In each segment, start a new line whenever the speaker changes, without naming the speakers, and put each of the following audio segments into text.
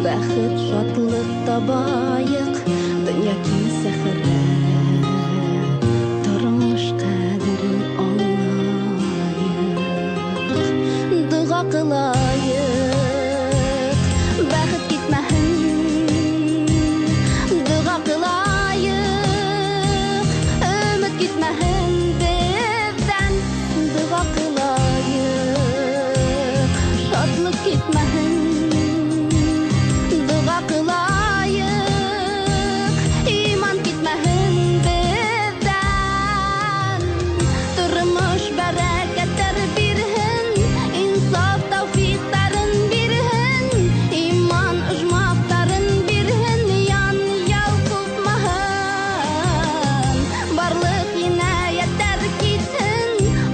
Бәхет, шатлык табайык, дөнья киң сәхрә. Тормыш кадерен аңлайык, дога кылайык, бәхет китмәһен. Дога кылайык, өмет китмәһен бездән. Дога кылайык, шатлык китмәһен. Дога кылайык, иман китмәһен бездән. Тормыш бәрәкәтләр бирһен, инсаф тәүфиҡтарын бирһен, иман ожмахтарын бирһен, ян яу ҡупмаһын. Барлыҡ енәйәттәр китһен,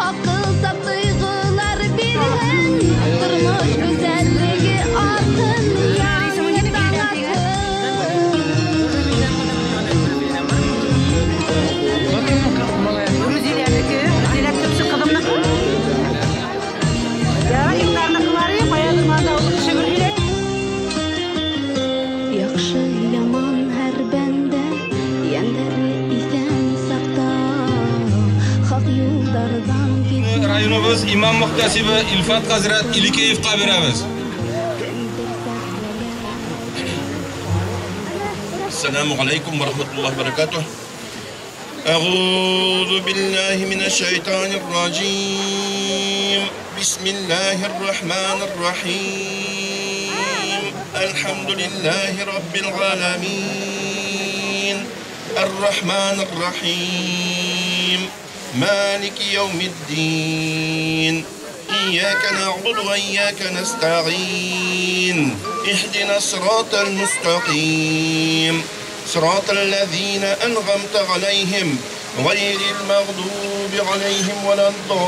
аҡыл саф тойғолар бирһен, тормош гүзәллеге артһын, яңы таң атһын.
Рузилянеке, Рузиля төпсө ҡыҙымныҡы. Я, Илнарныҡылары, ҡаяҙыр манда ул шөгөр һөйләй.
Яҡшы, яман һәр бәндә, йәндәре иҫән саҡта, хаҡ юлдарҙан китмәй.
Районыбыҙ имам мөхтәсибе Илфат хәҙрәт Иликеевҡа бирәбеҙ.
السلام عليكم ورحمة الله وبركاته. أعوذ بالله من الشيطان الرجيم. بسم الله الرحمن الرحيم. الحمد لله رب العالمين. الرحمن الرحيم. مالك يوم الدين. إياك نعبد وإياك نستعين. اهدنا الصراط المستقيم. صراط الذين أنعمت عليهم غير المغضوب عليهم ولا الضالين.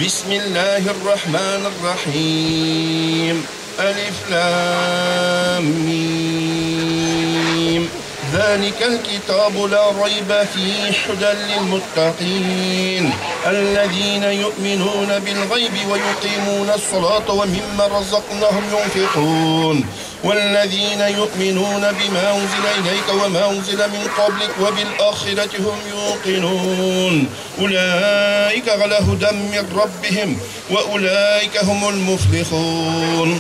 بسم الله الرحمن الرحيم. ألف لام ميم. ذلك الكتاب لا ريب فيه هدى للمتقين الذين يؤمنون بالغيب ويقيمون الصلاة ومما رزقناهم ينفقون والذين يؤمنون بما أنزل إليك وما أنزل من قبلك وبالآخرة هم يوقنون أولئك على هدى من ربهم وأولئك هم المفلحون.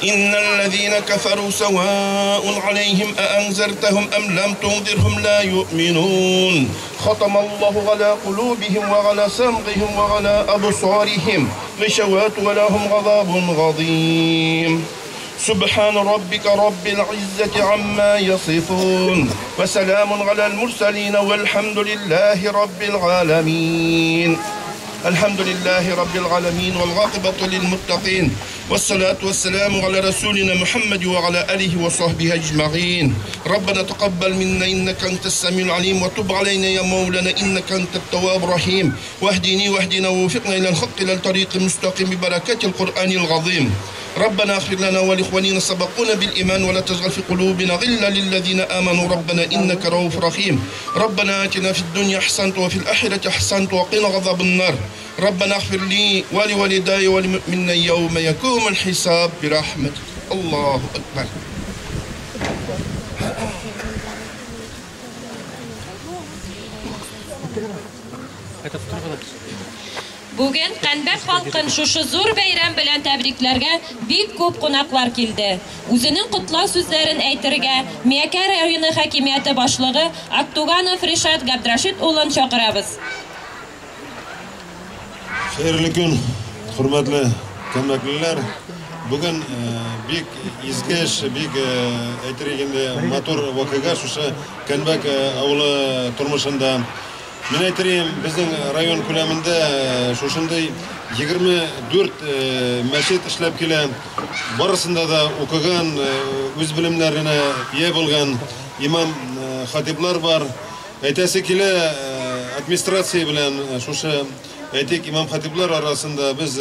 إن الذين كفروا سواء عليهم أأنذرتهم أم لم تنذرهم لا يؤمنون. ختم الله على قلوبهم وعلى سمعهم وعلى أبصارهم غشاوة ولهم عذاب عظيم. سبحان ربك رب العزة عما يصفون وسلام على المرسلين والحمد لله رب العالمين. الحمد لله رب العالمين والعاقبة للمتقين والصلاة والسلام على رسولنا محمد وعلى آله وصحبه أجمعين. ربنا تقبل منا إنك أنت السميع العليم وتب علينا يا مولانا إنك أنت التواب الرحيم واهدني واهدنا ووفقنا إلى الحق إلى الطريق المستقيم ببركات القرآن العظيم. ربنا اغفر لنا ولإخواننا سبقونا بالإيمان ولا تجعل في قلوبنا غلا للذين آمنوا ربنا إنك رؤوف رحيم. ربنا آتنا في الدنيا حسنة وفي الآخرة حسنة وقنا عذاب النار. ربنا اغفر لي ولوالدي وللمؤمنين يوم يقوم الحساب برحمتك. الله أكبر.
Бүген Кәнбәк халкын шушы зур бәйрәм белән тәбрикләргә бик күп кунаклар килде. Үзенең котлау сүзләрен әйтергә Миякә районы хакимияте башлыгы Актуганов Ришат Габдрашит улын чакырабыз.
Хәерле көн, хөрмәтле кәнбәклеләр. Бүген бик изге эш, бик әйтер инде матур вакыйга шушы Кәнбәк авылы тормышында. Мин әйтерем, безнең район күләмендә шушындай 24 мәчет эшләп килә. Барысында да укыган, үз белемнәренә ия булган имам хатиблар бар. Әйтәсе килә, администрация белән шушы әйтик имам хатиблар арасында без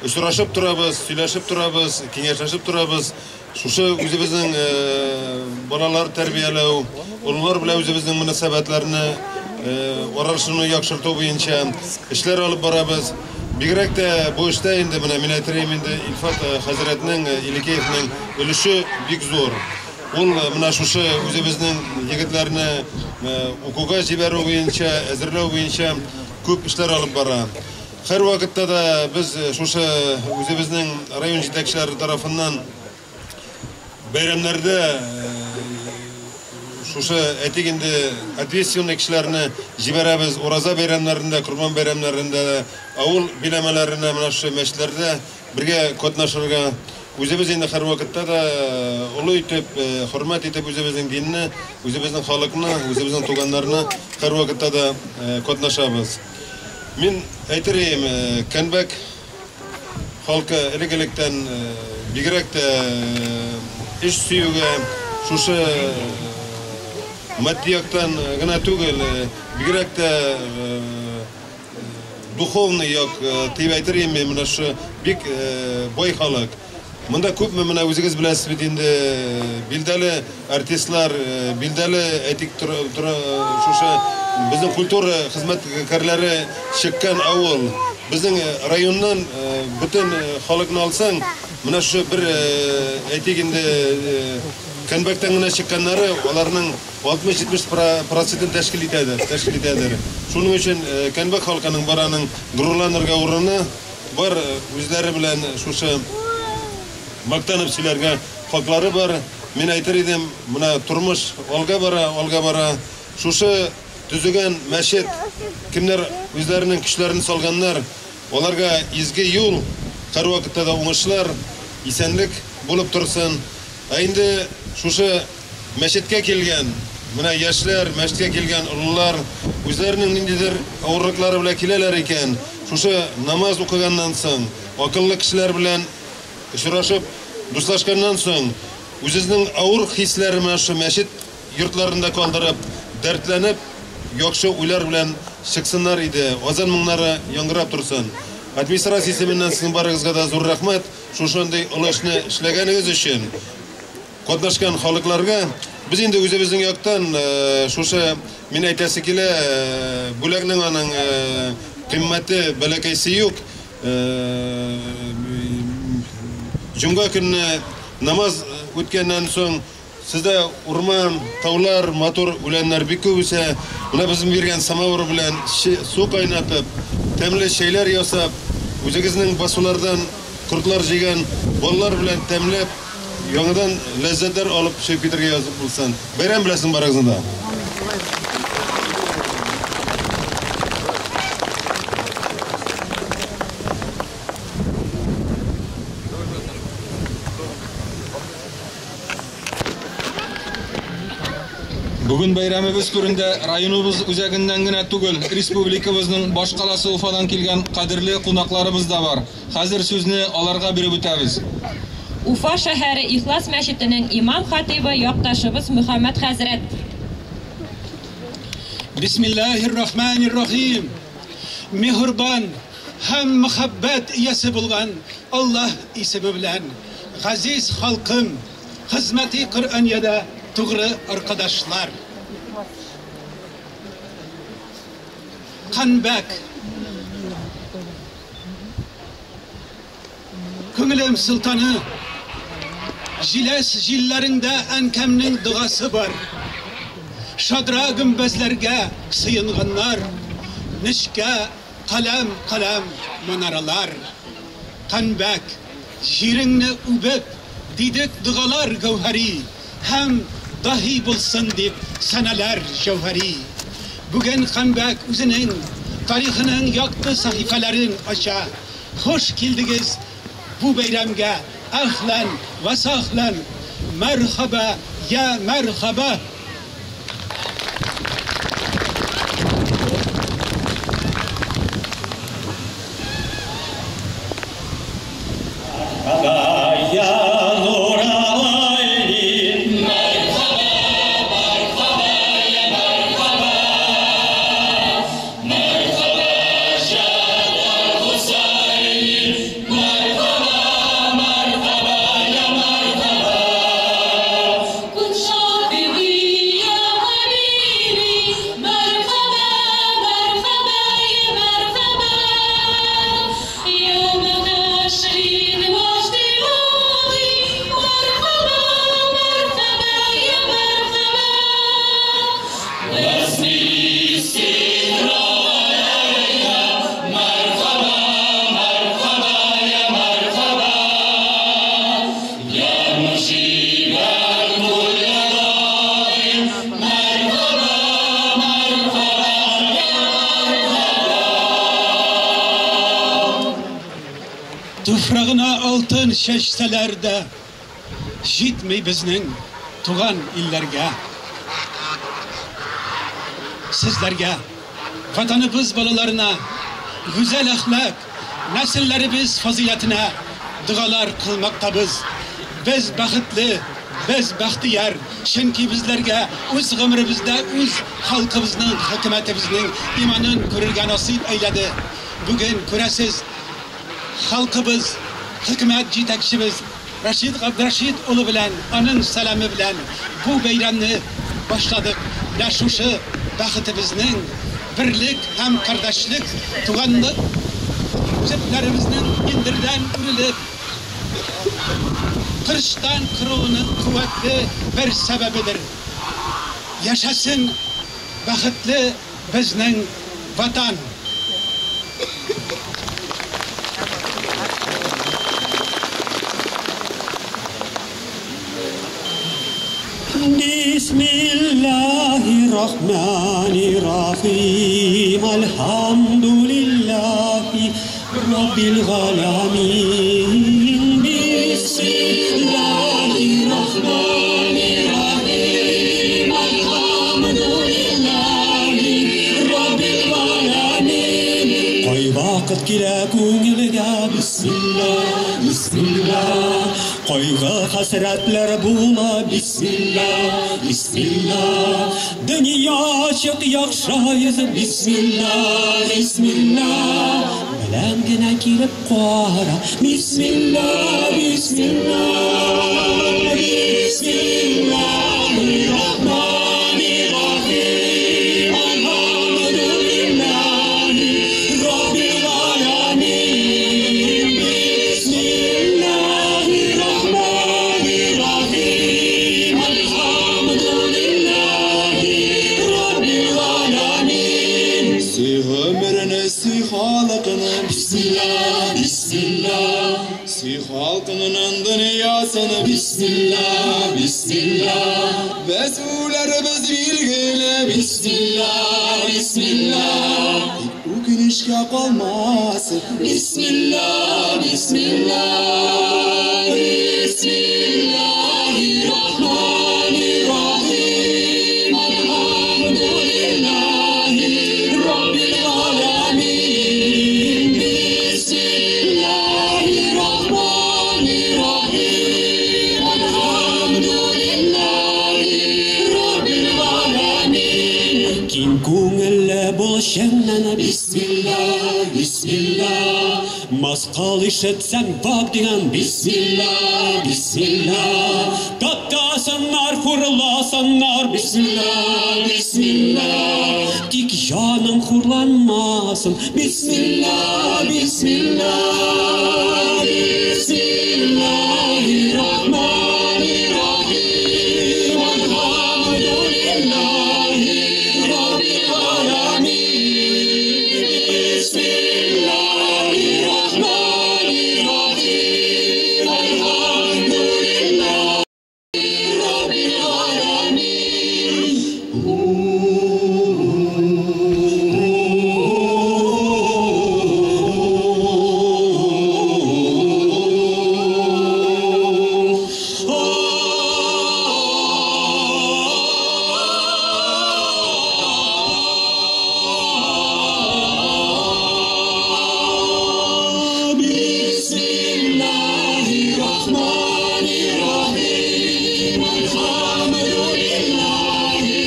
очрашып торабыз, сөйләшеп торабыз, киңәшләшеп торабыз. Шушы үзебезнең балалар тәрбияләү, олылар белән үзебезнең мөнәсәбәтләрне аралашуны яхшырту буенча эшләр алып барабыз. Бигерәк тә бу эштә инде менә мин әйтер инде Илфат хәзрәтнең Иликеевның өлеше бик зур. Ул менә шушы үзебезнең егетләрне укуга җибәрү буенча, әзерләү буенча күп эшләр алып бара. Һәр вакытта да без шушы үзебезнең район җитәкчеләре тарафыннан бәйрәмнәрдә шушы әйтик инде ответственный кешеләрне җибәрәбез. Ураза бәйрәмнәрендә, Корбан бәйрәмнәрендә, авыл биләмәләренә менә шушы мәчетләрдә бергә катнашырга. Үзебез инде һәр вакытта да олы итеп, хөрмәт итеп үзебезнең динне, үзебезнең халыкны, үзебезнең туганнарны һәр вакытта да катнашабыз. Мин әйтер идем, Кәнбәк халкы элек-электән бигрәк тә эш сөюгә, шушы матди яктан гына түгел, бигрәк тә духовный як дип әйтер идем, менә шушы бик бай халык. Монда күпме менә үзегез беләсез бит инде, билдәле артистлар, билдәле әйтик шушы безнең культура хезмәткәрләре чыккан авыл. Безнең районнан бөтен халыкны алсаң, менә шушы бер әйтик инде Кәнбәктән генә чыкканнары аларның 60-70% тәшкил итәдер. Шуның өчен Кәнбәк халкының бараның горурланырга урыны бар, үзләре белән шушы мактанып сөйләргә хаклары бар. Мин әйтер идем, менә тормыш алга бара, алга бара. Шушы төзегән мәчет, кемнәр үзләренең көчләрен салганнар, аларга изге юл, һәр вакытта да уңышлар, исәнлек булып торсын. Ә инде шушы мәчеткә килгән, менә яшьләр, мәчеткә килгән олылар үзләренең ниндидер авырлыклары белән киләләр икән, шушы намаз укыганнан соң, акыллы кешеләр белән очрашып, дуслашканнан соң, үзенең авыр хисләре менә шушы мәчет йортларында калдырып, дәртләнеп, яхшы уйлар белән чыксыннар иде. Азан моңнары яңгырап торсын. Администрация исеменнән сезнең барыгызга да зур рәхмәт. Шушындый олы эшне эшләгәнегез өчен. Катнашкан халыкларга без инде үзебезнең яктан шушы мин әйтәсе килә, бүләкнең аның кыйммәте бәләкәйсе юк. Җомга көнне намаз үткәннән соң сездә урман, таулар, матур үләннәр бик күп үсә. Менә безнең биргән самавыр белән су кайнатып, тәмле чәйләр ясап, үзегезнең басулардан кортлар җыйган баллар белән тәмләп, яңадан ләззәтләр алып чыгып китәргә язып булсын. Бәйрәм беләсең барыгызны да.
Бүген бәйрәмебез түрендә районыбыз үзәгеннән генә түгел, республикабызның башкаласы Уфадан килгән кадерле кунакларыбыз да бар. Хәзер сүзне аларга биреп үтәбез.
Уфа шәһәре Ихлас мәчетенең имам хатибы якташыбыз Мөхәммәд хәзрәт.
Бисмиллаһир-рахманир-рахим. Меһрибан һәм мөхәббәт иясе булган Аллаһ исеме белән газиз халкым, хезмәти Коръәниядә тугры аркадашлар. Кәнбәк, күңелем солтаны, җиләс җилләреңдә әнкәмнең догасы бар. Шадра гөмбәзләргә сыенганнар, нечкә каләм-каләм манаралар. Кәнбәк, җиреңне үбеп, дидек догалар гәүһәри, һәм даһи булсын дип сәнәләр җәүһәри. Бүген Кәнбәк үзенең тарихының якты сәхифәләрен ача. Хуш килдегез бу бәйрәмгә. Әһлән вә сәһлән, мәрхәбә, я мәрхәбә.
Kun şafi
Туфрағына алтын шәшсәләр дә җитмәй безнең туган илләргә. Сезләргә, ватаныбыз балаларына, гүзәл әхлак, нәселләребез фазыйләтенә догалар кылмактабыз. Без бәхетле, без бәхтияр, чөнки безләргә үз гомеребездә үз халкыбызның, хөкүмәтебезнең иманын күрергә насыйп әйләде. Бүген күрәсез, халкыбыз, хөкүмәт җитәкчебез Рашид Габдрашид улы белән, аның сәламе белән бу бәйрәмне башладык. Менә шушы бәхетебезнең берлек һәм кардәшлек, туганлык җепләребезнең киндердән үрелеп, кырыштан кыруының куәтле бер сәбәбедер. Яшәсен бәхетле безнең ватан.
Bismillahirrahmanirrahim. Elhamdülillahi Rabbil alemin. Bismillahirrahmanirrahim. Elhamdülillahi Rabbil alemin. Кай вакыт килә күңелгә бисмилла, бисмилла. Кайгы хәсрәтләр була бисмилла, бисмилла. Дөнья ачык яхшы йөзе бисмилла, бисмилла. Беләм генә килеп кара бисмилла, бисмилла. Бисмиллahirrahmanirrahim. Elhamdülillahi Rabbil alemin. Bismillahirrahmanirrahim. Elhamdülillahi Rabbil alemin.
Сый гомерне, сый халыкны,
Бисмилла, бисмилла.
Сый халкының дөньясыны,
Бисмилла, бисмилла.
Без үләрбез билгеле,
Бисмилла, бисмилла.
Тик үкенечкә калмасын.
Бисмилла, бисмилла. Bismillahirrahmanirrahim. Elhamdülillahi Rabbil alemin. Bismillahirrahmanirrahim. Elhamdülillahi Rabbil alemin. Киң күңелле бул чыннан бисмилла, бисмилла. Мыскыл ишетсәң бак дигән бисмилла, бисмилла. Таптасыннар, хурласыннар, бисмилла, бисмилла. Тик җаның хурланмасын, бисмилла, бисмилла. Bismillahirrahmanirrahim. Elhamdülillahi Rabbil alemin. Bismillahirrahmanirrahim. Elhamdülillahi Rabbil alemin. Bismillahirrahmanirrahim. Elhamdülillahi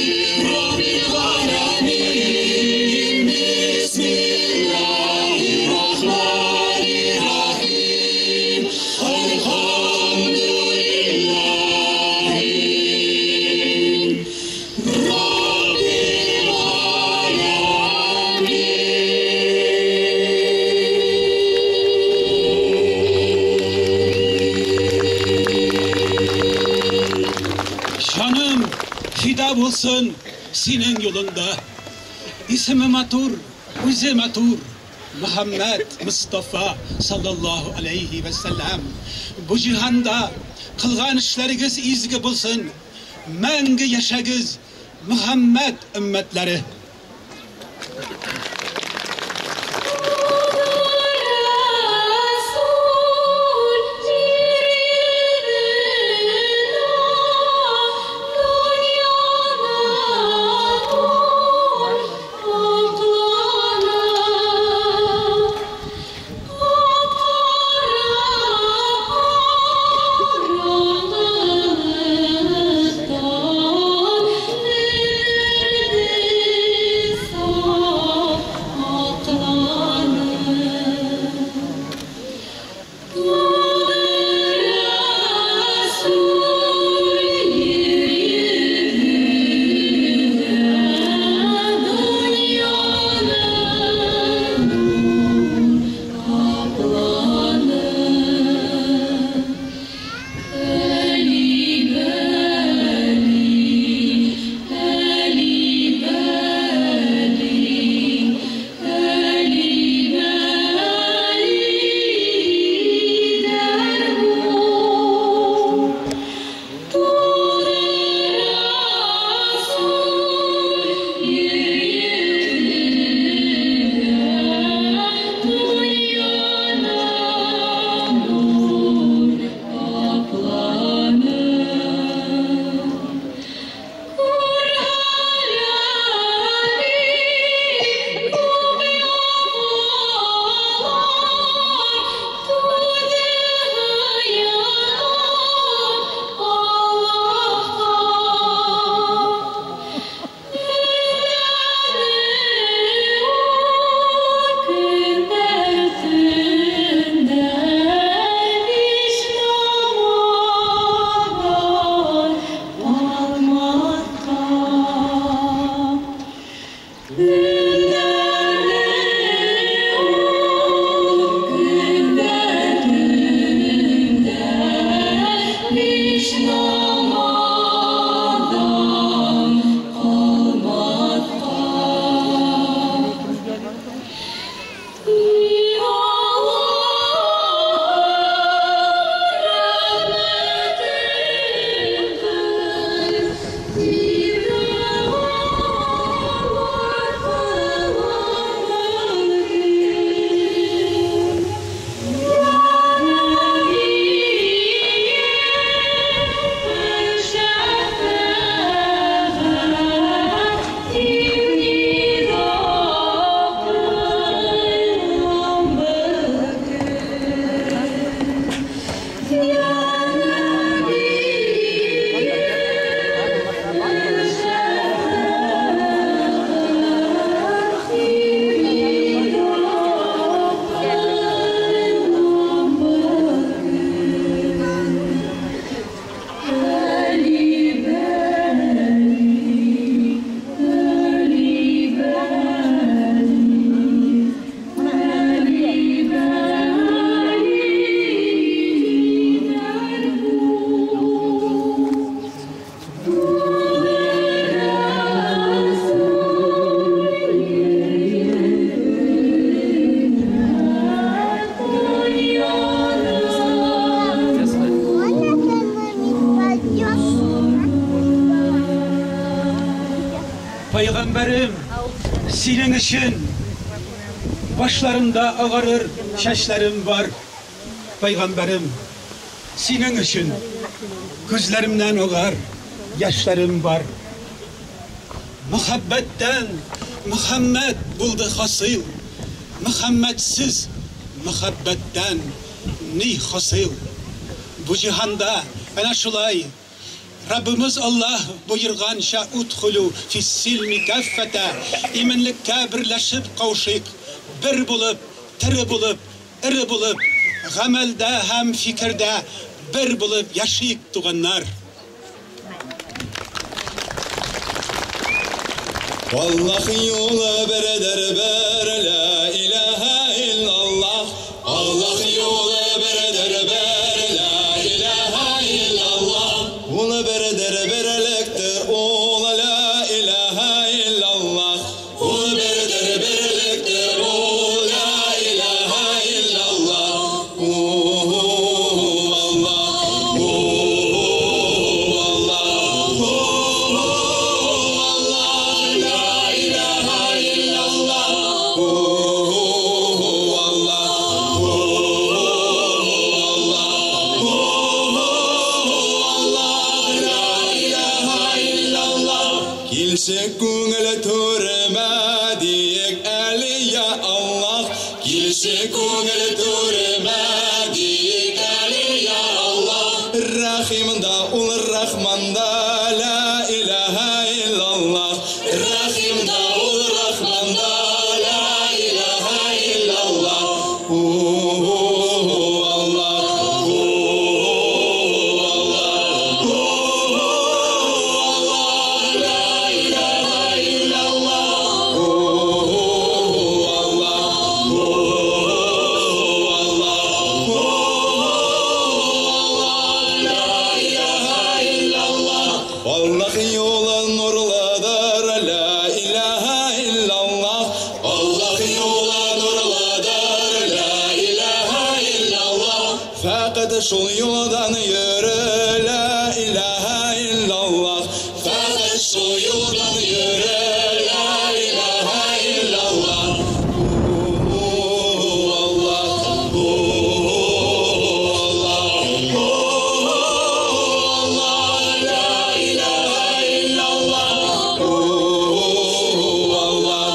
Rabbil alemin. Bismillahirrahmanirrahim. Elhamdülillahi Rabbil alemin.
Җаным фида булсын синең юлыңда. Исеме матур, үзе матур. Мөхәммәд Мустафа саллаллаһу алейхи вә сәлләм. Бу җиһанда кылган эшләрегез изге булсын. Мәңге яшәгез, Мөхәммәд өммәтләре.
Rasul
Пәйғәмбәрем, синең өсөн башларымда ағарыр шәшләрем бар. Пәйғәмбәрем, синең өсөн күҙләремдән ағар йәшләрем бар. Мөхәббәттән Мөхәммәт булды хасил, мөхәммәтсез мөхәббәттән ни хасил? Бу җиһанда әнә шулай Раббымыз Аллаһ бойырғанша удхулу фиссилми каффата, именлеккә берләшеп каушыйк, бер булып, тере булып, эре булып, гамәлдә һәм фикердә бер булып яшик, туганнар.
Аллаһ юлы бердер бер, ла илаһа иллаллаһ. Аллаһ юлы бердер бер, ла илаһа иллаллаһ. Ул бердер берлектер, ул ла илаһа иллаллаһ. Ул бердер берлектер, ул ла илаһа иллаллаһ. Аллаһ, Аллаһ, Аллаһ, ла илаһа иллаллаһ. Аллаһ, Аллаһ, ла илаһа иллаллаһ. Килше күңел түремә диек әле я Аллаһ. Килше күңел түремә диек әле я Аллаһ. Рахимда ул Рахманда ла илаһа иллаллаһ. Рахимда ул Рахманда ла илаһа иллаллаһ. Аллаһ, Аллаһ, Аллаһ, ла илаһа иллаллаһ. Аллаһ, Аллаһ, Аллаһ, ла илаһа иллаллаһ. Аллаһ юлы нурлыдыр, ла илаһа иллаллаһ. Аллаһ юлы нурлыдыр, ла илаһа иллаллаһ. Фәкать шул юлдан йөрө, ла илаһа иллаллаһ. Фәкать шул юлдан йөрө, ла илаһа иллаллаһ. Аллаһ, Аллаһ, Аллаһ, ла илаһа иллаллаһ. Аллаһ,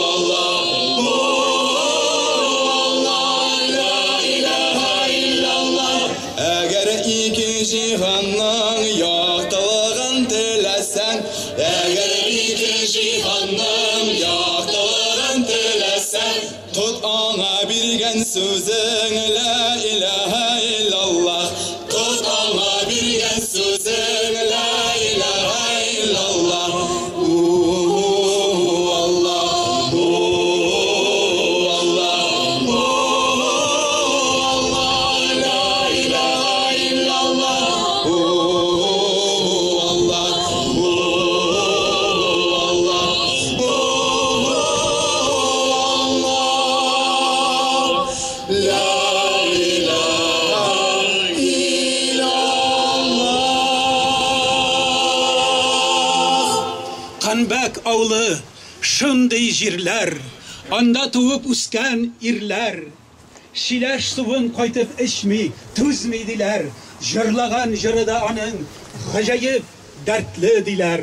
Аллаһ, Аллаһ, ла илаһа иллаллаһ. Әгәр ике җиһанның яктылыгын теләсәң, әгәр ике җиһанның яктылыгын теләсәң, тот аңа биргән сүзең, ла илаһа иллаллаһ. Тот аңа биргән сүзең, ла илаһа иллаллаһ. Аллаһ, Аллаһ, Аллаһ, ла илаһа иллаллаһ. Аллаһ, Аллаһ, Аллаһ, ла илаһа иллаллаһ.
Канбәк авылы, шундый җирләр, анда туып үскән ирләр. Шиләш суын кайтып эчми, түзми диләр. Җырлаган җыры да аның гаҗәеп дәртле диләр.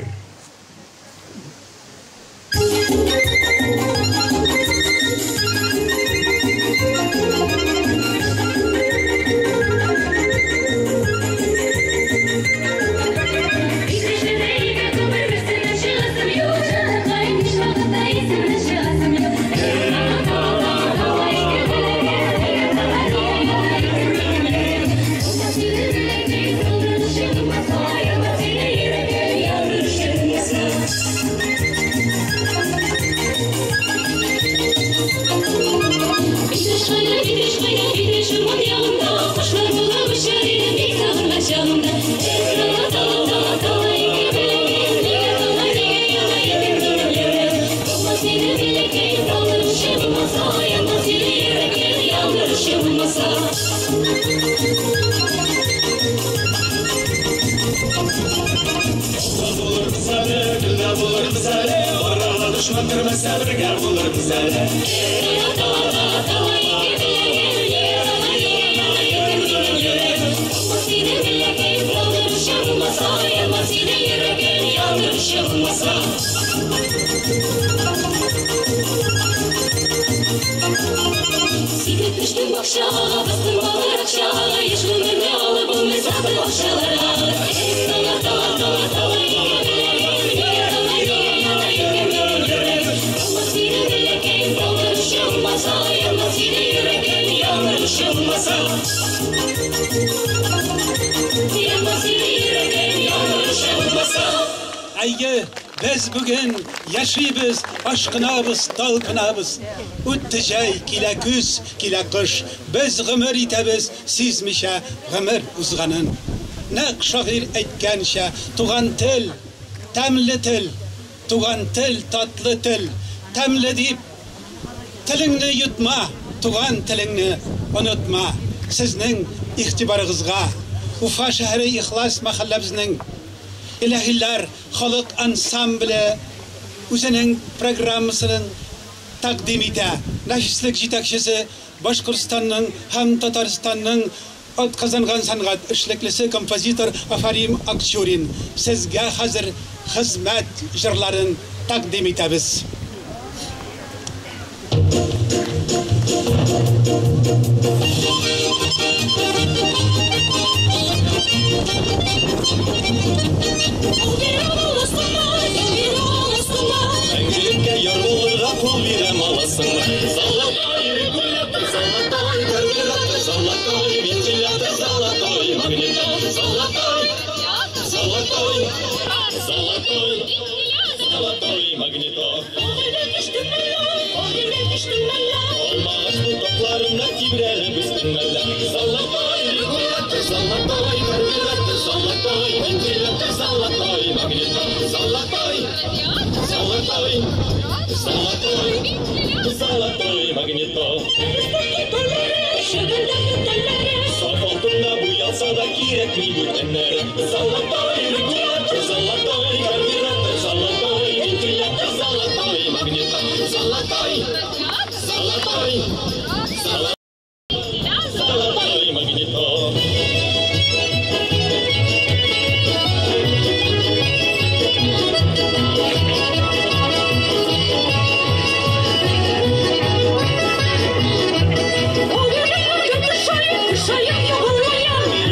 Olursa Булырбыз әле, арага дошман кермәсә бергә булырбыз әле.
Сикереп төштем бакчага, бастым балыр акчага, яшь гомерне алып булмый сатып акчаларга. Тала, тала, тала, тала,
Әйе, без бүген яшибез, ашкынабыз, талпынабыз. Үтте җәй, килә көз, килә кыш. Без гомер итәбез, сизмичә гомер узганын. Нәкъ шагыйрь әйткәнчә, туган тел, тәмле тел, туган тел, татлы тел, тәмле дип телеңне йотма, туган телеңне онытма. Сезнең игътибарыгызга Уфа шәһәре Ихлас мәхәлләбезнең Илаһилар халык ансамбле үзенең программасын тәкъдим итә. Нәфислек җитәкчесе Башкортстанның һәм Татарстанның атказанган сәнгать эшлеклесе композитор Афарим Акчурин. Сезгә хәзер хезмәт җырларын тәкъдим итәбез.
Мәңгелеккә яр булырга кул бирәм аласыңмы? Золотой регулятор, золотой карбюратор, золотой вентилятор, золотой магнитол, золотой, золотой, золотой, золотой магнитол. Алмагач ботакларында тибрәлеп үстең мәллә? Золотой регулятор, золотой карбюратор, золотой вентилятор, золотой магнитол, золотой, золотой, золотой, золотой магнитол. Саф алтында буялса да кирәкми бүтәннәре. Золотой регулятор, золотой карбюратор, золотой вентилятор, золотой магнитол, золотой, золотой, золотой магнитол.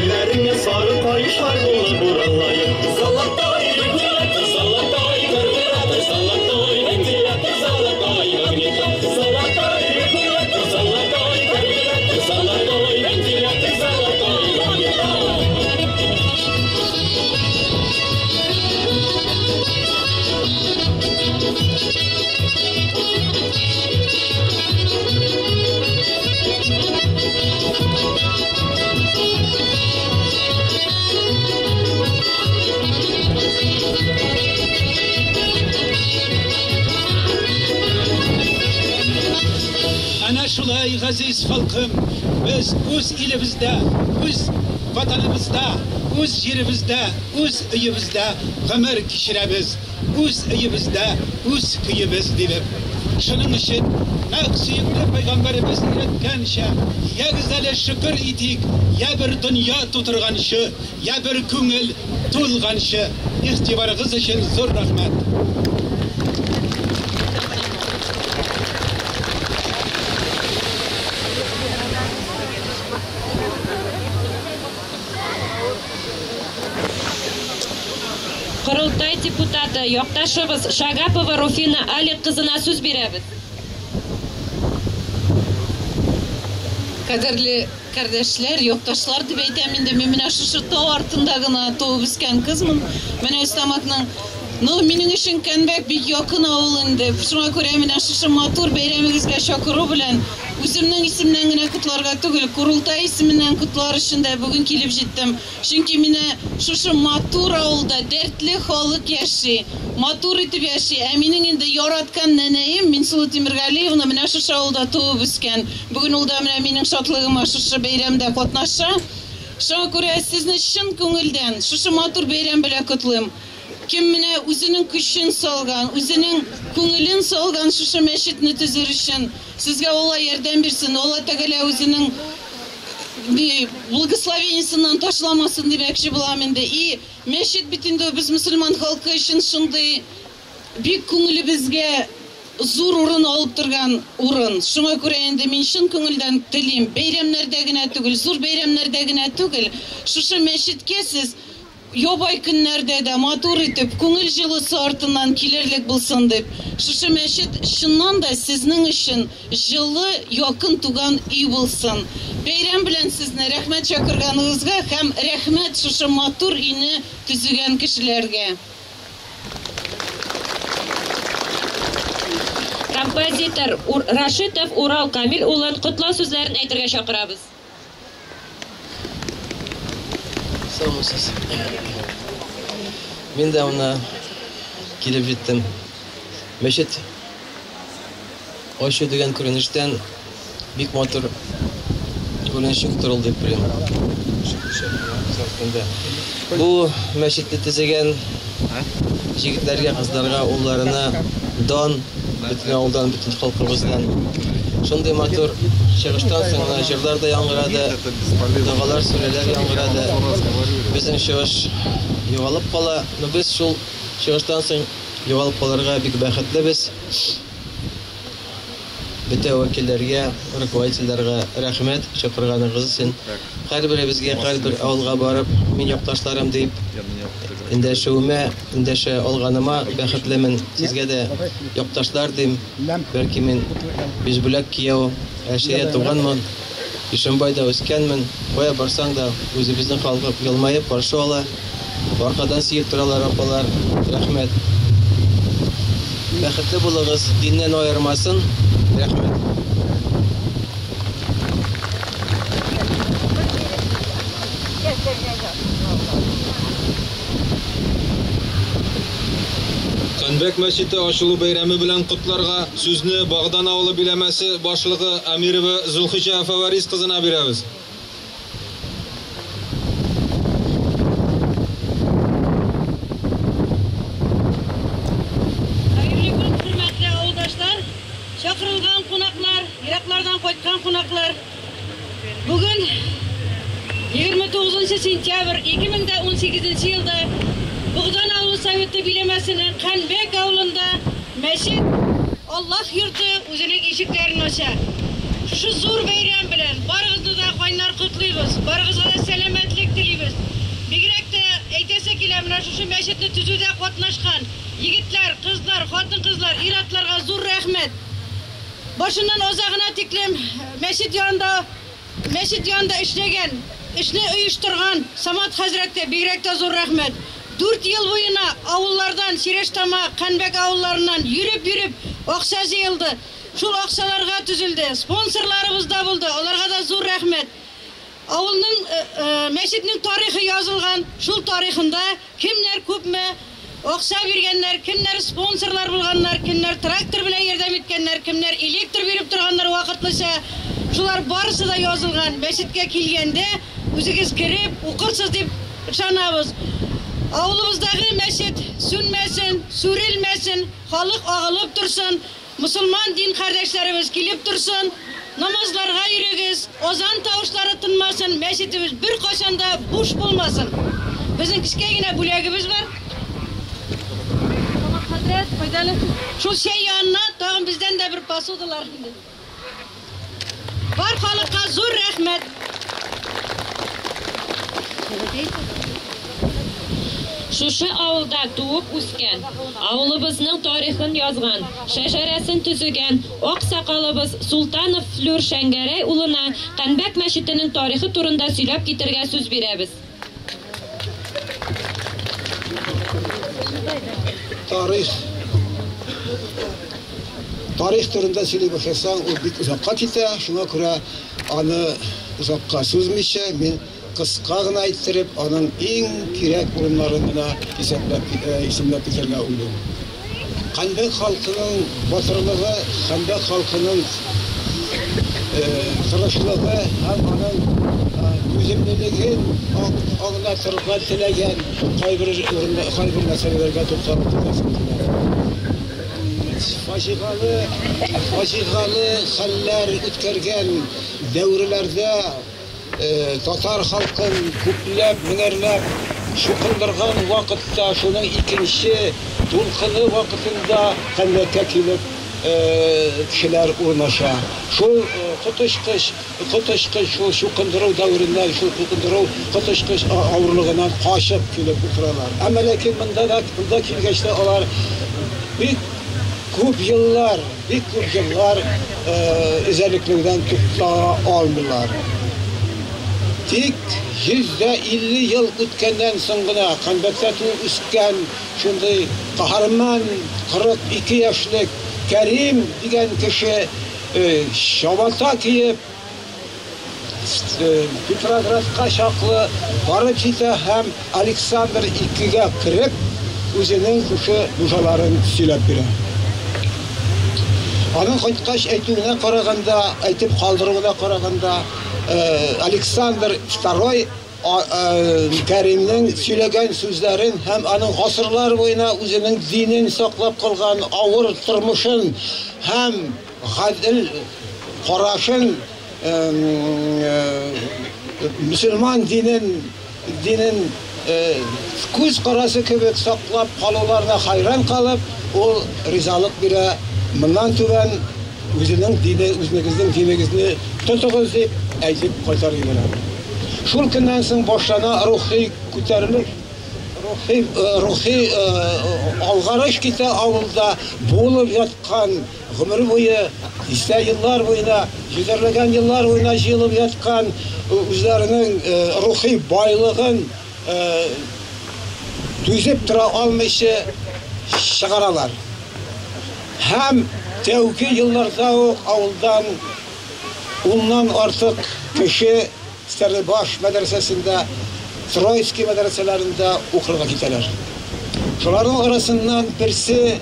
Илләреңә сары каешлар булып уралаем. Золотой регулятор, золотой карбюратор, золотой вентилятор, золотой магнитол, золотой регулятор, золотой карбюратор, золотой вентилятор, золотой магнитол.
Әнә шулай, газиз халкым, без үз илебездә, үз ватаныбызда, үз җиребездә, үз өебездә гомер кичерәбез, үз өебездә, үз көебез дип. Шуның өчен нәкъ сөекле пәйгамбәребез өйрәткәнчә, ягез әле шөкер итик, я бер дөнья тутырганчы, я бер күңел тулганчы. Игътибарыгыз өчен зур рәхмәт.
Корылтай депутаты, якташыбыз Шагапова Руфина Алик кызына сүз бирәбез.
Кадерле кардәшләр, якташлар дип әйтәм инде, мин менә шушы тау артында гына туып үскән кызмын. Менә Өстамакның, ну, минем өчен Кәнбәк бик якын авыл инде. Шуңа күрә менә шушы матур бәйрәмегезгә чакыру белән үземнең исемнән генә котларга түгел, Корылтай исеменнән котлар өчен дә бүген килеп җиттем. Чөнки менә шушы матур авылда дәртле халык яши, матур итеп яши. Ә минем инде яраткан нәнәем Минсылу Тимергалиевна менә шушы авылда туып үскән. Бүген ул да менә минем шатлыгыма шушы бәйрәмдә катнаша. Шуңа күрә сезне чын күңелдән шушы матур бәйрәм белән котлыйм. Кем менә үзенең көчен салган, үзенең күңелен салган шушы мәчетне төзер өчен. Сезгә Алла ярдәм бирсен, Алла Тәгалә үзенең благословениесеннән ташламасын димәкче булам инде. И мәчет бит инде без мөселман халкы өчен шундый бик күңелебезгә зур урын алып торган урын. Шуңа күрә инде мин чын күңелдән телим, бәйрәмнәрдә генә түгел, зур бәйрәмнәрдә генә түгел, шушы мәчеткә сез ябай көннәрдә дә матур итеп, күңел җылысы артыннан килерлек булсын дип. Шушы мәчет чыннан да сезнең өчен җылы, якын туган өй булсын. Бәйрәм белән сезне рәхмәт чакырганыгызга һәм рәхмәт шушы матур өйне төзегән кешеләргә.
Композитор Рашитов Урал Камил улын котлау сүзләрен әйтергә чакырабыз.
Саумысыз. Мин дә моны килеп җиттем. Мәчет ачу дигән күренештән бик матур күренеш чыктырылды дип беләм. Бу мәчетне төзегән җегетләргә, кызларга, улларына дан, бөтен авылдан, бөтен халкыбыздан. Шундый матур чыгыштан соң гына җырлар да яңгырады, догалар, сүрәләр яңгырады. Безнең чыгыш югалып кала, но без шул чыгыштан соң югалып калырга бик бәхетлебез. Бөтә вәкилләргә, руководительләргә рәхмәт чакырганыгыз өчен. Һәрберебезгә, һәрбер авылга барып, мин якташларым дип эндәшүемә, эндәшә алганыма бәхетлемен. Сезгә дә якташлар дим. Бәлки мин Бишбүләк кияү, Әлшәйдә туганмын, Ишембайда үскәнмен. Кая барсаң да үзебезнең халкы елмаеп каршы ала. Аркадан сөеп торалар апалар. Рәхмәт. Бәхетле булыгыз, диннән аермасын. Рәхмәт.
Кәнбәк мәчете ачылу бәйрәме белән котларга сүзне Богдан авылы биләмәсе башлыгы Амирова Зулхиҗа Фаварис кызына бирәбез.
Хәерле көн, хөрмәтле авылдашлар, чакырылган кунаклар, ераклардан кайткан кунаклар. Бүген 29 сентябрь 2018 елда Богдан авылы советы биләмәсенең Кәнбәк авылында мәчет Аллаһ йорты үзенең ишекләрен ача. Шушы зур бәйрәм белән барыгызны да кайнар котлыйбыз, барыгызга да сәламәтлек телибез. Бигрәк тә әйтәсе килә, менә шушы мәчетне төзүдә катнашкан егетләр, кызлар, хатын-кызлар, ир-атларга зур рәхмәт. Башыннан азагына тиклем мәчет янында эшләгән, эшне оештырган Самат хәзрәткә бигрәк тә зур рәхмәт. 4 ел буена авыллардан, Сирештама, Кәнбәк авылларыннан йөреп-йөреп акча җыелды. Шул акчаларга төзелде. Спонсорларыбыз да булды. Аларга да зур рәхмәт. Авылның мәчетнең тарихы язылган. Шул тарихында кемнәр күпме акча биргәннәр, кемнәр спонсорлар булганнар, кемнәр трактор белән ярдәм иткәннәр, кемнәр электр биреп торганнар вакытлыча. Шулар барысы да язылган. Мәчеткә килгәндә үзегез кереп укырсыз дип ышанабыз. Авылыбыздагы мәчет сүнмәсен, сүрелмәсен, халык агылып торсын, мусульман дин кардәшләребез килеп торсын, намазларга йөрегез, азан тавышлары тынмасын, мәчетебез бер кайчан да буш булмасын. Безнең кечкенә генә бүләгебез бар. Хәзрәт, файдалы. Шул чәй янына тагын бездән дә бер посудалар инде. Бар халыкка зур рәхмәт.
Шушы авылда туып үскән, авылыбызның тарихын язган, шәҗәрәсен төзегән ак сакалыбыз Султанов Флюр Шәңгәрәй улына Кәнбәк мәчетенең тарихы турында сөйләп китергә сүз бирәбез.
Тарих турында сөйли башласаң, ул бик озакка китә, шуңа күрә аны озакка сузмыйча, мин кыска гына әйттереп, аның иң кирәк урыннарын гына исемләп китәргә уйлыйм. Кәнбәк халкының батырлыгы, Кәнбәк халкының тырышлыгы һәм аның түземлелеген аңлатырга теләгән кайбер урында кайбер мәсьәләләргә тукталып китәсем килә. Фаҗигалы хәлләр үткәргән дәүреләрдә татар халкын күпләп, меңәрләп чукындырган вакытта, шуның икенче дулкыны вакытында Кәнбәккә килеп кешеләр урнаша. Шул коточкыч шул чукындыру дәвереннән, шул чукындыру коточкыч авырлыгыннан качып килеп утыралар. Әмма ләкин монда килгәч тә алар бик күп еллар эзәрлекләүдән тукта алмыйлар. Тик 150 ел үткәннән соң гына Кәнбәктә туып үскән шундый каһарман 42 яшьлек Кәрим дигән кеше чабата киеп Петроградка чаклы барып җитә һәм Александр II-гә кереп үзенең шушы нужаларын сөйләп бирә. Аның кайткач әйтүенә караганда, әйтеп калдыруына караганда, Александр II Кәримнең сөйләгән сүзләрен һәм аның гасырлар буена үзенең динен саклап калган авыр тормышын һәм гадел карашын мөселман динен күз карасы кебек саклап калуларына хайран калып, ул ризалык бирә. Моннан түбән үзенең дине, үзегезнең динегезне тотыгыз дип әйтеп кайтарып җибәрә. Шул көннән соң башлана рухи күтәрелеш, рухи алгарыш китә авылда булып яткан гомер буе, дистә еллар буена, йөзәрләгән еллар буена җыелып яткан үзләренең рухи байлыгын түзеп тора алмыйча чыгаралар. Һәм тәүге елларда ук авылдан уннан артык кеше Стәрлебаш мәдрәсәсендә, Троицкий мәдрәсәләрендә укырга китәләр. Шуларның арасыннан берсе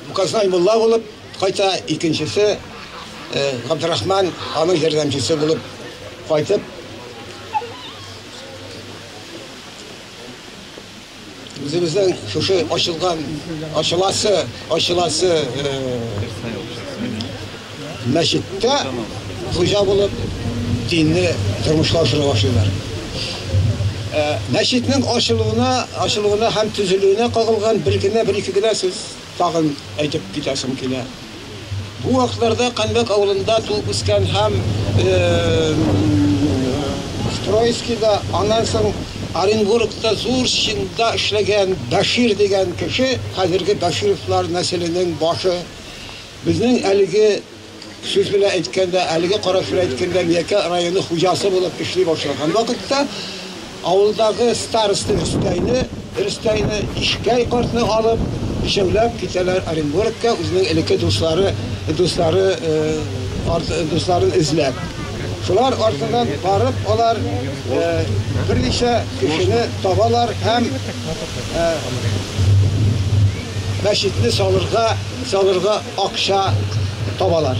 Муказнай мулла булып кайта, икенчесе Габдрахман аның ярдәмчесе булып кайтып, үзебезнең шушы ачыласы мәчеттә хуҗа булып динне тормышка ашыра башлыйлар. Мәчетнең ачылуына һәм төзелүенә кагылган бер-ике генә сүз тагын әйтеп китәсем килә. Бу вакытларда Кәнбәк авылында туып үскән һәм Троицкийда, аннан соң Оренбургта зур чинда эшләгән Бәшир дигән кеше, хәзерге Бәшировлар нәселенең башы. Безнең әлеге сүз белән әйткәндә, әлеге караш белән әйткәндә, Миякә районы хуҗасы булып эшли башлаган вакытта авылдагы староста Рөстәйне Ишкәй картны алып, өчәүләп китәләр Оренбургка, үзенең элекке дусларын эзләп. Шулар артыннан барып, алар берничә кешене табалар һәм мәчетне салырга акча табалар.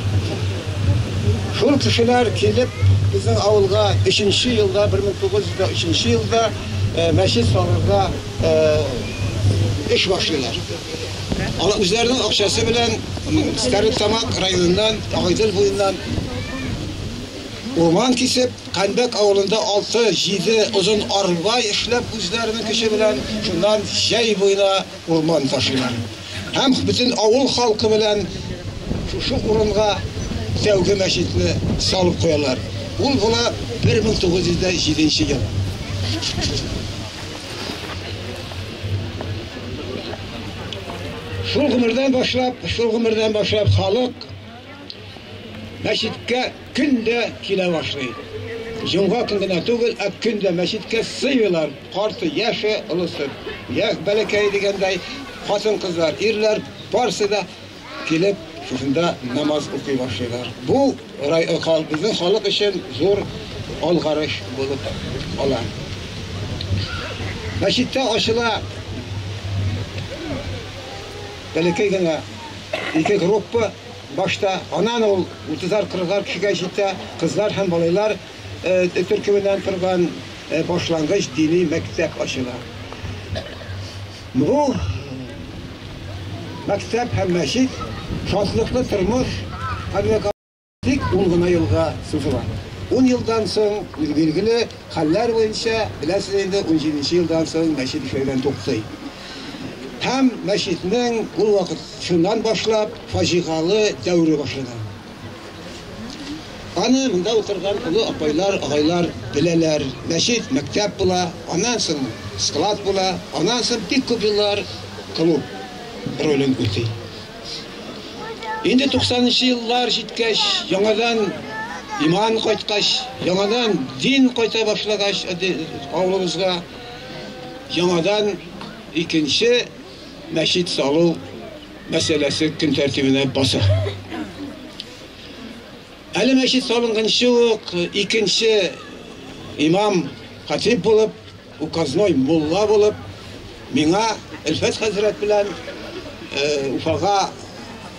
Шул кешеләр килеп безнең авылга 3 елда, 1903 елда мәчет салырга эш башлыйлар. Алар үзләренең акчасы белән Стәрлетамак районыннан, Агыйдел буеннан урман кисеп, Кәнбәк авылында 6-7 озын арба эшләп үзләренең көче белән шуннан җәй буена урман ташыйлар. Һәм бөтен авыл халкы белән шушы урынга тәүге мәчетне салып куялар. Ул була 1907 ел. Шул гомердән башлап халык мәчеткә көндә килә башлый. Җомга көн генә түгел, ә көндә мәчеткә сыйлар. Карты, яше, олысы, бәләкәй дигәндәй, хатын-кызлар, ирләр барысы да килеп Шушында намаз укый башлыйлар. Бу безнең халык өчен зур алгарыш булып кала. Мәчеттә ачыла бәләкәй генә ике группа башта, аннан ул 30-40 кешегә җитә, кызлар һәм малайлар төркеменнән торган башлангыч дини мәктәп ачыла. Бу мәктәп һәм мәчет шатлыклы тормыш тик 10 гына елга сузыла. 10 елдан соң билгеле хәлләр буенча, беләсез инде, 17 елдан соң мәчет эшләүдән туктый. Һәм мәчетнең ул вакыт шуннан башлап фаҗигалы дәвре башлана. Аны монда утырган олы апайлар, агайлар беләләр. Мәчет мәктәп була, аннан соң склад була, аннан соң бик күп еллар клуб ролен үти. Инде 90-нчы еллар җиткәч, яңадан иман кайткач, яңадан дин кайта башлагач авылыбызга, яңадан икенче мәчет салу мәсьәләсе көн тәртибенә баса. Әле мәчет салынганчы ук икенче имам хатип булып, указной мулла булып, миңа Әлфәт хәзрәт белән Уфага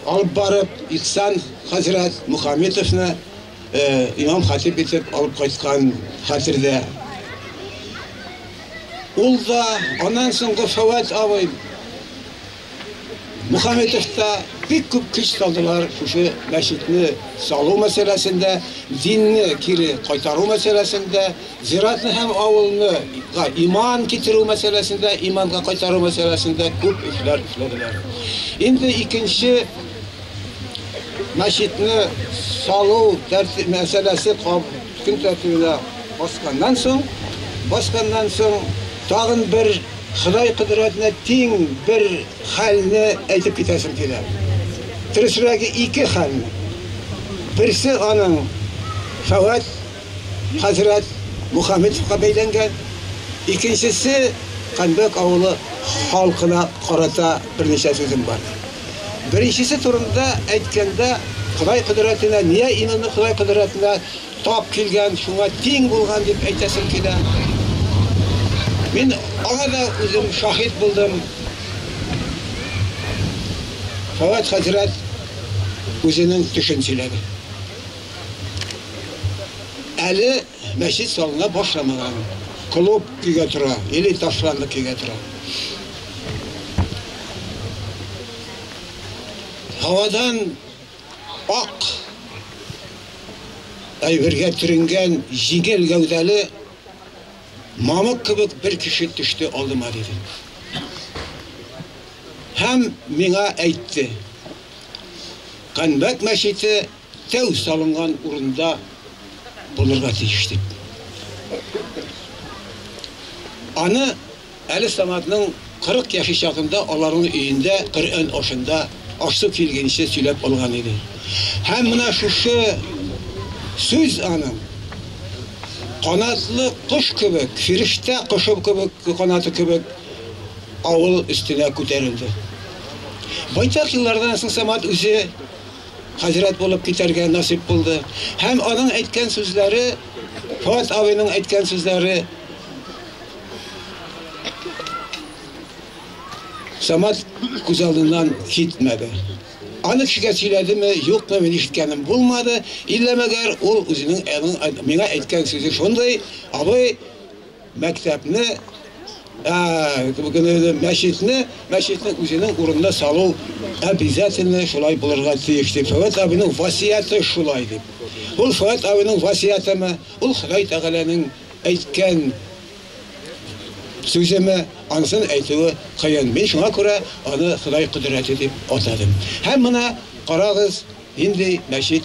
алып барып, Ихсан хәзрәт Мухаметовны имам хатип итеп алып кайткан хәтердә. Ул да аннан соңгы Фәвәт абый Мухаметов та бик күп көч салдылар шушы мәчетне салу мәсьәләсендә, динне кире кайтару мәсьәләсендә, зиратны һәм авылны иман китерү мәсьәләсендә, иманга кайтару мәсьәләсендә күп эшләр эшләделәр. Инде икенче мәчетне салу мәсьәләсе көн тәртибенә басканнан соң тагын бер Ходай кодрәтенә тиң бер хәлне әйтеп китәсем килә. Дөресрәге ике хәлне. Берсе аның Фәвәт хәзрәт Мухаметовка бәйләнгән, икенчесе Канбәк авылы халкына карата берничә сүзем бар. Беренчесе турында әйткәндә, Ходай кодрәтенә, ния иманны Ходай кодрәтенә тап килгән, шуңа тиң булган дип әйтәсем килә. Мин аңа да үзем шаһит булдым. Фәвәт хәзрәт үзенең төшен сөйләде. Әле мәчет салына башламаган. Клуб көйгә тора, или ташланды көйгә тора. Һавадан ак әйбергә төренгән җиңел гәүдәле мамык кебек бер кеше төште алдыма, диде. Һәм миңа әйтте: Канбәк мәчете тәү салынган урында булырга тиеш, дип. Аны әле Саматның 40 яше чагында аларның өендә Коръән ашында ашсы килгәнче сөйләп алган иде. Һәм менә шушы сүз аның канатлы кош кебек, фирештә кошы кебек, канаты кебек авыл өстенә күтәрелде. Байтак еллардан соң Самат үзе хәзрәт булып китәргә насыйп булды. Һәм аның әйткән сүзләре, Фәвәт абыйның әйткән сүзләре Самат күз алдыннан китмәде. Аны кешегә сөйләдеме, юкмы, мин ишеткәнем булмады. Иллә мәгәр ул үзенең миңа әйткән сүзе шундый: абый, мәктәпне, мәчетне, мәчетнең үзенең урынына салу обязательно шулай булырга тиеш, дип. Фәвәт абыйның васияте шулай, дип. Ул Фәвәт абыйның васиятеме, ул Ходай Тәгаләнең әйткән сүземе, анысын әйтүе кыен. Мин шуңа күрә аны Ходай кодрәте дип атадым. Һәм менә карагыз, нинди мәчет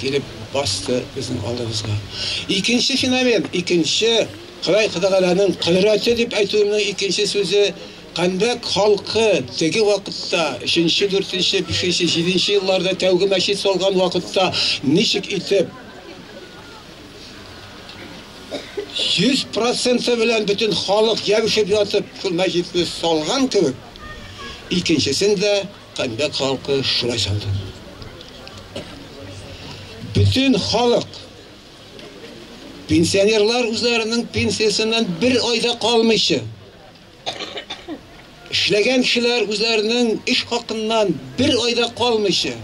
килеп басты безнең алдыбызга. Икенче феномен, икенче Ходай Тәгаләнең кодрәте дип әйтүемнең икенче сүзе Канбәк халкы теге вакытта, 3-нче, 4-нче, 5-нче, 7-нче елларда тәүге мәчет салган вакытта ничек итеп 100% белән бөтен халык ябышып ятып шул мәчетне салган кебек, икенчесен дә Канбәк халкы шулай салды. Бөтен халык, пенсионерлар үзләренең пенсиясеннән бер айда калмыйча, эшләгән кешеләр үзләренең эш хакыннан бер айда калмыйча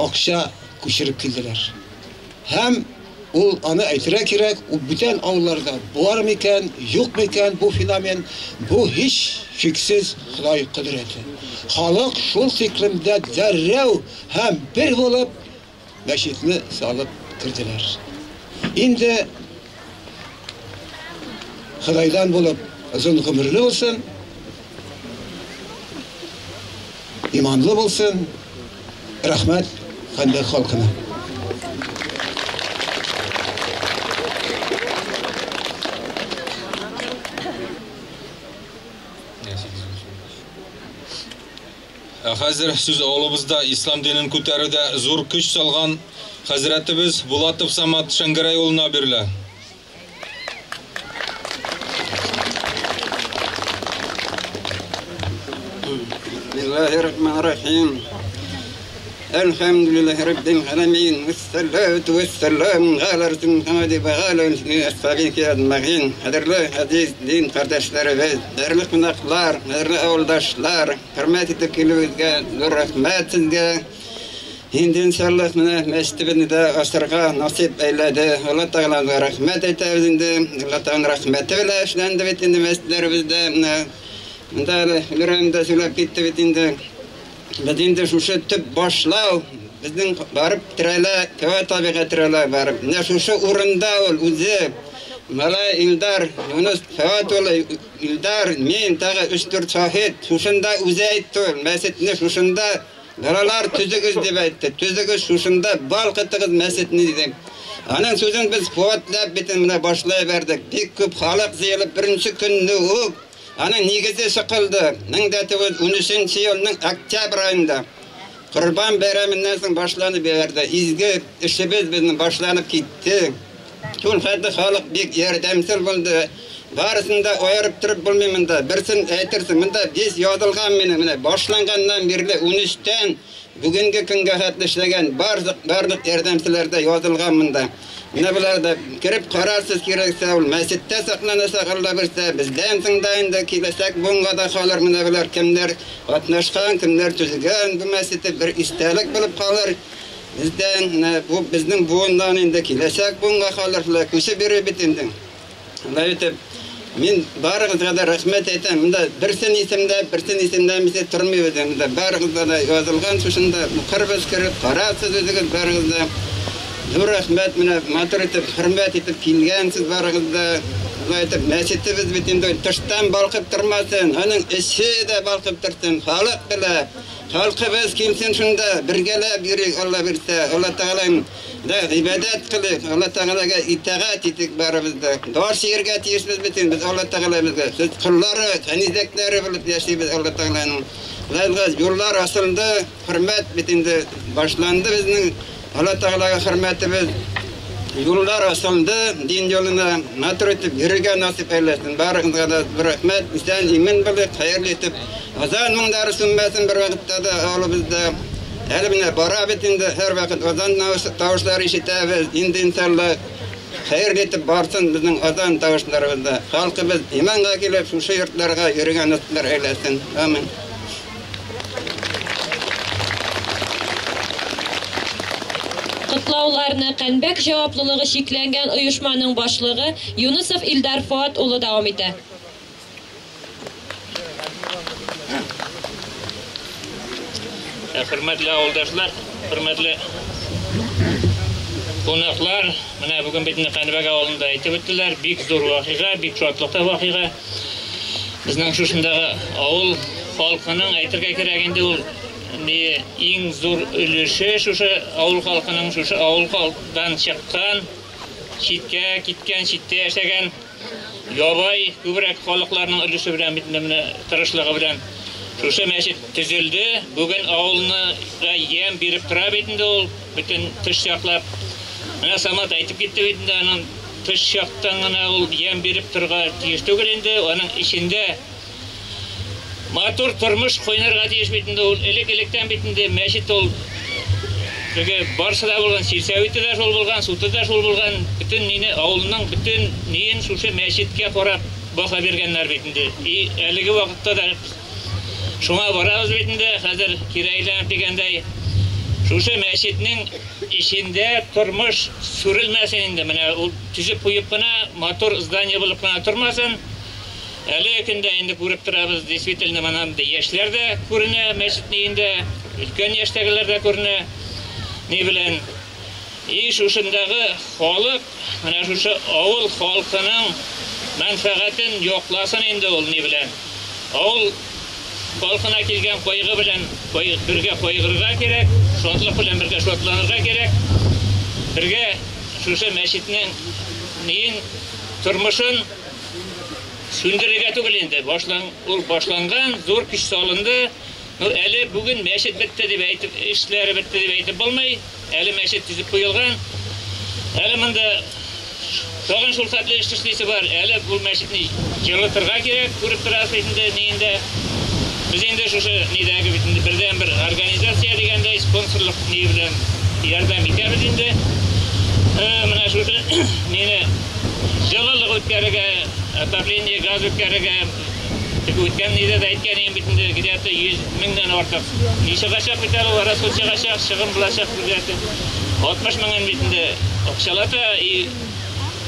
акча күчереп килделәр. Һәм ул аны әйтергә кирәк, ул бүтән авылларда бар микән, юк микән бу феномен, бу һич шиксез Ходай кодрәте. Халык шул фикремдә дәррәү һәм бер булып мәчетне салып керделәр. Инде Ходайдан булып озын гомерле булсын, иманлы булсын. Рәхмәт Кәнбәк халкына.
Ә хәзер сүз авылыбызда ислам динен күтәрүдә зур көч салган хәзрәтебез Булатов Самат Шәңгәрәй улына бирелә.
Бисмиллахир-рахманир-рахим. Әлхәмдүлилләһи раббил галәмин. Вәссалату вәссәлам галә расулина Мухәммәд вә галә алиһи вә асхабиһи әҗмәгыйн. Кадерле газиз дин кардәшләребез, кадерле кунаклар, кадерле авылдашлар, хөрмәт итеп килүегезгә зур рәхмәт сезгә. Инде иншаллаһ менә мәчетебезне дә ачарга насыйп әйләде. Алла Тәгаләгә рәхмәт әйтәбез инде. Алла Тәгаләнең рәхмәте белән эшләнде бит инде мәчетләребез дә. Менә монда әле Гөлрәм дә сөйләп китте бит инде. Без инде шушы төп башлау безнең барып терәлә, Фәват абыйга терәлә барып. Менә шушы урында ул үзе малай Илдар, Юныс Фәват улы Илдар, мин тагы 3-4 шаһит, шушында үзе әйтте ул, мәчетне шушында балалар төзегез дип әйтте. Төзегез шушында балкытыгыз мәчетне диде. Аның сүзен без куәтләп битен менә башлай бердек. Бик күп халык җыелып беренче көнне үк аның нигезе чыкылды. 1913 елның октябрь аенда. Корбан бәйрәменнән соң башланып бирде. Изге эшебез безнең башланып китте. Шул хәтле халык бик ярдәмчел булды. Барысын да аерып торып булмый монда. Берсен әйтерсең, монда без язылган менә, менә башланганнан бирле 13-тән бүгенге көнгә хәтле эшләгән барлык ярдәмчеләр дә язылган монда. Менә болар да кереп карарсыз кирәксә, ул мәчеттә сакланасак, Алла бирсә, бездән соң да инде киләчәк буынга да калыр. Менә болар кемнәр катнашкан, кемнәр төзегән, бу мәчете бер истәлек булып калыр. Бездән, бу безнең буыннан инде киләчәк буынга калыр, шулай күчеп йөри бит инде. Шулай итеп, мин барыгызга да рәхмәт әйтәм. Монда берсен исемдә, берсен исемләмичә тормыйбыз. Монда барыгызга да язылган шушында укырбыз кереп, карарсыз үзегез барыгыз да. Зур рәхмәт, менә матур итеп, хөрмәт итеп килгәнсез барыгыз да. Шулай итеп, мәчетебез бит инде тыштан балкып тормасын, аның эче дә балкып торсын, халык белә. Халкыбыз килсен шунда, бергәләп йөрик, Алла бирсә. Алла Тәгаләм дә гыйбадәт кылыйк, Алла Тәгаләгә итагать итик барыбыз да. Баш ияргә тиешбез бит без Алла Тәгаләбезгә. Без коллары, кәнизәкләре булып яшибез Алла Тәгаләнең. Шулай юллар ачылды, хөрмәт бит инде башланды безнең. Алла Тәгаләгә хөрмәтебез. Юллар ачылды, дин юлына матур итеп йөрергә насыйп әйләсен. Барыгызга да рәхмәт, исән имин булыйк, хәерле итеп. Азан моңнары сүнмәсен бер вакытта да авылыбызда. Әле менә бара бит инде, һәр вакыт азан тавышлары ишетәбез. Инде иншалла хәерле итеп барсын безнең азан тавышларыбызда. Халкыбыз иманга килеп, шушы йортларга йөргән насыйплар әйләсен. Амин.
Котлауларны Кәнбәк җаваплылыгы чикләнгән оешманың башлыгы Юнысов Илдар Фуат улы дәвам итә.
Хөрмәтле авылдашлар, хөрмәтле кунаклар, менә бүген бит инде Кәнбәк авылында әйтеп үттеләр, бик зур вакыйга, бик шатлыклы вакыйга. Безнең шушындагы авыл халкының әйтергә кирәк инде ул иң зур өлеше шушы авыл халкының, шушы авыл халкыннан чыккан, читкә киткән, читтә яшәгән ябай күбрәк халыкларның өлеше белән бит менә тырышлыгы белән шушы мәчет төзелде. Бүген авылны ямь биреп тора бит инде ул, бөтен тыш яклап. Менә Самат әйтеп китте бит инде, аның тыш яктан гына ул ямь биреп торырга тиеш түгел инде, аның эчендә матур тормыш куйнарга тиеш бит инде ул. Элек-электән бит инде мәчет ул Теге барсы да булган, сельсоветы да шул булган, суды да шул булган, бөтен нине авылның бөтен ниен шушы мәчеткә карап баха биргәннәр бит инде. И әлеге вакытта да шуңа барабыз бит инде, хәзер кире әйләнеп дигәндәй, шушы мәчетнең эчендә тормыш сүрелмәсен инде. Менә ул төзеп куеп кына, матур здание булып кына тормасын. Әле көндә инде күреп торабыз, действительно моны яшьләр дә күренә мәчетнең инде, өлкән яшьтәгеләр дә күренә. Ни белән и шушындагы халык, менә шушы авыл халкының мәнфәгатен якласын инде ул ни белән. Авыл халкына килгән кайгы белән бергә кайгырырга кирәк, шатлык белән бергә шатланырга кирәк. Бергә шушы мәчетнең ниен тормышын сүндерергә түгел инде. Ул башланган, зур көч салынды. Ну, әле бүген мәчет бетте дип әйтеп, эшләре бетте дип әйтеп булмый. Әле мәчет төзеп куелган. Әле монда тагын шул хәтле эш эшлисе бар. Әле бу мәчетне җылытырга кирәк, күреп торасыз инде, ни инде. Без инде шушы нидәге бит инде бердән-бер организация дигәндәй спонсорлык ни белән ярдәм итәбез инде. Менә шушы нине җылылык үткәрергә, отопление, газ үткәрергә. Тик үткән нидә дә әйткән идем бит инде, где-то 100 меңнән артык. Ни чыгачак бит әле, ул расход чыгачак, чыгым булачак где-то. 60 меңен бит инде акчалата, и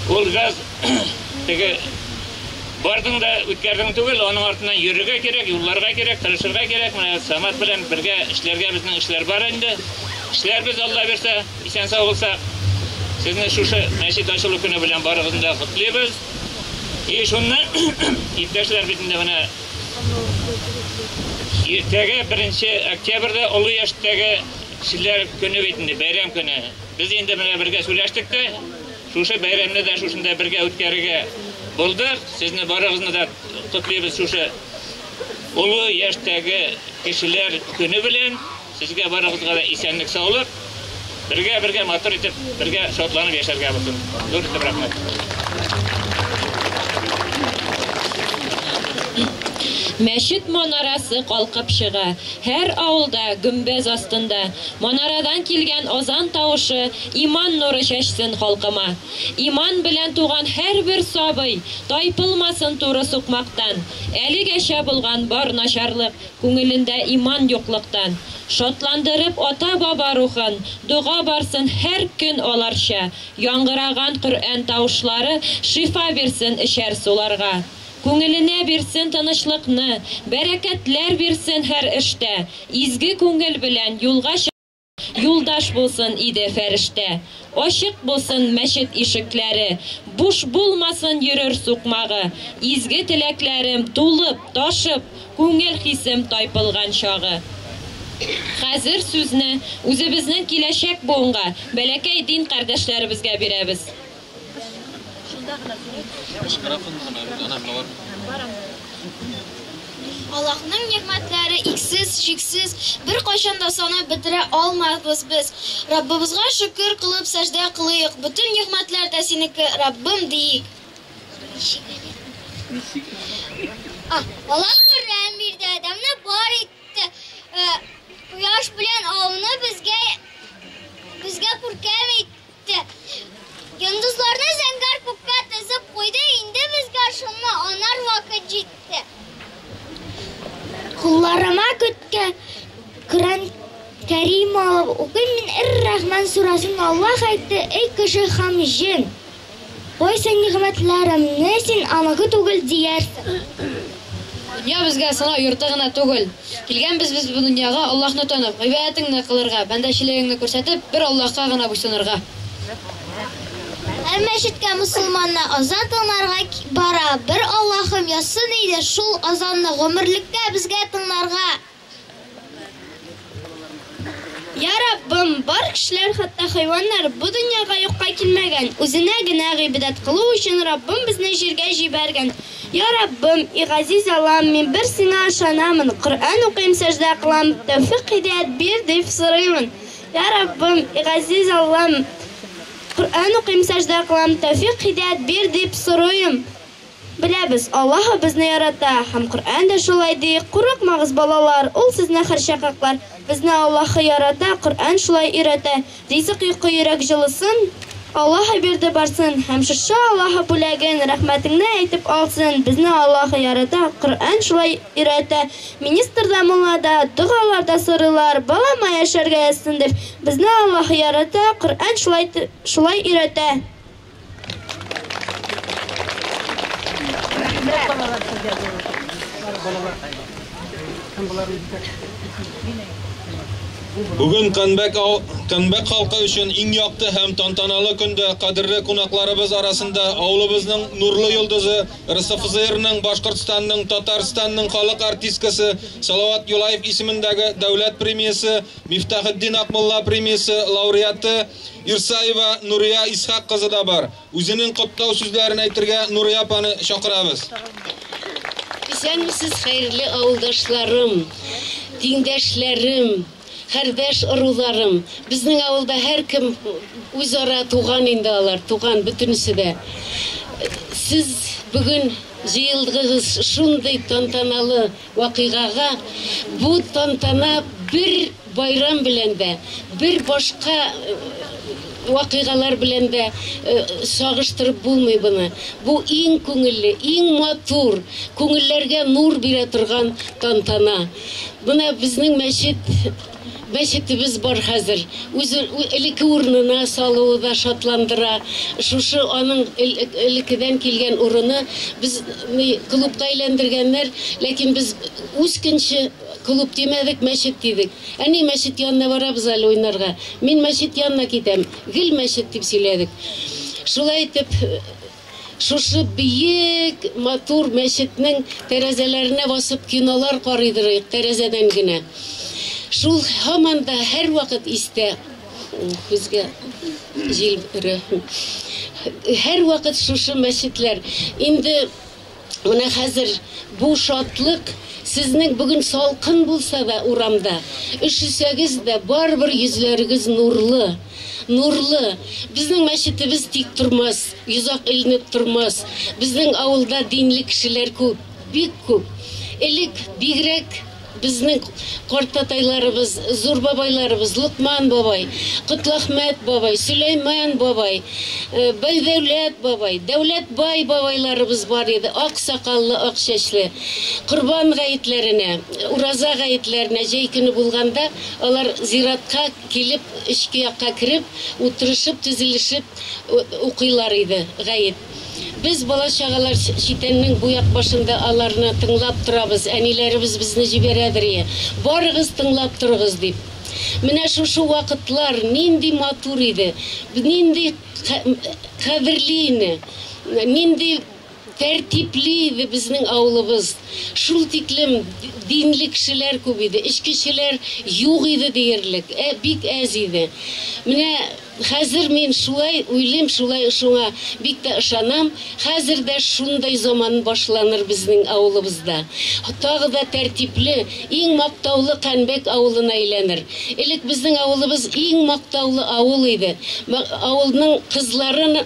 ул газ теге бардың да үткәрдең түгел, аның артыннан йөрергә кирәк, юлларга кирәк, тырышырга кирәк. Менә Самат белән бергә эшләргә безнең эшләр бар инде. Эшләрбез, Алла бирсә, исән сау булсак. Сезне шушы мәчет ачылу көне белән барыгызны да котлыйбыз. И шуннан иптәшләр бит инде менә иртәгә 1 октябрьдә олы яшьтәге кешеләр көне бит инде, бәйрәм көне. Без инде менә бергә сөйләштек тә, шушы бәйрәмне дә шушында бергә үткәрергә булдык. Сезне барыгызны да котлыйбыз шушы олы яшьтәге кешеләр көне белән. Сезгә барыгызга да исәнлек, саулык. Бергә-бергә матур итеп, бергә шатланып яшәргә булсын. Зур итеп рәхмәт.
Мәчет манарасы калкып чыга. Һәр авылда гөмбәз астында. Манарадан килгән азан тавышы иман нуры чәчсен халкыма. Иман белән туган һәрбер сабый тайпылмасын туры сукмактан. Әлегәчә булган бар начарлык күңелендә иман юклыктан. Шатландырып ата-баба рухын, дога барсын һәр көн аларча. Яңгыраган Коръән тавышлары шифа бирсен эчәр суларга. Күңеленә бирсен тынычлыкны, бәрәкәтләр бирсен һәр эштә. Изге күңел белән юлга юлдаш булсын иде фәрештә. Ачык булсын мәчет ишекләре, буш булмасын йөрер сукмагы. Изге теләкләрем тулып, ташып, күңел хисем тайпылган чагы. Хәзер сүзне үзебезнең киләчәк буынга, бәләкәй дин кардәшләребезгә бирәбез.
Аллаһның нигъмәтләре иксез, чиксез, бер кайчан да санап бетерә алмабыз без. Раббыбызга шөкер кылып сәҗдә кылыйк. Бөтен нигъмәтләр дә синеке, Раббым диик. Аллаһ Коръән бирде, Адәмне бар итте. Кояш белән ауны безгә күркәм итте. Йондозларны зәңгәр күккә тезеп куйды, инде безгә шуны анар вакыт җитте.
Кулларыма көткә Коръән Кәрим алып укыйм мин Эр-Рахман сурасын. Аллаһ әйтте: "Эй кеше һәм җен, кайсы нигъмәтләремне син аныкы түгел диярсең?"
Дөнья безгә сынау йорты гына түгел. Килгәнбез без бу дөньяга Аллаһны танып, гыйбадәтеңне кылырга, бәндәчелегеңне күрсәтеп, бер Аллаһка гына буйсынырга.
Һәр мәчеткә мусулманнар азан тыңларга бара. Бер Аллаһым язсын иде шул азанны гомерлеккә безгә тыңларга.
Я Раббым, бар кешеләр, хәтта хайваннар бу дөньяга юкка килмәгән. Үзенә генә гыйбадәт кылу өчен Раббым безне җиргә җибәргән. Я Раббым, и газиз Аллам, мин бер сиңа ышанамын. Коръән укыйм, сәҗдә кылам, тәүфик һидәят бир дип сорыймын. Я Раббым, и газиз Аллам, Коръән укыйм, сәҗдә кылам, тәүфик һидәят бир дип сорыйм. Беләбез, Аллаһ безне ярата, һәм Коръән дә шулай ди. Курыкмагыз, балалар, ул сезне һәрчак аклар. Безне Аллаһы ярата, Коръән шулай өйрәтә. Ризык, йокы, йөрәк җылысын Аллаһы бирде барсын. Һәм шушы Аллаһы бүләген рәхмәтеңне әйтеп алсын. Безне Аллаһы ярата, Коръән шулай өйрәтә. Министр да, мулла да догалар да сорыйлар, балама яшәргә язсын дип. Безне Аллаһы ярата, Коръән шулай шулай өйрәтә.
Бүген Кәнбәк Кәнбәк халкы өчен иң якты һәм тантаналы көндә кадерле кунакларыбыз арасында авылыбызның нурлы йолдызы, РСФСРның, Башкортстанның, Татарстанның халык артисткасы Салават Юлаев исемендәге дәүләт премиясе, Мифтахетдин Акмулла премиясе лауреаты Ирсаева Нурия Исхак кызы да бар. Үзенең котлау сүзләрен әйтергә Нурия апаны чакырабыз.
Исәнмесез, хәерле авылдашларым, тиңдәшләрем, кардәш ыруларым. Безнең авылда һәркем үзара туган инде алар, туган бөтенесе дә. Сез бүген җыелдыгыз шундый тантаналы вакыйгага. Бу тантана бер байрам белән дә, бер башка вакыйгалар белән дә чагыштырып булмый буны. Бу иң күңелле, иң матур, күңелләргә нур бирә торган тантана. Бына безнең мәчетебез бар хәзер. Үзе элекке урынына салуы да шатландыра. Шушы аның элеккедән килгән урыны без клубка әйләндергәннәр, ләкин без үскенче клуб димәдек, мәчет дидек. Әни мәчет янына барабыз әле уйнарга. Мин мәчет янына китәм. Гел мәчет дип сөйләдек. Шулай итеп, шушы бөек матур мәчетнең тәрәзәләренә басып кинолар карыйдырыйк, тәрәзәдән генә. Шул һаман да һәр вакыт истә, күзгә җил өрә. Һәр вакыт шушы мәчетләр. Инде менә хәзер бу шатлык сезнең бүген салкын булса да урамда, өшесәгез дә барыбер йөзләрегез нурлы. Нурлы. Безнең мәчетебез тик тормас, йозак эленеп тормас. Безнең авылда динле кешеләр күп, бик күп. Элек бигрәк безнең картатайларыбыз, зур бабайларыбыз, Локман бабай, Котлахмәт бабай, Сөләйман бабай, Байдәүләт бабай, Дәүләтбай бабайларыбыз бар иде, ак сакаллы, ак чәчле. Корбан гаетләренә, ураза гаетләренә җәй көне булганда алар зиратка килеп, эчке якка кереп, утырышып, төзелешеп укыйлар иде гает. Без бала чагалар читәннең бу як башында аларны тыңлап торабыз, әниләребез безне җибәрәдер ие. Барыгыз тыңлап торыгыз дип. Менә шушы вакытлар нинди матур иде, нинди кадерле иде, нинди тәртипле иде безнең авылыбыз. Шул тиклем динле кешеләр күп иде, эчкечеләр юк иде диярлек, бик әз иде. Менә хәзер мин шулай уйлыйм, шулай шуңа бик тә ышанам. Хәзер дә шундай заман башланыр безнең авылыбызда. Тагы да тәртипле, иң мактаулы Кәнбәк авылына әйләнер. Элек безнең авылыбыз иң мактаулы авыл иде. Авылның кызларына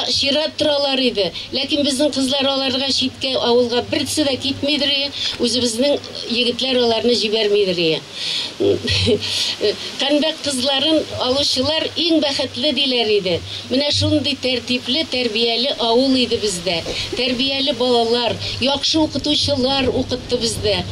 чират торалар иде. Ләкин безнең кызлар аларга читкә авылга берсе дә китмидер, үзебезнең егетләр аларны җибәрмидер. Кәнбәк кызларын алучылар иң бәхетле диләр иде. Менә шундый тәртипле, тәрбияле авыл иде бездә. Тәрбияле балалар, яхшы укытучылар укытты бездә.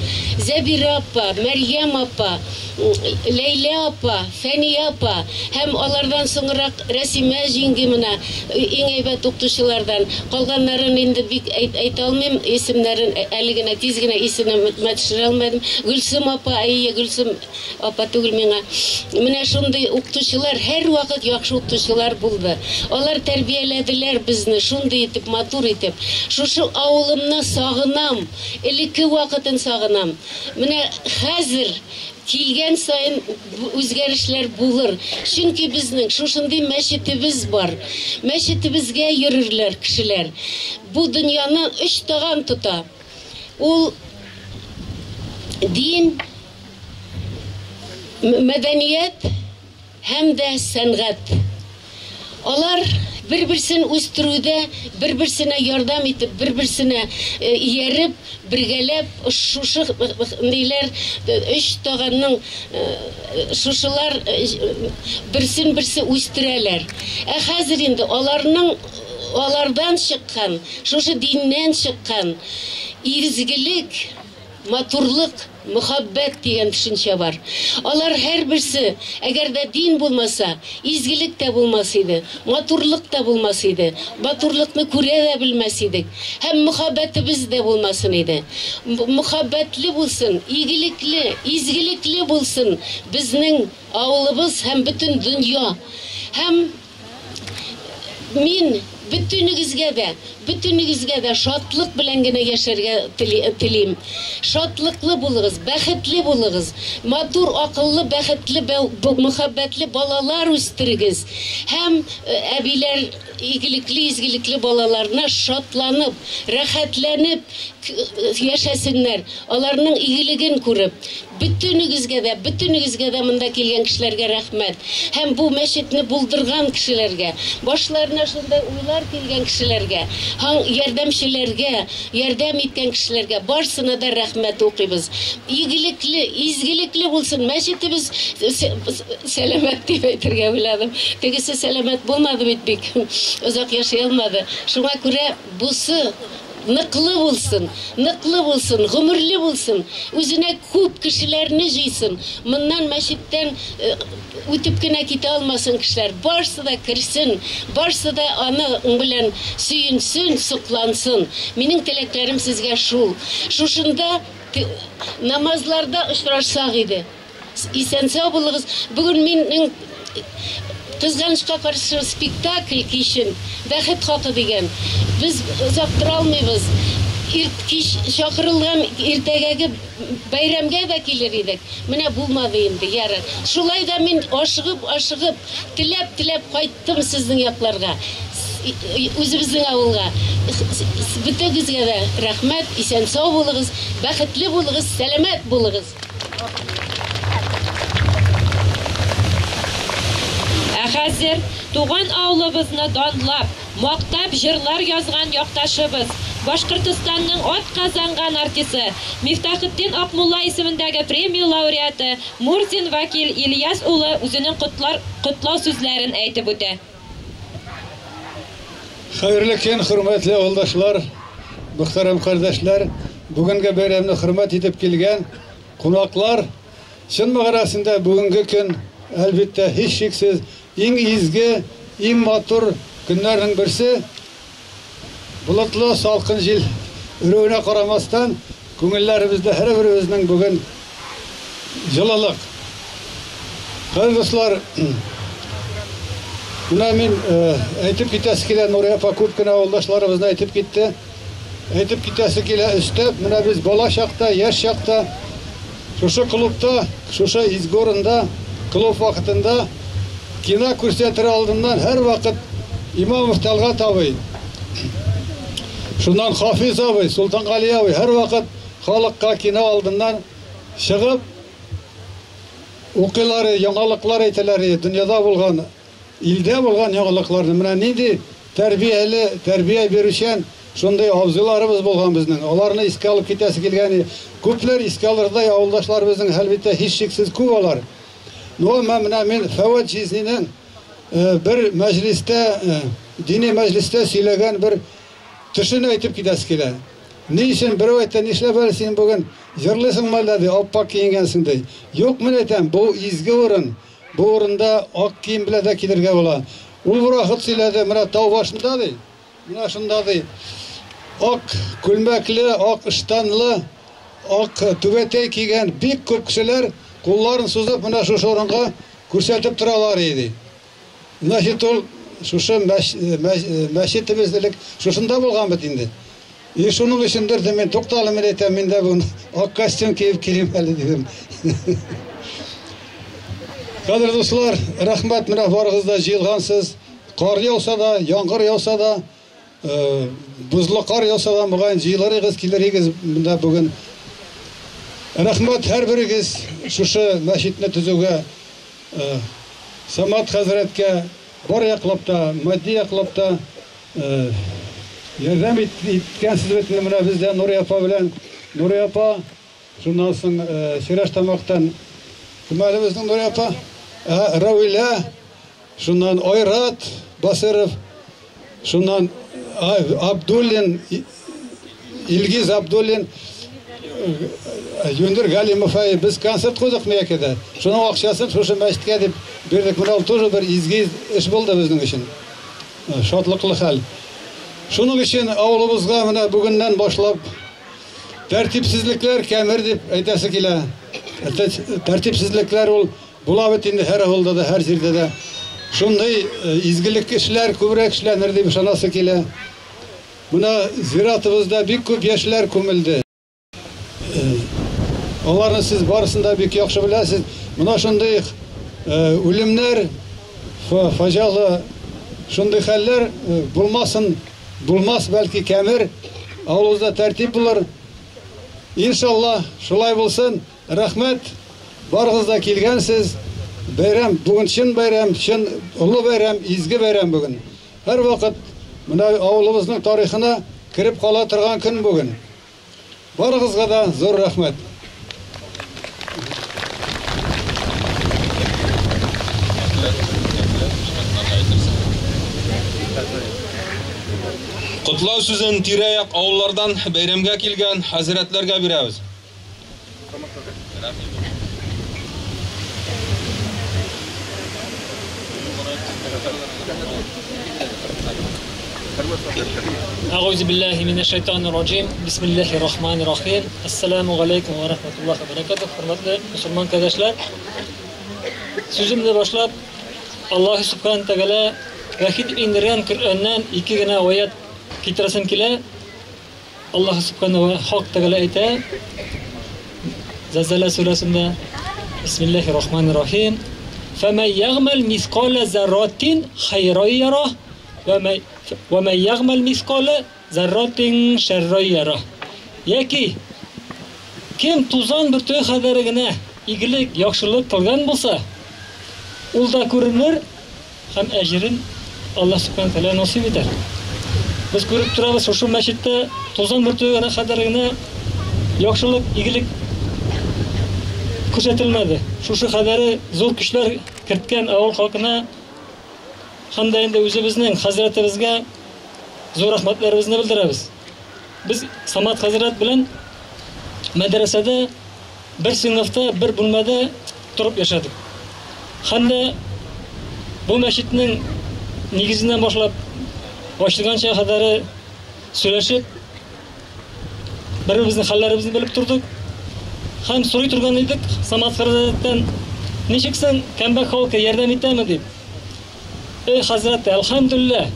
Зәбирә апа, Мәрьям апа, Ләйлә апа, Фәния апа һәм алардан соңрак Рәсимә җиңги менә иң әйбәт укытучылардан. Калганнарын инде бик әйтә алмыйм, исемнәрен әле генә тиз генә исемә төшерә алмадым. Гөлсем апа, әйе, Гөлсем апа түгел миңа. Менә шундый укытучылар, һәр вакыт яхшы укытучылар булды. Алар тәрбияләделәр безне шундый итеп, матур итеп. Шушы авылымны сагынам, элекке вакытын сагынам. Менә хәзер килгән саен үзгәрешләр булыр. Чөнки безнең шушындый мәчетебез бар. Мәчетебезгә йөрерләр кешеләр. Бу дөньяны өч таган тота. Ул дин, мәдәният һәм дә сәнгать. Алар Бер-берсен үстерүдә, бер-берсенә ярдәм итеп, бер-берсенә ияреп, бергәләп шушы ниләр өч таганның шушылар берсен берсе үстерәләр. Ә хәзер инде аларның алардан чыккан, шушы диннән чыккан изгелек, матурлык, мөхәббәт дигән төшенчә бар. Алар һәрберсе, әгәр дә дин булмаса, изгелек тә булмас иде, матурлык та булмас иде, матурлыкны күрә дә белмәс идек, һәм мөхәббәтебез дә булмасын иде. Мөхәббәтле булсын, игелекле, изгелекле булсын безнең авылыбыз һәм бөтен дөнья. Һәм мин бөтенегезгә дә шатлык белән генә яшәргә телим. Шатлыклы булыгыз, бәхетле булыгыз, матур, акыллы, бәхетле, мөхәббәтле балалар үстерегез. Һәм әбиләр игелекле, изгелекле балаларына шатланып, рәхәтләнеп яшәсеннәр. Аларның игелеген күреп, бөтенегезгә дә монда килгән кешеләргә рәхмәт. Һәм бу мәчетне булдырган кешеләргә, башларына шундай уйлар килгән кешеләргә, һәм ярдәмчеләргә, ярдәм иткән кешеләргә барсына да рәхмәт укыйбыз. Игелекле, изгелекле булсын. Мәчетебез сәламәт дип әйтергә уйладым. Тегесе сәламәт булмады бит бик. Озак яшәй алмады. Шуңа күрә бусы ныклы булсын, ныклы булсын, гомерле булсын, үзенә күп кешеләрне җыйсын. Моннан мәчеттән үтеп кенә китә алмасын кешеләр. Барсы да керсен, барсы да аны белән сөенсен, соклансын. Минем теләкләрем сезгә шул. Шушында намазларда очрашсак иде. Исән-сау булыгыз. Бүген минем кызганычка каршы спектакль кичен Бәхет хакы дигән. Без озак тора алмыйбыз. Кич чакырылган иртәгәге бәйрәмгә дә килер идек. Менә булмады инде, ярар. Шулай да мин ашыгып, теләп-теләп кайттым сезнең якларга. Үзебезнең авылга. Бөтегезгә дә рәхмәт, исән-сау булыгыз, бәхетле булыгыз, сәламәт булыгыз.
Ә хәзер туган авылыбызны данлап, мактап җырлар язган якташыбыз, Башкортостанның атказанган артисы, Мифтахетдин Акмулла исемендәге премия лауреаты Мурзин Вакил Ильяс улы үзенең котлау сүзләрен әйтеп үтә.
Хәерле көн, хөрмәтле авылдашлар, мөхтәрәм кардәшләр, бүгенге бәйрәмне хөрмәт итеп килгән кунаклар. Чын мәгънәсендә бүгенге көн, әлбәттә, һичшиксез иң изге, иң матур көннәрнең берсе. Болытлы, салкын җил өрүенә карамастан, күңелләребездә һәрберебезнең бүген җылылык. Хәерле дуслар, менә мин әйтеп китәсе килә, Нурия апа күп кенә авылдашларыбызны әйтеп китте. Әйтеп китәсе килә өстәп, менә без бала чакта, яшь чакта шушы клубта, шушы изге урында, клуб вакытында кино күрсәтер алдыннан һәр вакыт Имамов Талгат абый, шуннан Хафиз абый, Султангали абый һәр вакыт халыкка кино алдыннан чыгып укыйлар, яңалыклар әйтәләр, дөньяда булган, илдә булган яңалыкларны. Менә нинди тәрбияле, тәрбия бирүчән шундый абзыйларыбыз булган безнең. Аларны искә алып китәсе килгән. Күпләр искә алырдай авылдашларыбызның әлбәттә һичшиксез күп алар. Ну, менә мин Фәвәт җизнинең бер мәҗлистә, дини мәҗлистә сөйләгән бер төшен әйтеп китәсе килә. Ни өчен берәү әйтә, нишләп әле син бүген җырлыйсың мәллә ди, аппак киенгәнсең ди. Юк, мин әйтәм, бу изге урын. Бу урында ак кием белән дә килергә була. Ул бер вакыт сөйләде, менә тау башында ди, менә шунда ди, ак күлмәкле, ак ыштанлы, ак түбәтәй кигән бик күп кешеләр кулларын сузып менә шушы урынга күрсәтеп торалар иде. Значит, ул шушы мәчетебез элек шушында булган бит инде. И шуның өчендер дә мин тукталым мин әйтәм, мин дә бүген ак костюм киеп килим әле дидем. Кадерле дуслар, рәхмәт, менә барыгыз да җыелгансыз. Кар яуса да, яңгыр яуса да, бозлы кар яуса да, мөгаен җыелырыгыз, килерегез монда бүген. Рәхмәт һәрберегез шушы мәчетне төзүгә, Самат хәзрәткә, бар яҡлап та, матди яҡлап та ярҙам иткәнсез бит менә бездә Нурия апа белән. Нурия апа, шуннан соң Сирәш-Тамаҡтан кем әле безнең Нурия апа? Равилә, шуннан Айрат Басыров, шуннан Абдуллин, Илгиз Абдуллин, Юндер Галимов, без концерт ҡуйҙыҡ Миәкәдә. Шуның аҡсасын шушы мәсеткә дип бирҙек. Менә ул тоже бер изге эш булды безнең өсөн. Шатлыҡлы хәл. Шуның өсөн ауылыбыҙға менә бөгөннән башлап тәртипсезлекләр кәмер дип әйтәсе килә. Тәртипсезлекләр ул була бит инде һәр ауылда да, һәр җирдә дә. Шундай изгелек эшләр күбрәк эшләнер дип ышанасы килә. Менә зиратыбызда бик күп яшьләр күмелде. Аларны сез барысын да бик яхшы беләсез. Менә шундый үлемнәр, фаҗиалы шундый хәлләр булмасын, булмас бәлки кәмер. Авылыбызда тәртип булыр. Иншалла, шулай булсын. Рәхмәт. Барыгыз да килгәнсез. Бәйрәм бүген чын бәйрәм, чын олы бәйрәм, изге бәйрәм бүген. Һәр вакыт менә авылыбызның тарихына кереп кала торган көн бүген. Барыгызга да зур рәхмәт.
Ҡотлау сүзен тирә-яҡ ауылларҙан бәйрәмгә килгән хәзрәтләргә бирәбеҙ.
أعوذ بالله من الشيطان الرجيم. بسم الله الرحمن الرحيم. السلام عليكم ورحمة الله وبركاته. Хөрмәтле мөселман кардәшләр, сүземне башлап, Аллаһ Субхану Тәгалә вәхид индергән Коръәннән ике генә аят китерәсем килә. Аллаһ Субхану ва Хак Тәгалә әйтә Зәлзәлә сүрәсендә: Бисмиллаһир рахманир рахим. Фәмән ягъмәл мисқала зарратин хайран яра ва ман ягъмәл мисқала зарратин шарран яра. Яки кем тузан бөртеге хәҙәре генә игелек, яҡшылыҡ ҡылған булса, ул да күренер һәм әжерен Аллаһ Субхану Тәгалә насип итәр. Без күреп торабыз, шушы мәчеттә тузан бөртеге генә хәҙәре генә яҡшылыҡ, игелек күрһәтелмәде. Шушы хәҙәре зур көсләр керткән ауыл халҡына һәм дә инде үҙебеҙҙең хәҙрәтебеҙгә зур рәхмәтләребеҙне белдерәбеҙ. Беҙ Самат хәҙрәт белән мәҙрәсәдә бер сыйныфта, бер бүлмәдә тороп йәшәдек. Һәм дә был мәсеттең нигеҙенән башлап башланғанса хәҙәре сөйләшеп, бер-беребеҙҙең хәлләребеҙҙе белеп торҙоҡ. Һәм сорай торған идек Самат хәҙрәттән: "Нисек һең, Кәмбәк халҡы ярҙам итәме?" дип. Эй хәҙрәт, әлхәмдүлилләһ,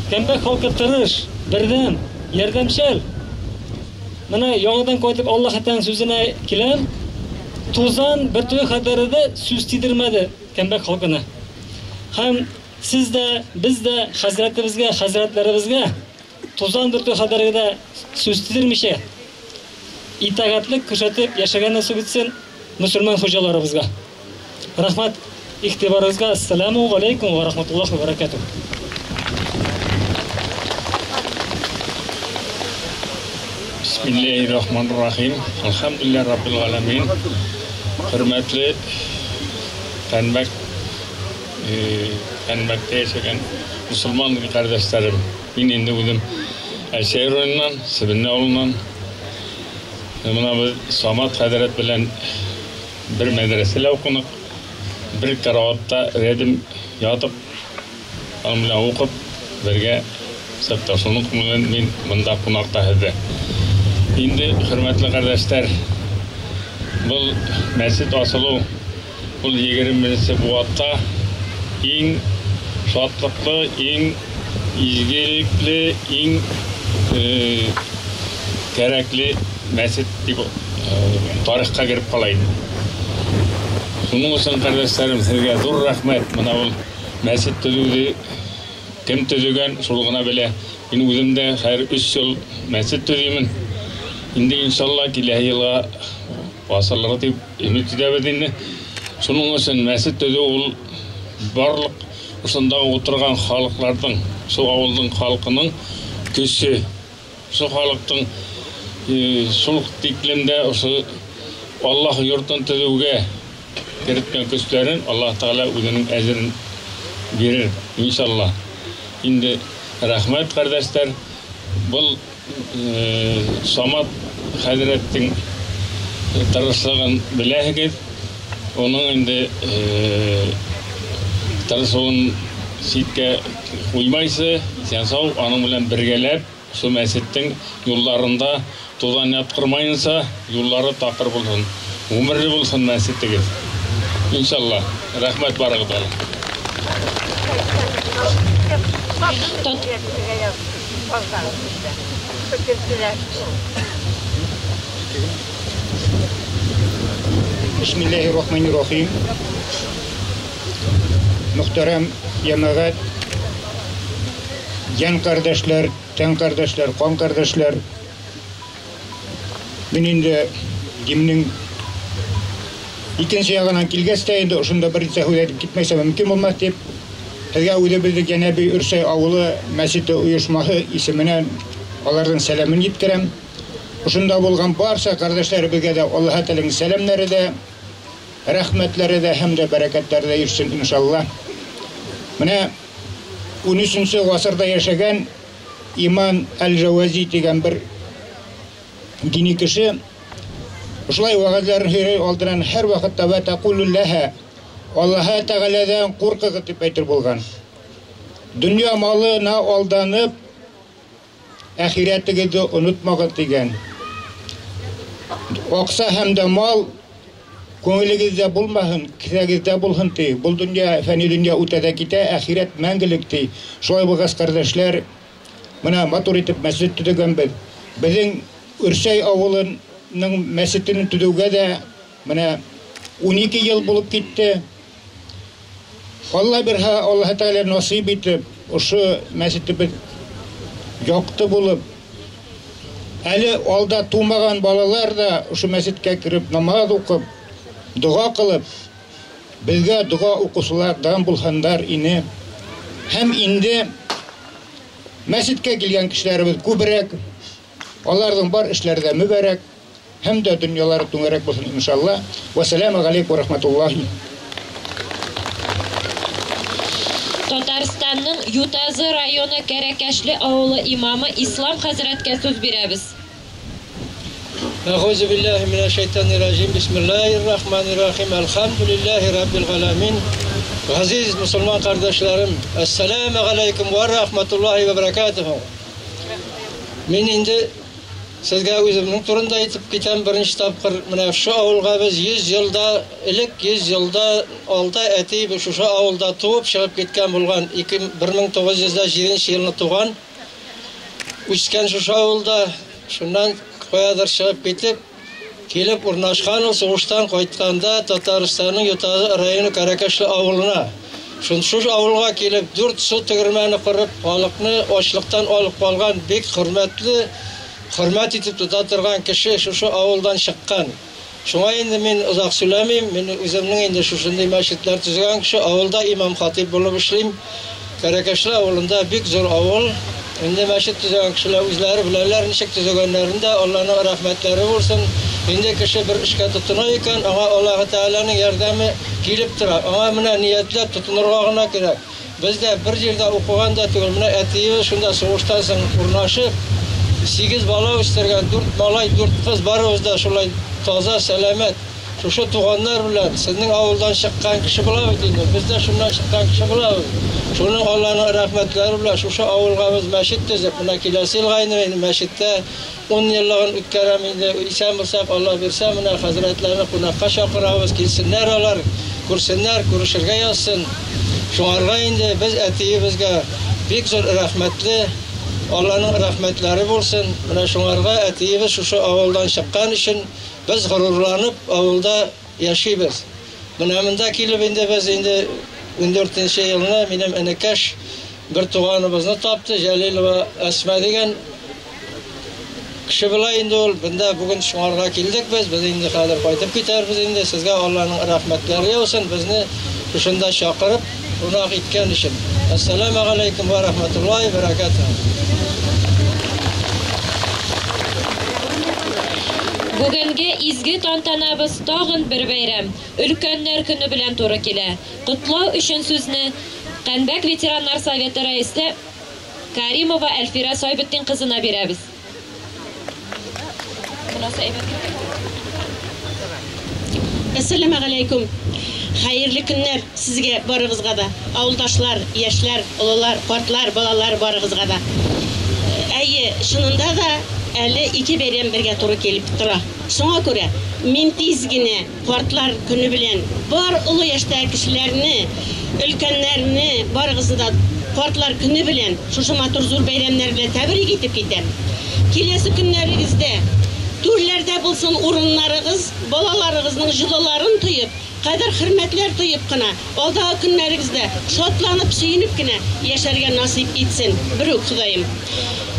Кәмбәк халҡы тырыш, берҙәм, ярҙамсыл. Менә яңадан ҡайтып Аллаһ Тәгаләнең сүзенә киләм. Тузан бөртөге хәҙәре дә сүз тидермәде Кәмбәк халҡына. Һәм сез дә, беҙ дә хәҙрәтебеҙгә, хәҙрәтләребеҙгә тузан бөртөге хәҙәргә дә сүз тидермичә итәғәтлек күрһәтеп йәшәгән насип итсен мөселман хужаларыбыҙға. Рәхмәт иғтибарығыҙға. Ассаламу алейкум ва рахматуллахи ва баракатух.
Bismillahirrahmanirrahim. Elhamdülillah Rabbil alemin. Hörmətli Kənbək, Kənbəkdə yaşayan Müslüman kardeşlerim. Min indi budim Əlşehir rayonundan, Sibinli awılından. Mına biz Самат хәҙрәт белән бер мәҙрәсәлә уҡыныҡ, бер караватта рәдем ятып, аның белән уҡып, бергә сыҡтыҡ. Шуның белән мин бында ҡунаҡта һеҙҙә. Инде хөрмәтле ҡәрҙәштәр, был мәсет асылыу был 21-нсе быуатта иң шатлыҡлы, иң изгелекле, иң кәрәкле мәсет дип тарихҡа кереп ҡала инде. Шуның өсөн, ҡәрҙәштәрем, һеҙгә ҙур рәхмәт. Мына был мәсет төҙөүҙе кем төҙөгән, шул ғына белә. Мин үҙем дә хәҙер 3 йыл мәсет төҙөймөн. Инде иншалла киләһе йылға асылыр тип өмөт итәбеҙ инде. Шуның өсөн мәсет төҙөү ул барлыҡ ошондағы ултырған халыҡларҙың, шул ауылдың халҡының көсө, шул халыҡтың шул тиклемдә ошо Аллаһ йортон төҙөүгә кереткән көстәрен Аллаһ Тәғәлә үҙенең әжерен бирер, иншалла. Инде рәхмәт, ҡәрҙәштәр, был Самат хәҙрәттең тырышлығын беләһегеҙ. Уның инде тырышыуын ситкә ҡуймайсы, иҫән-һау аның менән бергәләп шул мәсеттең юлларында туҙан ятҡырмайынса, юллары таҡыр булһын, ғүмерле булһын мәсетегеҙ. Иншалла. Рәхмәт барығыҙға.
Бисмиллахир-рахманир-рахим. Мөхтәрәм йәмәғәт, йән ҡәрҙәшләр, тән ҡәрҙәшләр, ҡан ҡәрҙәшләр. Мин инде димнең икенсе яғынан килгәс тә инде ошонда бер нисә һүҙ әйтеп китмәйсә мөмкин булмаҫ тип, һеҙгә үҙебеҙҙең Йәнәби Өрсәй ауылы мәсете ойошмаһы исеменән аларҙың сәләмен еткерәм. Ошонда булған барса ҡәрҙәшләребеҙгә дә Аллаһ Тәғәләнең сәләмдәре дә, рәхмәтләре дә һәм дә бәрәкәттәре дә ирешһен иншалла. Менә 13-нсе ғасырҙа йәшәгән Иман әл-Жауази тигән бер дини кеше ошолай вәғәзләрен һөйләй алдынан һәр ваҡытта вә тәҡулләһә, Аллаһ Тәғәләҙән ҡурҡығыҙ тип әйтер булған. Донъя малына алданып әхирәтегеҙҙе онотмағыҙ тигән. Аҡса һәм дә мал күңелегеҙҙә булмаһын, кеҫәгеҙҙә булһын ти. Был донъя, фәни донъя үтә дә китә, әхирәт мәңгелек ти. Шулай булғас, ҡәрҙәшләр, мына матур итеп мәсет төҙөгәнбеҙ. Беҙҙең Өрсәй ауылының мәсетен төҙөүгә дә мына 12 йыл булып китте. Алла бирһә, Аллаһ Тәғәлә насип итеп, ошо мәсетебеҙ яҡты булып, әле алда тыумаған балалар ҙа ошо мәсеткә кереп намаҙ уҡып, доға ҡылып, беҙгә доға уҡыусыларҙан булһындар ине. Һәм инде мәсеткә килгән кешеләребеҙ күберәк, аларҙың бар эшләре дә мөбәрәк, һәм дә донъялары түңәрәк булһын иншалла. Вәссәләмү ғәләйкүм вә рәхмәтуллаһи.
Татарстанның Ютазы районы Кәрәкәшле ауылы имамы Ислам хәзрәткә сүз бирәбеҙ.
Әғүзу биллаһи минәш шайтанир ражим. Бисмиллаһир рахманир рахим. Әлхәмдүлиллаһи раббил ғаламин. Ғәзиз мосолман ҡәрҙәшләрем, әссәләмү ғәләйкүм вә рахмәтуллаһи вә бәрәкәтүһү. Мин инде сезгә үземнең турында әйтеп китәм. Беренче тапҡыр менә ошо ауылға беҙ 100 йылда элек, 100 йылда алда әтей шушы ауылда тыуып чыгып киткән булган. 1907 йылны туган, үскән шушы ауылда. Шуннан ҡаядыр чыгып китеп, килеп урнашҡан ул сугыштан ҡайтканда Татарстанның Ютазы районы Кәрәкәшле ауылына. Шушы ауылға килеп 4 су тегермәне ҡороп, халыҡны ачлыҡтан алып ҡалған бик хөрмәтле, хөрмәт итеп тота торган кеше шушы ауылдан чыккан. Шуңа инде мин озак сөйләмим. Мин үземнең инде шушындый мәчетләр төзегән кеше, авылда имам хатип булып эшлим. Кәрәкәшле авылында бик зур авыл. Инде мәчет төзегән кешеләр үзләре беләләр ничек төзегәннәрен дә, Аллаһның рәхмәтләре булсын. Инде кеше бер эшкә тотына икән, аңа Аллаһ Тәгаләнең ярҙамы килеп тора. Аңа менә ниятләп тотынырга гына кирәк. Без дә бер җирдә укыган да түгел. Менә әтиебез шунда сугыштан соң урнашып, 8 бала үстергән, 4 малай, 4 кыз, барыбыз да шулай таза, сәламәт. Шушы туганнар белән сезнең авылдан чыккан кеше була бит инде. Без дә шуннан чыккан кеше булабыз. Шуның Аллаһның рәхмәтләре белән шушы авылга без мәчет төзеп, менә киләсе елга инде мәчеттә 10 еллыгын үткәрәм инде. Исән булсак, Алла бирсә, менә хәзрәтләрне кунакка чакырабыз, килсеннәр алар, күрсеннәр, күрешергә язсын. Шуңарга инде без әтиебезгә бик зур рәхмәтле, Аллаһның рәхмәтләре булсын. Менә шуңарга әтиебез шушы авылдан чыккан өчен без горурланып авылда яшибез. Менә монда килеп инде без инде 14 елны минем энекәш бер туганыбызны тапты, Җәлилова Әсмә дигән кеше була инде ул. Бында бүген шуңарга килдек без. Без инде хәзер кайтып китәрбез инде. Сезгә Аллаһның рәхмәтләре яусын. Безне шушында чакырып, кунак иткән өчен. Ассаламу алейкум ва рахматуллахи ва баракатуһу.
Бүгенге изге тантанабыз тагын бер бәйрәм, Өлкәннәр көне белән туры килә. Котлау өчен сүзне Кәнбәк ветераннар советы рәисе Каримова Әлфирә Сайбетдин кызына бирәбез.
Әссәламу алейкум. Хәерле көннәр сезгә барыгызга да. Авылдашлар, яшьләр, олылар, картлар, балалар барыгызга да. Әйе, чынында да әле ике бәйрәм бергә туры килеп тора. Шуңа күрә мин тиз генә картлар көне белән бар олы яшьтәге кешеләрне, өлкәннәрне барыгызны да картлар көне белән шушы матур зур бәйрәмнәр белән тәбрик итеп китәм. Киләсе көннәрегездә түрләрдә булсын урыннарыгыз, балаларыгызның җылыларын тоеп, кадер хөрмәтләр тоеп кына, алдагы көннәрегездә шатланып, сөенеп кенә яшәргә насыйп итсен, берүк Ходаем.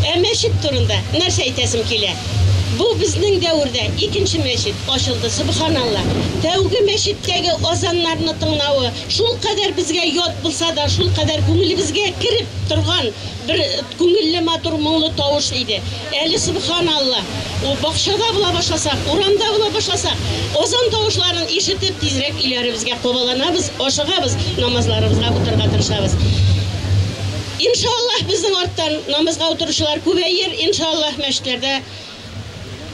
Ә мәчет турында нәрсә әйтәсем килә? Бу безнең дәвердә икенче мәчет ачылды, субханалла. Тәүге мәчеттәге азаннарны тыңлавы шул кадәр безгә ят булса да, шул кадәр күңелебезгә кереп торган бер күңелле матур моңлы тавыш иде. Әле субханалла, ул бакчада була башласак, урамда була башласак, азан тавышларын ишетеп тизрәк өйләребезгә кабаланабыз, ашыгабыз, намазларыбызга утырырга тырышабыз. Иншаллаһ безнең арттан намазга утыручылар күбәер, иншаллаһ мәчетләрдә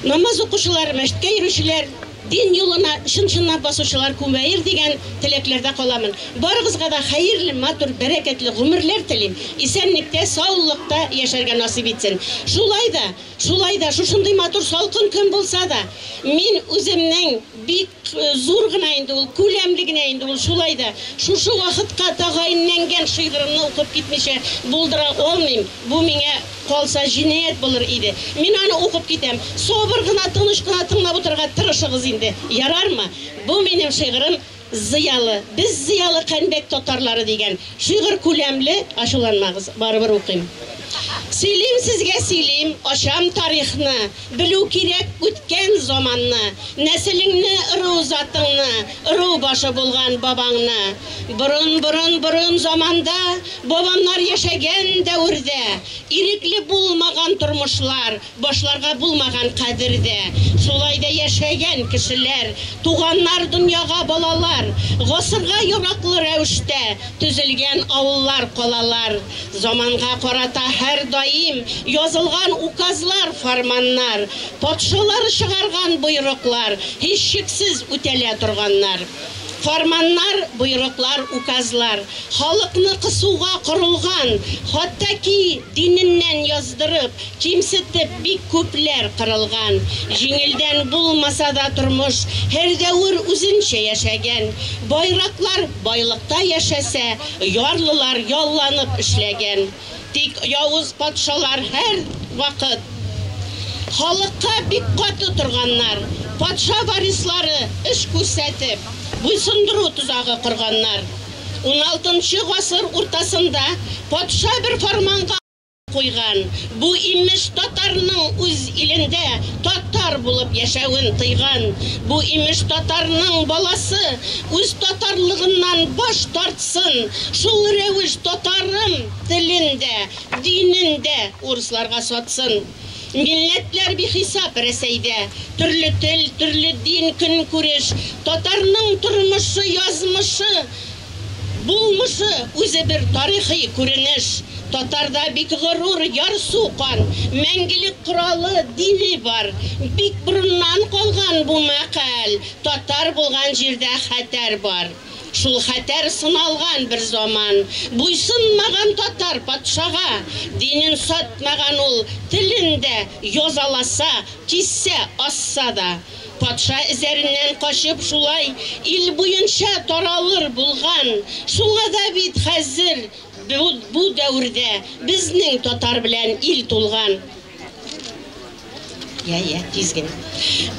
намаз укучылар, мәчеткә йөрүчеләр, дин юлына чын-чынлап басучылар күбәер дигән теләкләрдә каламын. Барыгызга да хәерле, матур, бәрәкәтле гомерләр телим. Исәнлектә, саулыкта яшәргә насыйп итсен. Шулай да, шушындый матур салкын көн булса да, мин үземнең бик зур гына инде ул, күләмле генә инде ул, шулай да шушы вакытка тәгаенләнгән шигыремне укып китмичә булдыра алмыйм. Бу миңа калса җинаять булыр иде. Мин аны укып китәм. Сабыр гына, тыныч кына тыңлап утырырга тырышыгыз инде. Ярармы? Бу минем шигырем Зыялы. Без зыялы Кәнбәк татарлары дигән. Шигырь күләмле, ачуланмагыз, барыбер укыйм. Сөйлим сезгә, сөйлим, ачам тарихны, белү кирәк үткән заманны, нәселеңне, ыру затыңны, ыру башы булган бабаңны. Борын-борын-борын заманда, бабамнар яшәгән дәвердә, ирекле булмаган тормышлар, башларга булмаган кадердә, шулай да яшәгән кешеләр, туганнар дөньяга балалар, гасырга яраклы рәвештә төзелгән авыллар, калалар, заманга карата һәр даим язылган указлар, фарманнар, патшалар чыгарган бойрыклар, һичшиксез үтәлә торганнар. Фарманнар, бойрыклар, указлар халыкны кысуга корылган, хәтта ки диненнән яздырып, кимсетеп бик күпләр кырылган. Җиңелдән булмаса да тормыш һәр дәвер үзенчә яшәгән. Байраклар байлыкта яшәсә, ярлылар ялланып эшләгән. Тик явыз патшалар һәр вакыт халыкка бик каты торганнар. Патша варислары эш күрсәтеп, буйсындыру тозагы корганнар. 16 гасыр уртасында патша бер фарманга куйган. Бу имеш татарның үз илендә татар булып яшәвен тыйган. Бу имеш татарның баласы үз татарлыгыннан баш тартсын. Шул рәвеш татарым телен дә, динен дә урысларга сатсын. Милләтләр бихисап Рәсәйдә, төрле тел, төрле дин, көн күреш, татарның тормышы, язмышы, булмышы үзе бер тарихи күренеш. Татарда бик горур ярсу кан, мәңгелек коралы дине бар. Бик борыннан калган бу мәкаль, татар булган җирдә хәтәр бар. Шул хәтәр сыналган бер заман, буйсынмаган татар патшага, динен сатмаган ул, телен дә язаласа, киссә, асса да. Патша эзәреннән качып шулай ил буенча таралыр булган. Шуңа да бит хәзер бу дәвердә безнең татар белән ил тулган. Я, тиз генә.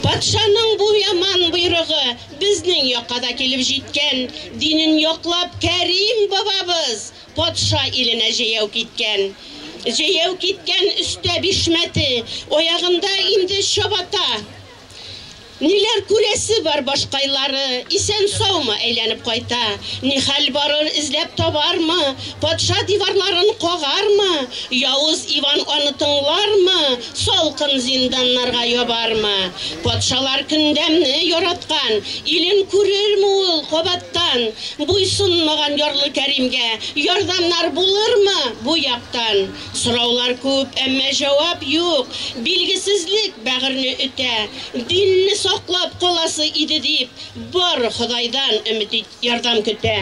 Патшаның бу яман бойрыгы безнең якка да килеп җиткән. Динен яклап Кәрим бабабыз патша иленә җәяү киткән. Җәяү киткән өстә бишмәте, аягында инде чабата. Ниләр күрәсе бар башҡайлары, исән саумы әйләнеп ҡайта? Ни хәл барыр эзләп табармы? Патша диварларын ҡағармы? Яуыз Иван аны тыңлармы? Салҡын зинданнарға ябармы? Патшалар көндәмне яратҡан, илен күрерме ул ҡабаттан? Буйсынмаған ярлы Кәримгә ярҙамнар булырмы бу яҡтан? Сораулар күп, әммә жауап юҡ. Билгесезлек бәғерне өтә. Динне саҡлап ҡаласы иде дип, бар Хоҙайҙан өмөт ярҙам көтә.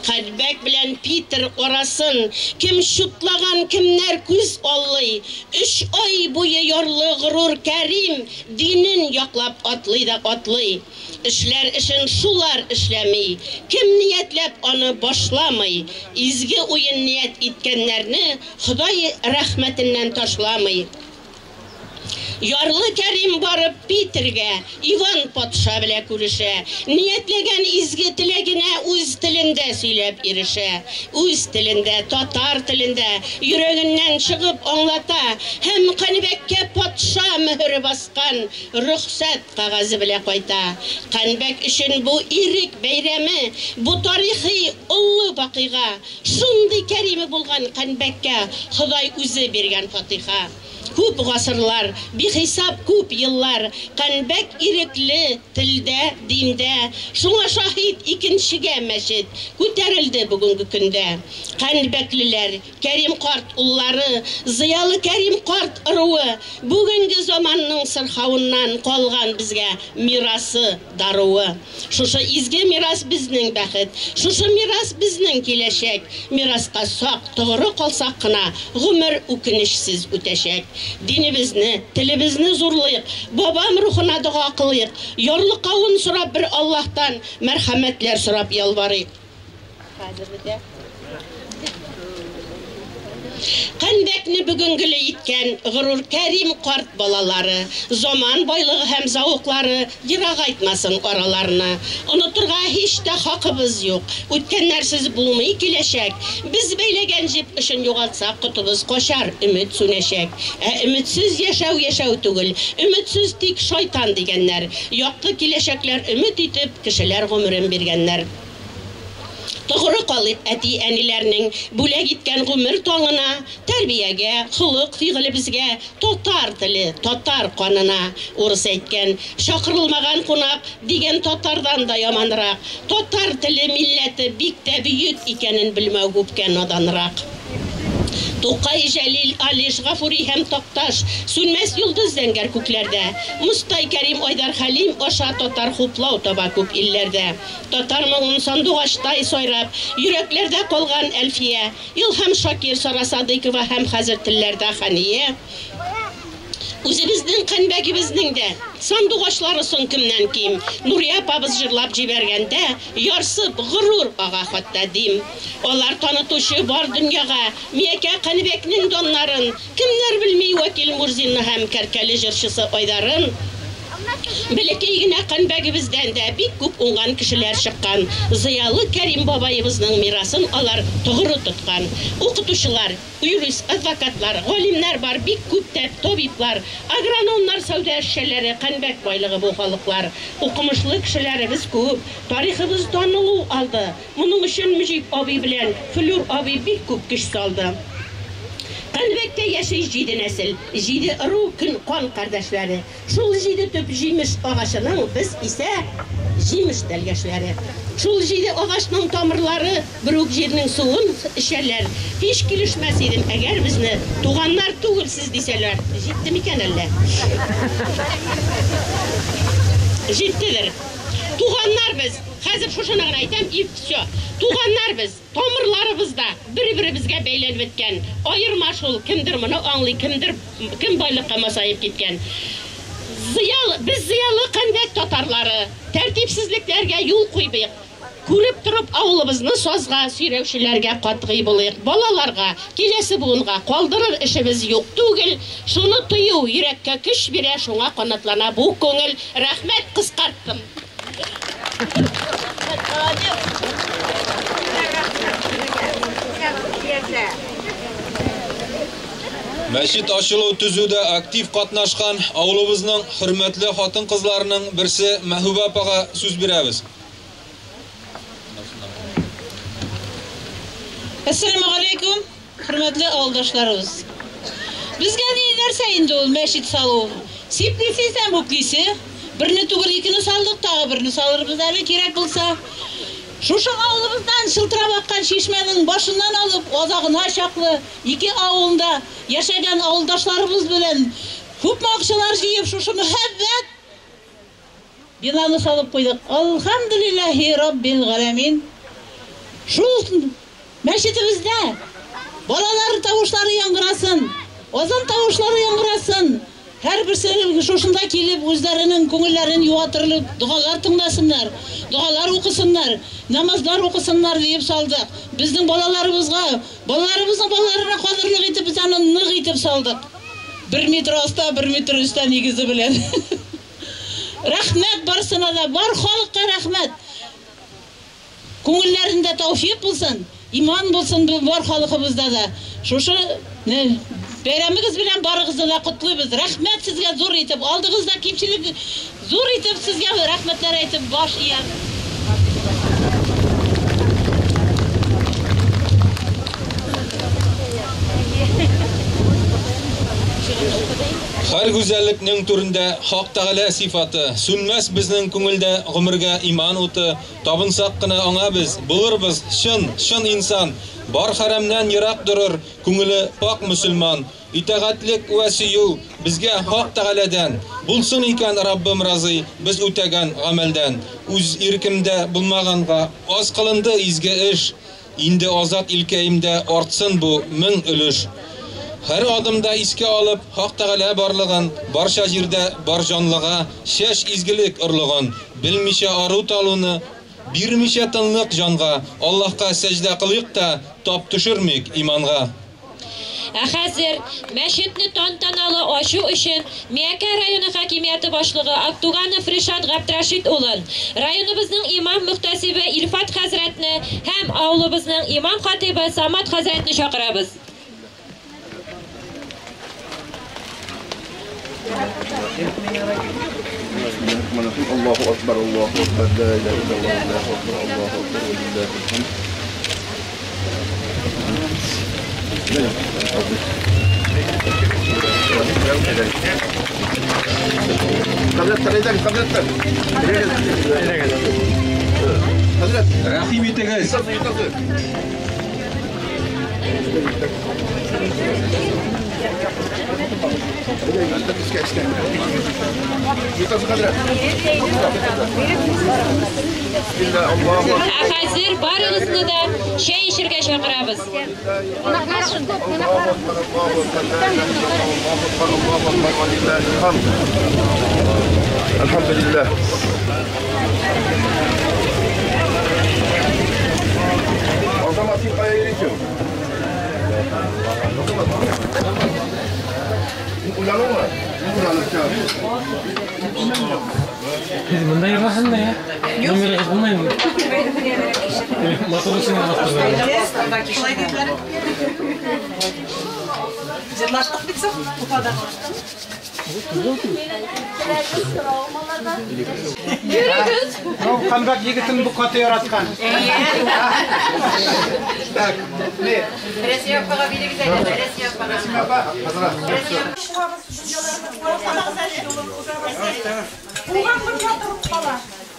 Хәлбәк белән Питер арасын кем шутлаған, кемнәр күҙ аллый. 3 ай буйы ярлы ғорур Кәрим динен яҡлап атлый да атлый. Эшләр эшен шулар эшләмей. Кем ниәтләп аны башламай. Изге уйын ниәт иткәннәрне Хоҙай рәхмәтеннән ташламай. Ярлы Кәрим барып Питергә, Иван патша белән күрешә. Ниәтләгән изге теләгенә үз телендә сөйләп ирешә. Үз телендә, татар телендә йөрәгеннән чыгып аңлата һәм Ҡәнбәккә патша мөһөрө басҡан рөхсәт ҡағаҙы белән ҡайта. Ҡәнбәк өсөн бу ирек бәйрәме, бу тарихи оло ваҡиға. Шундый кәриме булған Ҡәнбәккә Хоҙай үҙе биргән фатиха. Күп ғасырлар, бихисап күп йыллар Ҡәнбәк ирекле телдә, диндә. Шуңа шаһит икенсегә мәсет күтәрелде бөгөнгө көндә. Ҡәнбәклеләр, Кәрим ҡарт уллары, зыялы Кәрим ҡарт ырыуы бөгөнгө заманның сырхауынан ҡалған беҙгә мирасы, дарыуы. Шушы изге мирас беҙҙең бәхет, шушы мирас беҙҙең киләсәк. Мирасҡа саҡ тоғро ҡалсаҡ ҡына ғүмер үкенешсеҙ үтәсәк. Динебеҙне, телебеҙне зурлайыҡ, бабам рухына доға ҡылайыҡ, ярлыҡауын сорап бер Аллаһтан мәрхәмәтләр сорап ялварыйыҡ. Хәҙер бөтә. Ҡәнбәкне бөгөнгөлө иткән ғорур Кәрим ҡарт балалары, заман байлығы һәм зауыҡлары йырағайтмасын араларына. Оноторға һис тә хаҡыбыҙ юҡ, үткәннәрсеҙ булмай киләсәк. Беҙ бәйләгән җеп өсөн юғалтсаҡ, ҡотобоҙ ҡашар, өмөт сүнәсәк. Ә өмөтсөҙ йәшәү йәшәү түгел, өмөтсөҙ тик шайтан дигәннәр. Яҡты киләсәкләр өмөт итеп, кешеләр ғүмерен биргәннәр. Тоғро ҡалып әти-әниләренең бүләк иткән ғүмер таңына, тәрбиәгә, холоҡ фиғелебеҙгә, татар теле, татар ҡанына. Урыҫ әйткән, шаҡырылмаған ҡунаҡ дигән татарҙан да яманыраҡ. Татар теле милләте бик тә бөйөк икәнен белмәү күпкә наданыраҡ. Туҡай, Жәлил, Алиш, Ғафури һәм Таҡташ сүнмәҫ йолдоҙ зәңгәр күкләрҙә. Мостай Кәрим, Айҙар Хәлим аша татар хуплау таба күп илләрҙә. Татар моңон сандуғаштай сайрап, йөрәкләрҙә ҡалған Әлфиә, Илһам Шакир, Сара Садыҡова һәм хәҙер телләрҙә Хәниә. Үҙебеҙҙең ҡәнбәгебеҙҙең дә сандуғашлары сон кемдән ким. Нурия апабыҙ жырлап ебәргәндә ярсып ғорур аға хатта дим. Алар танытыусы бар донъяға Миәкә Ҡәнбәкнең даннарын. Кемдәр белмәй Вәкил Мурзинны һәм Кәркәле йырсысы Айҙарын. Бәләкәй генә ҡәнбәгебеҙҙән дә бик күп уңған кешеләр сыҡҡан. Зыялы Кәрим бабайыбыҙҙың мирасын алар тоғро тотҡан. Уҡытыусылар, юрист, адвокатлар, ғалимнар бар, бик күп тә табиплар, агрономнар, сәүҙә эшселәре, ҡәнбәк байлығы бу халыҡлар. Уҡымышлы кешеләребеҙ күп, тарихыбыҙ танылыу алды. Моның өсөн Мөжип абый белән Флүр абый бик күп көс салды. Ҡәнбәктә йәшәй 7 нәҫел, 7 ырыу көн ҡан ҡәрҙәшләре. Шул 7 төп емеш ағасының беҙ исә емеш тәлгәшләре. Шул 7 ағасының тамырлары бер үк ерҙең суын эсәләр. Һис килешмәҫ инем, әгәр беҙҙе туғаннар түгелһеҙ тиһәләр. Етте микән әллә? Еттелер. Туғаннар беҙ. Хәҙер шушыны ғына әйтәм, и все. Туғаннар беҙ, тамырларыбыҙ да бер-беребеҙгә бәйләнеп бөткән. Айырма шул, кемдер моны аңлай, кемдер кем байлыҡҡа масайып киткән. Зыялы, беҙ зыялы ҡәнбәк татарлары, тәртипсезлектәргә юл ҡуймайыҡ. Күреп тороп ауылыбыҙны сазға сөйрәүселәргә ҡатғи булайыҡ. Балаларға, киләсе быуынға ҡалдырыр эшебеҙ юҡ түгел. Шуны тойоу йөрәккә көс бирә, шуңа ҡанатлана бу күңел. Рәхмәт, ҡыҫҡарттым.
Мәчет ачылу төзүдә актив катнашкан авылыбызның хөрмәтле хатын-кызларының берсе Мәһүбә апага сүз бирәбез.
Әссәламү галәйкүм, хөрмәтле авылдашларыбыз. Безгә ни нәрсә инде ул мәчет салу? Сиплисе һәм үклисе. Берне түгел икене салдык, тагы берне салырбыз әле кирәк булса. Шушы авылыбыздан шылтырап аккан чишмәнең башыннан алып азагына чаклы ике авылында яшәгән авылдашларыбыз белән күп акчалар җыеп шушы мәһабәт бинаны салып куйдык. Алхамдулиллаһи раббил галәмин. Шул мәчетебездә балалар тавышлары яңгырасын, азан тавышлары яңгырасын. Һәр берсе шушында килеп үзләренең күңелләрен юатырлык догалар тыңласыннар, догалар укысыннар, намазлар укысыннар диеп салдык. Безнең балаларыбызга, балаларыбызның балаларына кадерлек итеп без аны нык итеп салдык. 1 метр аста, 1 метр өстә нигезе белән. Рәхмәт барсына да, бар халыкка рәхмәт. Күңелләрендә тәүфик булсын, иман булсын бар халкыбызда да. Шушы бәйрәмегез белән барыгызны да котлыйбыз. Рәхмәт сезгә зур итеп, алдыгызда кимчелек зур итеп сезгә рәхмәтләр әйтеп баш иям.
Һәр гүзәллекнең түрендә Хак Тәгалә сифаты, сүнмәс безнең күңелдә гомергә иман уты, табынсак кына аңа без булырбыз чын, чын инсан. Бар хәрәмнән ерак дурыр күңеле пак мөселман. Итагатьлек вә сөю безгә Хак Тәгаләдән. Булсын икән Раббым разый без үтәгән гамәлдән. Үз иркемдә булмаганга аз кылынды изге эш. Инде азат илкәемдә артсын бу мең өлеш. Һәр адымда искә алып Хак Тәгалә барлыгын, барча җирдә бар җанлыга чәч изгелек орлыгын, белмичә ару талуны, бирмичә тынлык җанга, Аллаһка сәҗдә кылыйк та тап төшермик иманга.
Ә хәзер мәчетне тантаналы ачу өчен Миякә районы хакимияте башлыгы Актуганов Ришат Габдрашит улын, районыбызның имам мөхтәсибе Илфат хәзрәтне һәм авылыбызның имам хатибы Самат хәзрәтне чакырабыз.
Allahu Akbar, Allahu Akbar, la ilahe illallah, Allahu Akbar, Allahu Akbar, ve lillahil hamd.
Рәхим итегез.
Ә хәзер барыгызны да чәй эчәргә чакырабыз.
Elhamdülillah. Otomatik kaya yürütüyor.
Biz bunda yırlasın da ya. Номер булмаймы? Матур өчен
Җырлаштык бит соң Уфада.
Йөрегез.
Канбәк егетен бу каты яраткан. Так, не?
Рәсия апага бирегез әле, Рәсия апага.
Рәсия апа, хәзрәт.
Туган дөнья торып кала.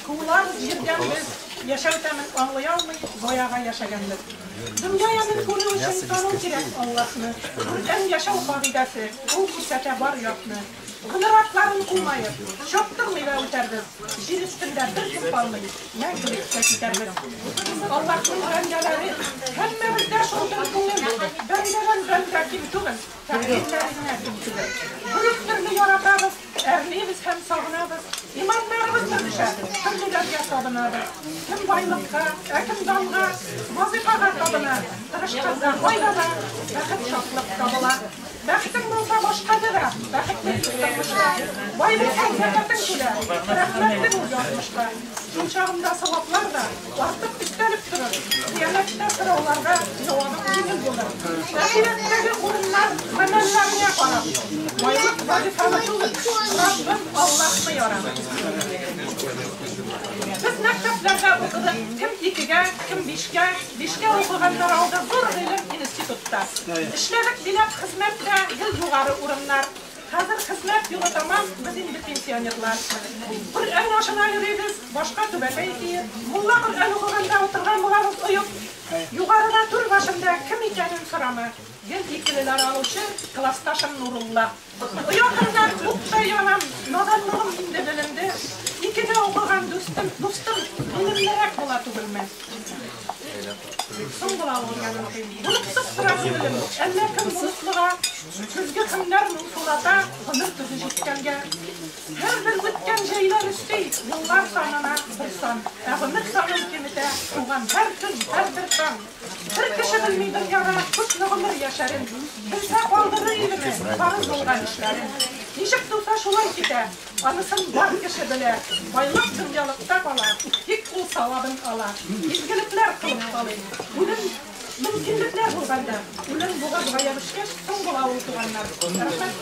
Куылабыз җирдән без, яшәү тәмен аңлый алмый, заяга яшәгәнбез. Дөнья ямен күрү өчен тану кирәк Аллаһны. Бердән яшәү кагыйдәсе, ул күрсәтә бар якны. Гомер атларын кумаеп, чаптырмый да үтәрбез. Җир өстендә бер кем калмый, мәңгелеккә китәрбез. Аллаһның бәндәләре, һәммәбездә шулдыр күңел. Бәндәдән бәндә ким түгел, тәкъдирләре генә ким түгел. Бер үк төрле яратабыз, әрлибез һәм сагынабыз. Иманнарыбыз төрлечә, төрлеләргә табынабыз. Кем байлыкка, ә кем данга, вазифага табына. Тырышканда кайда да бәхет шатлык табыла. Бәхетең булса башкада да, бәхетле тормышта. Бай булсаң зәкәтең түлә, рәхмәтле бул язмышка. Шул чагында саваплар да артып өстәлеп торыр. Кыямәттә сорауларга җавабың җиңел булыр. Ахирәттәге урыннар гамәлләреңә җиргә карап. Байлык вазифаны түгел, Раббым Аллаһны ярап. Без мәктәпләрдә укыдык, кем 2-гә, кем 5-кә, 5-кә укыганнар алды зур гыйлем институтта. Эшләдек биләп хезмәттә, гел югары урыннар. Хәзер хезмәт юлы тамам, без инде пенсионерлар. Коръән ашына йөрибез, башка түбәтәй киеп, мулла Коръән укыганда утырган булабыз оеп. Югарыда түр башында кем икәнен сорама. Гел икелеләр алучы классташым Нурулла. Оятымнан утта янам, наданлыгым инде беленде. Икегә укыган дустым, гыйлемлерәк була түгелме? Соң була ул яным. Булыпсыз тора күңелем, әллә кем булышлыга, көзге көннәр моңсулата, гомер төзе җиткәнгә. Һәрбер үткән җәйләр өсти, еллар санына бер сан, ә гомер санын киметә, туган һәр көн, һәрбер таң. Бер кеше белми дөньяда күпме гомер яшәрен, белсә калдырыр идеме фарыз булган эшләрен. Ничек туса шулай китә, анысын бар кеше белә, байлык дөньялыкта кала, тик ул савабын ала. Изгелекләр кылып калыйм, үлем мөмкинлекләр булганда, үлем бугазга ябышкач, соң була ул туганнар. Рәхмәт.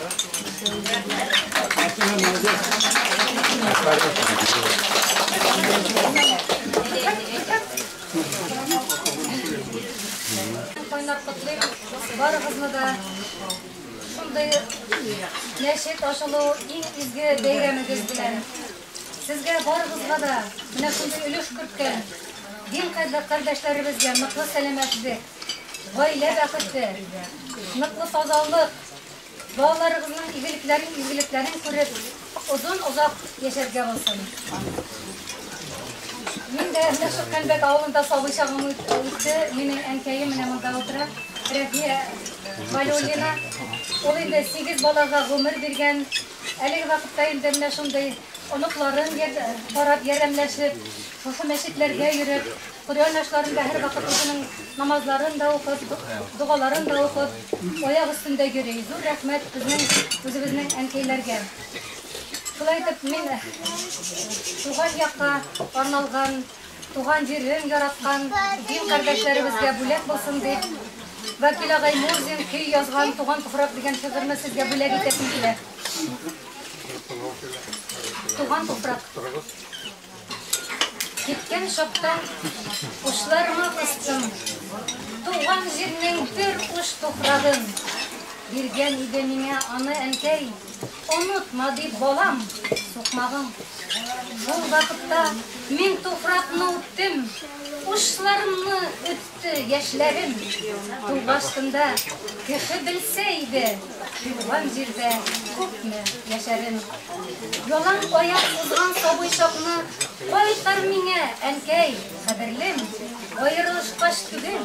Кайнар котлыйм барыгызны да. Шундый мәчет ачылу иң изге бәйрәмегез белән. Сезгә барыгызга да менә шундый өлеш керткән дин кардәшләребезгә ныклы сәламәтлек, гаилә бәхете, ныклы тазалык, балаларыгызның игелекләрен, изгелекләрен күреп, озын-озак яшәргә булсын. Мин дә менә шул Кәнбәк авылында сабый чагым үтте. Минем әнкәем менә монда утыра. Рәфия Валиуллина. Ул инде 8 балага гомер биргән. Әлеге вакытта инде менә шундый оныкларын карап, ярдәмләшеп, шушы мәчетләргә йөреп, Коръән ашларында һәр вакыт үзенең намазларын да укып, догаларын да укып, аяк өстендә йөри. Зур рәхмәт безнең үзебезнең әнкәйләргә. Шулай итеп мин туган якка арналган, туган җирен яраткан дин кардәшләребезгә бүләк булсын дип, Вәкил агай Мурзин көй язган Туган туфрак дигән шигырьне сезгә бүләк итәсем килә. Туган туфрак. Киткән чакта учларыма кыстым, туган җирнең бер уч туфрагын. Биргән иде миңа аны әнкәй, онытма дип балам, сукмагың. Шул вакытта мин туфракны үптем, учларымны өтте яшьләрем. Тугастында кеше белсә иде, туган җирдә күпме яшәрен. Ялан аяк узган сабый чакны кайтар миңа, әнкәй, кадерлем. Аерылышкач түгел,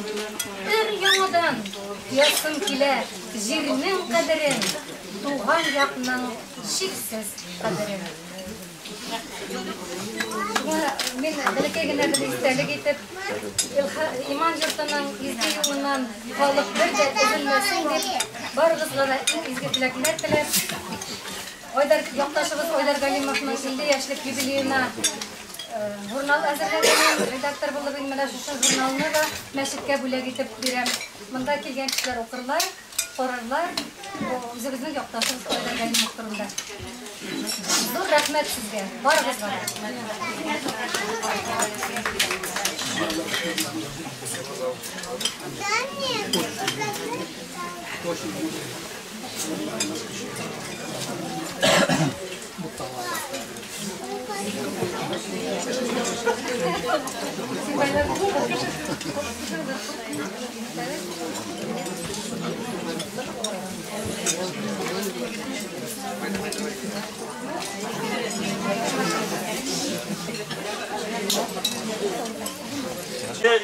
өр яңадан тоясым килә җирнең кадерен, туган якның чиксез кадерен. Мин бәләкәй генә бер истәлек итеп, иман йортының изге юлыннан халык бер дә өзелмәсен дип, барыгызга да иң изге теләкләр теләп, Айдар, якташыбыз Айдар Галимовның 50 яшьлек юбилеена журнал әзерләгән, редактор булып мин менә шушы журналны да мәчеткә бүләк итеп бирәм. Монда килгән кешеләр укырлар, карарлар, үзебезнең якташыбыз Айдар Галимов турында. Зур рәхмәт сезгә, барыгызга.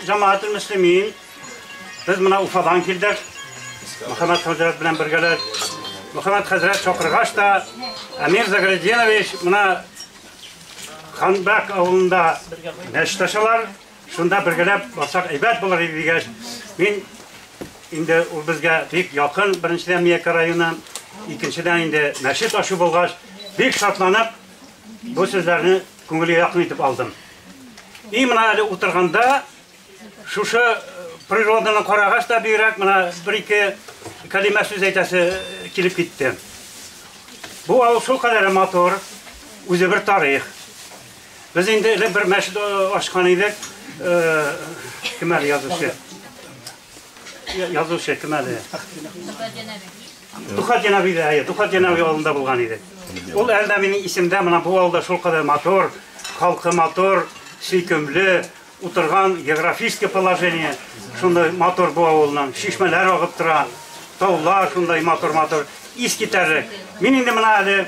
Җәмәгател мөслимин, без менә Уфадан килдек. Мөхәммәд хәзрәт белән бергәләп. Мөхәммәд хәзрәт чакыргач та, Әмир Заградинович менә Ханбәк авылында мәчет ачалар. Шунда бергәләп барсак әйбәт булыр иде дигәч, мин инде ул безгә бик якын, беренчедән Миякә районы, икенчедән инде мәчет ачу булгач, бик шатланып бу сүзләрне күңелгә якын итеп алдым. И менә әле утырганда шушы природаны карагач та бигрәк менә бер-ике кәлимә сүз әйтәсе килеп китте. Бу авыл шул кадәр матур, үзе бер тарих. Без инде элек бер мәчет ачкан идек. Кем әле язучы? Язучы кем әле? Тухат Янәби дә, әйе, Тухат Янәби авылында булган иде. Ул әле дә минем исемдә, менә бу авылда шул кадәр матур, халкы матур, сөйкемле, утырган географическое положение шундай матур бу авылның, чишмәләр агып тора, таулар шундай матур-матур, ис китәрлек. Мин инде менә әле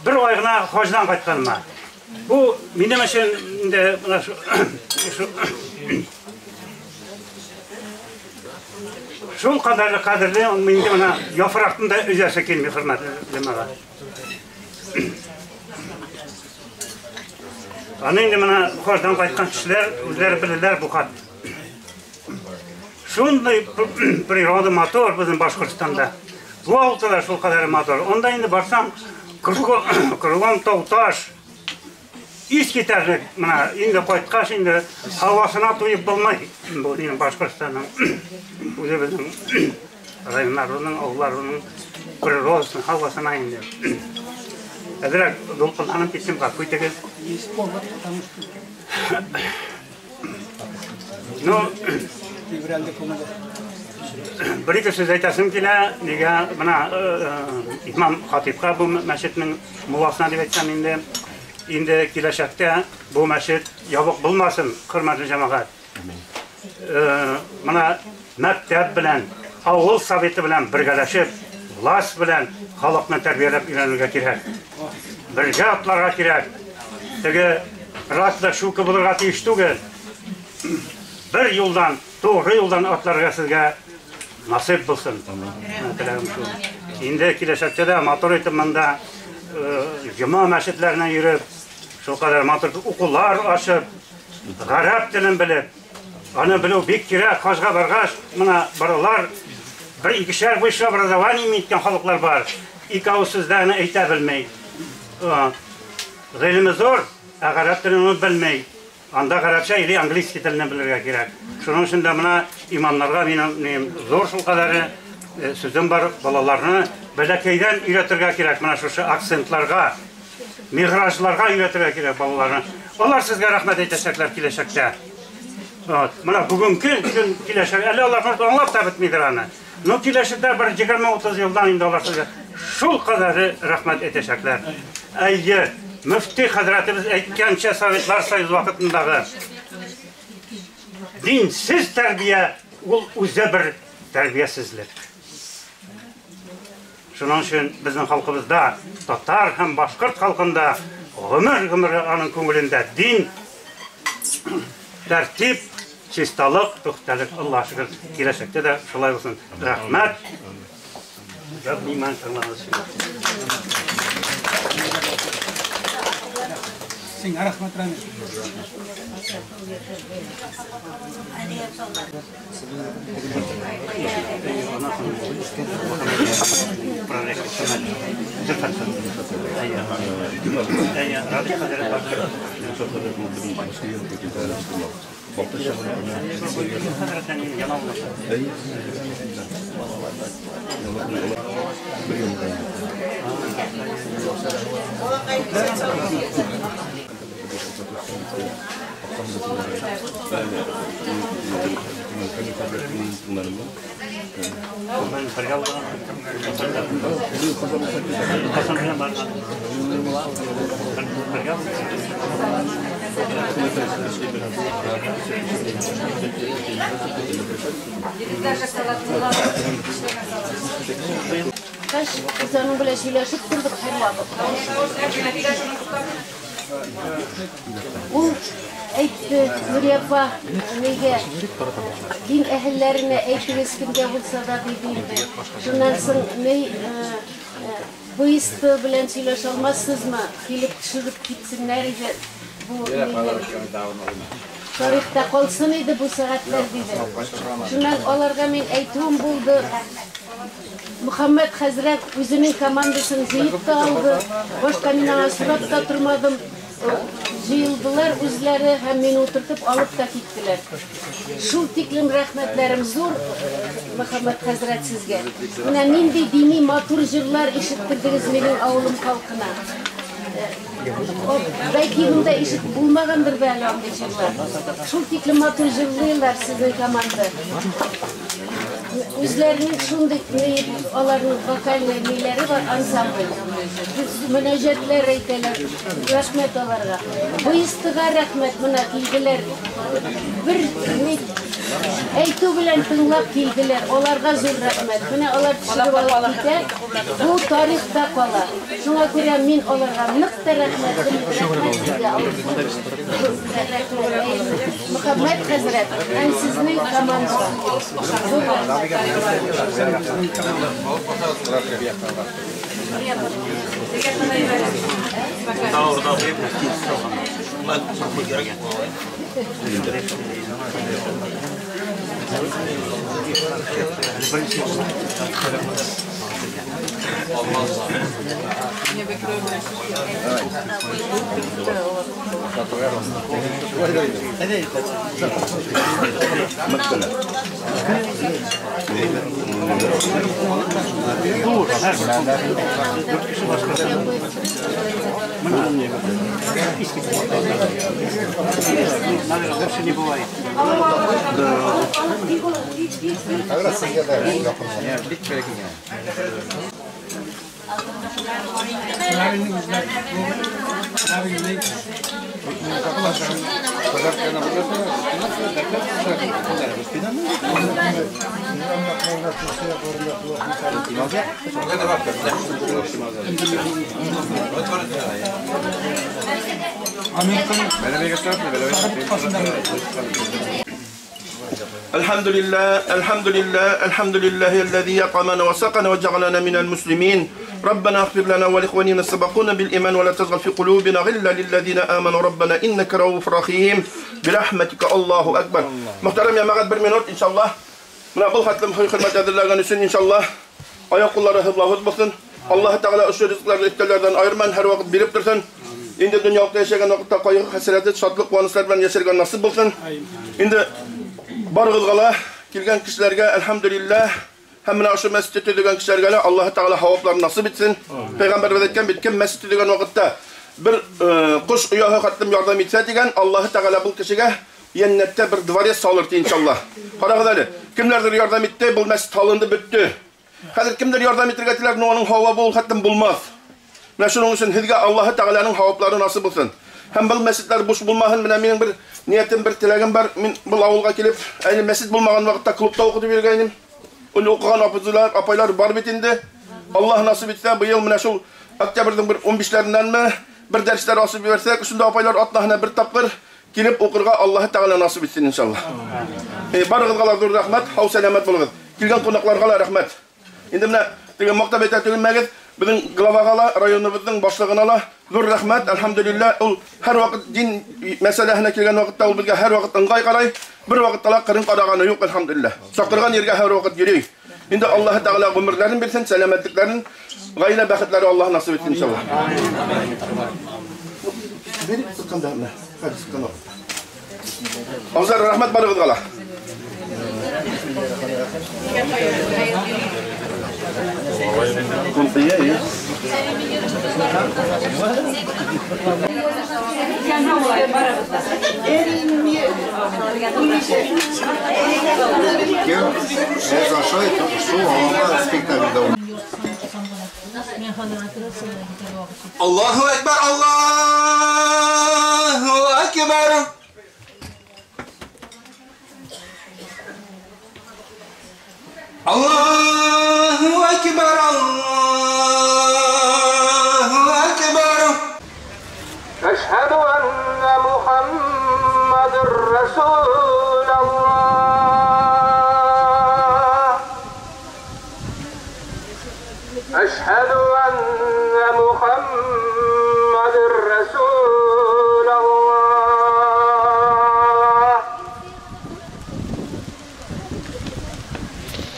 бер ай гына хаҗдан кайтканмын. Бу минем өчен инде менә шул кадәрле кадерле, инде менә яфракны да өзәсе килми, хөрмәтле җәмәгать. Аны инде менә хаҗдан кайткан кешеләр үзләре беләләр бу хат. Шундый природа матур безнең Башкортстанда. Бу авылда да шул кадәр матур. Анда инде барсаң, кругом тау-таш. Ис китәрлек. Менә инде кайткач инде һавасына туеп булмый. Бу инде Башкортстанның үзебезнең районнарының, авылларының природасына, һавасына инде. Әзрәк дулкынланып киттем, гафу итегез. Ну, бер-ике сүз әйтәсем килә. Нигә менә имам хатипка бу мәчетнең мулласына дип әйтсәм инде, инде киләчәктә бу мәчет ябык булмасын, хөрмәтле җәмәгать. Менә мәктәп белән, авыл советы белән бергәләшеп, власть белән халыкны тәрбияләп өйрәнергә кирәк. Бергә атларга кирәк. Теге рак да шука булырга тиеш түгел. Бер юлдан, тугры юлдан атларга сезгә насыйп булсын. Теләгем шул. Инде киләчәктә дә матур итеп монда җома мәчетләренә йөреп, шул кадәр матур укулар ачып, гарәп телен белеп, аны белү бик кирәк. Хаҗга баргач, менә баралар, бер икешәр высшее образование иткән халыклар бар. Ике авыз сүзләрне әйтә белми. Гыйлеме зур, ә гарәп телен белми. Анда гарәпчә или английский телне белергә кирәк. Шуның өчен дә менә имамнарга минем зур шул кадәр сүзем бар, балаларны бәләкәйдән өйрәтергә кирәк. Менә шушы акцентларга, мигражларга өйрәтергә кирәк балаларны. Алар сезгә рәхмәт әйтәчәкләр киләчәктә. Менә бүгенге көн киләчәк, әле алар аңлап та бетмидер аны. Но киләчәктә бер 20-30 елдан инде алар сезгә шул кадәр рәхмәт әйтәчәкләр. Әйе, мөфти хәзрәтебез әйткәнчә, Советлар Союзы вакытындагы динсез тәрбия ул үзе бер тәрбиясезлек. Шуның өчен безнең халкыбызда, татар һәм башкорт халкында гомер-гомер аның күңелендә дин, тәртип, чисталык, пөхтәлек, Аллаһ шөкер, киләчәктә дә шулай булсын. Рәхмәт. Внимание тыңлагыз өчен.
Сиңа рәхмәт, Рамил.
Biz onun белән сөйләшеп тордык һәрвакыт. Ул әйтте, Нурия апа, нигә дин әһелләренә әйтегез кемгә булса да диде инде. Шуннан соң ни выезд белән сөйләшә алмассызмы? Килеп төшереп китсеннәр иде. Бу тарихта калсын иде бу сәгатьләр диде. Шуннан аларга мин әйтүем булды. Мөхәммәд хәзрәт үзенең командасын җыеп та алды. Башка мин аңа сорап та тормадым. Җыелдылар үзләре һәм мине утыртып алып та киттеләр. Шул тиклем рәхмәтләрем зур, Мөхәммәт хәзрәт, сезгә. Менә нинди дини матур җырлар ишеттердегез минем авылым халкына. Бәлки монда ишет булмагандыр да әле андый җырлар. Шул тиклем матур җырлыйлар сезнең команда. Үзләренең шундый аларның вокальный ниләре бар, ансамбль. Мөнәҗәтләр әйтәләр. Рәхмәт аларга. Быестыга рәхмәт, менә килделәр. Бер әйтү белән тыңлап килделәр. Аларга зур рәхмәт. Менә алар төшереп алып китә. Бу тарихта кала. Шуңа күрә мин аларга нык та рәхмәтлемен. Рәхмәт сезгә. Мөхәммәт хәзрәт һәм сезнең командага. Зур рәхмәт.
الحمد لله الحمد لله الحمد لله الذي أطعمنا وسقنا وجعلنا من المسلمين. ربنا اغفر لنا ولإخواننا سبقونا بالإيمان ولا تجعل في قلوبنا غلا للذين آمنوا ربنا إنك رؤوف رحيم برحمتك الله أكبر. Мөхтәрәм йәмәғәт, бер минут иншаллаһ. Менә был хәтлем хөрмәт әҙерләгән өсөн иншаллаһ аяҡ ҡуллары һыҙлауһыҙ булһын. Аллаһ Тәғәлә ошо ризыҡларҙы өҫтәлдәрҙән айырман, һәр ваҡыт биреп торһон. Инде донъялыҡта йәшәгән ваҡытта ҡайғы, хәсрәте, шатлыҡ, ҡыуаныслар менән йәшәргә насип булһын. Инде барығыҙға ла, килгән кешеләргә әлхәмдүлилләһ, һәм менә ошо мәсжидте төҙөгән кешеләргә лә Аллаһ Тәғәлә һауапларын насип итсен. Пәйғәмбәребеҙ әйткән бит, кем мәсжид төҙөгән ваҡытта бер ҡош ояһы хәтлем ярҙам итсә тигән, Аллаһ Тәғәлә был кешегә йәннәттә бер дворец салыр ти иншаллаһ. Ҡарағыҙ әле, кемдәрҙер ярҙам итте, был мәсжид һалынды, бөттө. Хәҙер кемдер ярҙам итергә теләр, но уның һауабы ул хәтлем булмаҫ. Менә шуның өсөн һеҙгә Аллаһ Тәғәләнең һауаплары насип булһын. Һәм был мәсжидләр буш булмаһын. Менә минең бер ниәтем, бер теләгем бар. Мин был ауылға килеп, әле мәсжид булмаған ваҡытта клубта уҡытып йөрөгәйнем. Уны уҡыған апайҙар, апайлар бар бит инде. Аллаһ насип итсә, быйыл менә шул октябрҙең бер 15-ләреннәнме бер дәрестәр асып ебәрсәк, шунда апайлар атнаһына бер тапҡыр килеп уҡырға Аллаһ Тәғәлә насип итсен иншаллаһ. Барығыҙға ла ҙур рәхмәт, һау сәләмәт булығыҙ. Килгән ҡунаҡларға ла рәхмәт. Инде менә теге маҡтап әйтә түгелмәгеҙ, беҙҙең главаға ла, районыбыҙҙың башлығына ла ҙур рәхмәт. Әлхәмдүлилләһ, ул һәр ваҡыт дин мәсьәләһенә килгән ваҡытта ул беҙгә һәр ваҡыт ыңғай ҡарай, бер ваҡытта ла ҡырын ҡарағаны юҡ, әлхәмдүлилләһ. Саҡырған ергә һәр ваҡыт йөрөй. Инде Аллаһ Тәғәлә ғүмерләрен бирһен, сәләмәтлектәрен, ғаилә бәхетләре Аллаһ насип итһен иншаллаһ. Биреп сыҡҡанда менә, хәҙер сыҡҡан ваҡытта. Абзар, рәхмәт барығыҙға ла.
Allahu Ekber, Allahu Ekber. Allahu Ekber, Allahu Ekber.
Eşhedü enne Muhammeden Resulallah. Eşhedü enne Muhammeden Resulallah.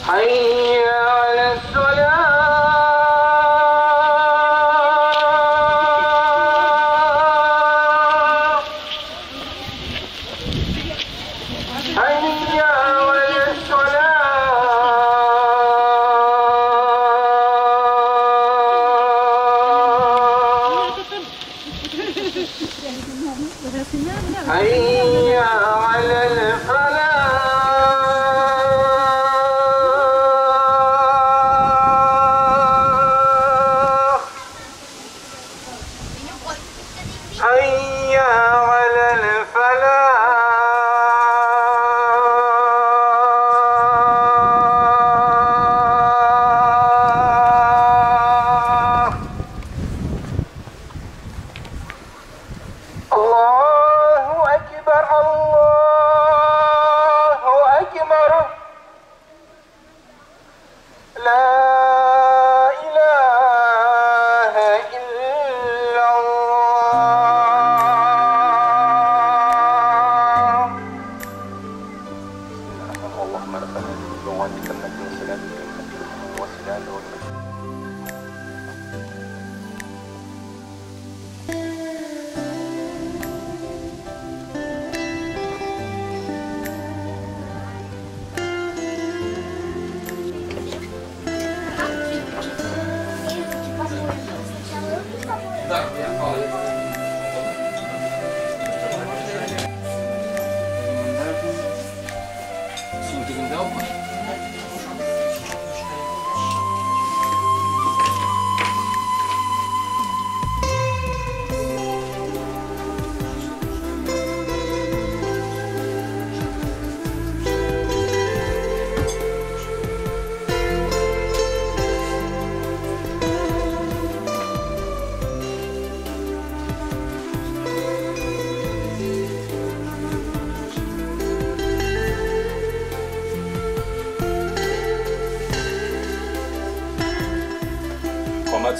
Hayya alel-salah. حي على الفلاح حي على الفلاح الله أكبر الله أكبر لا إله إلا الله.
اللهم ربنا بلغتك المجد وسلامك المجد والسلام والمجد.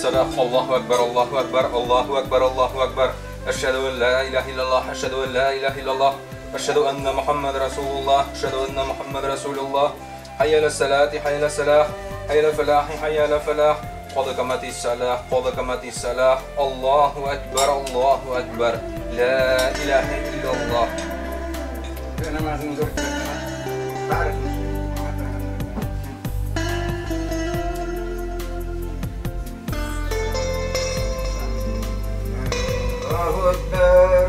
Salah, Allahu Akbar, Allahu Akbar, Allahu Akbar, Allahu Akbar. Ashhadu an la ilaha illallah, ashhadu an la ilaha illallah, ashhadu anna Muhammad Rasulullah, ashhadu anna Muhammad Rasulullah. Hayya ala salati, hayya ala salah, hayya ala falah, hayya ala falah. Qad qamatis salah, qad qamatis salah. Allahu Akbar, Allahu Akbar. La ilaha illallah.
الله أكبر.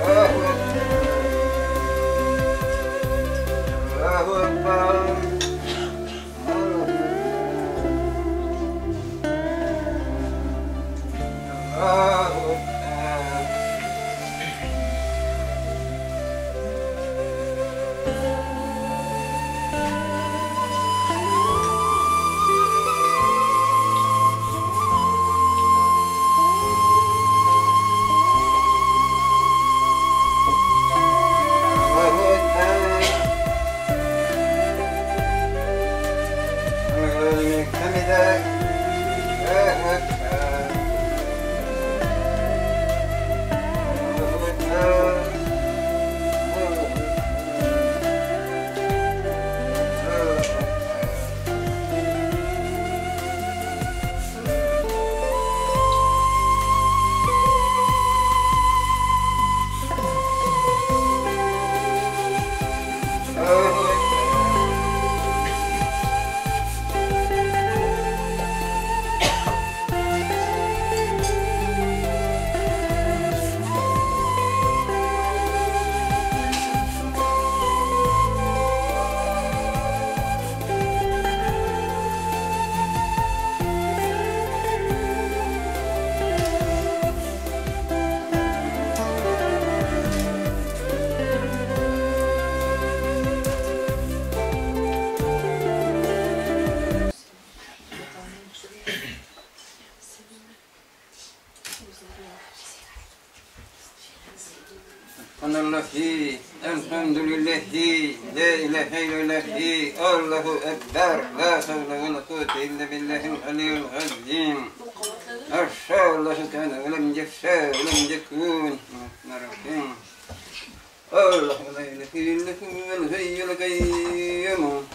الله أكبر. الله أكبر. الله أكبر.
Subhanallah, elhamdülillah, la ilahe illallah, Allahu ekber, la havle ve la kuvvete illa billahil aliyyil azim. حاشا الله كان ولم يخشى ولم يكون. الله لا إله إلا هو الحي القيوم.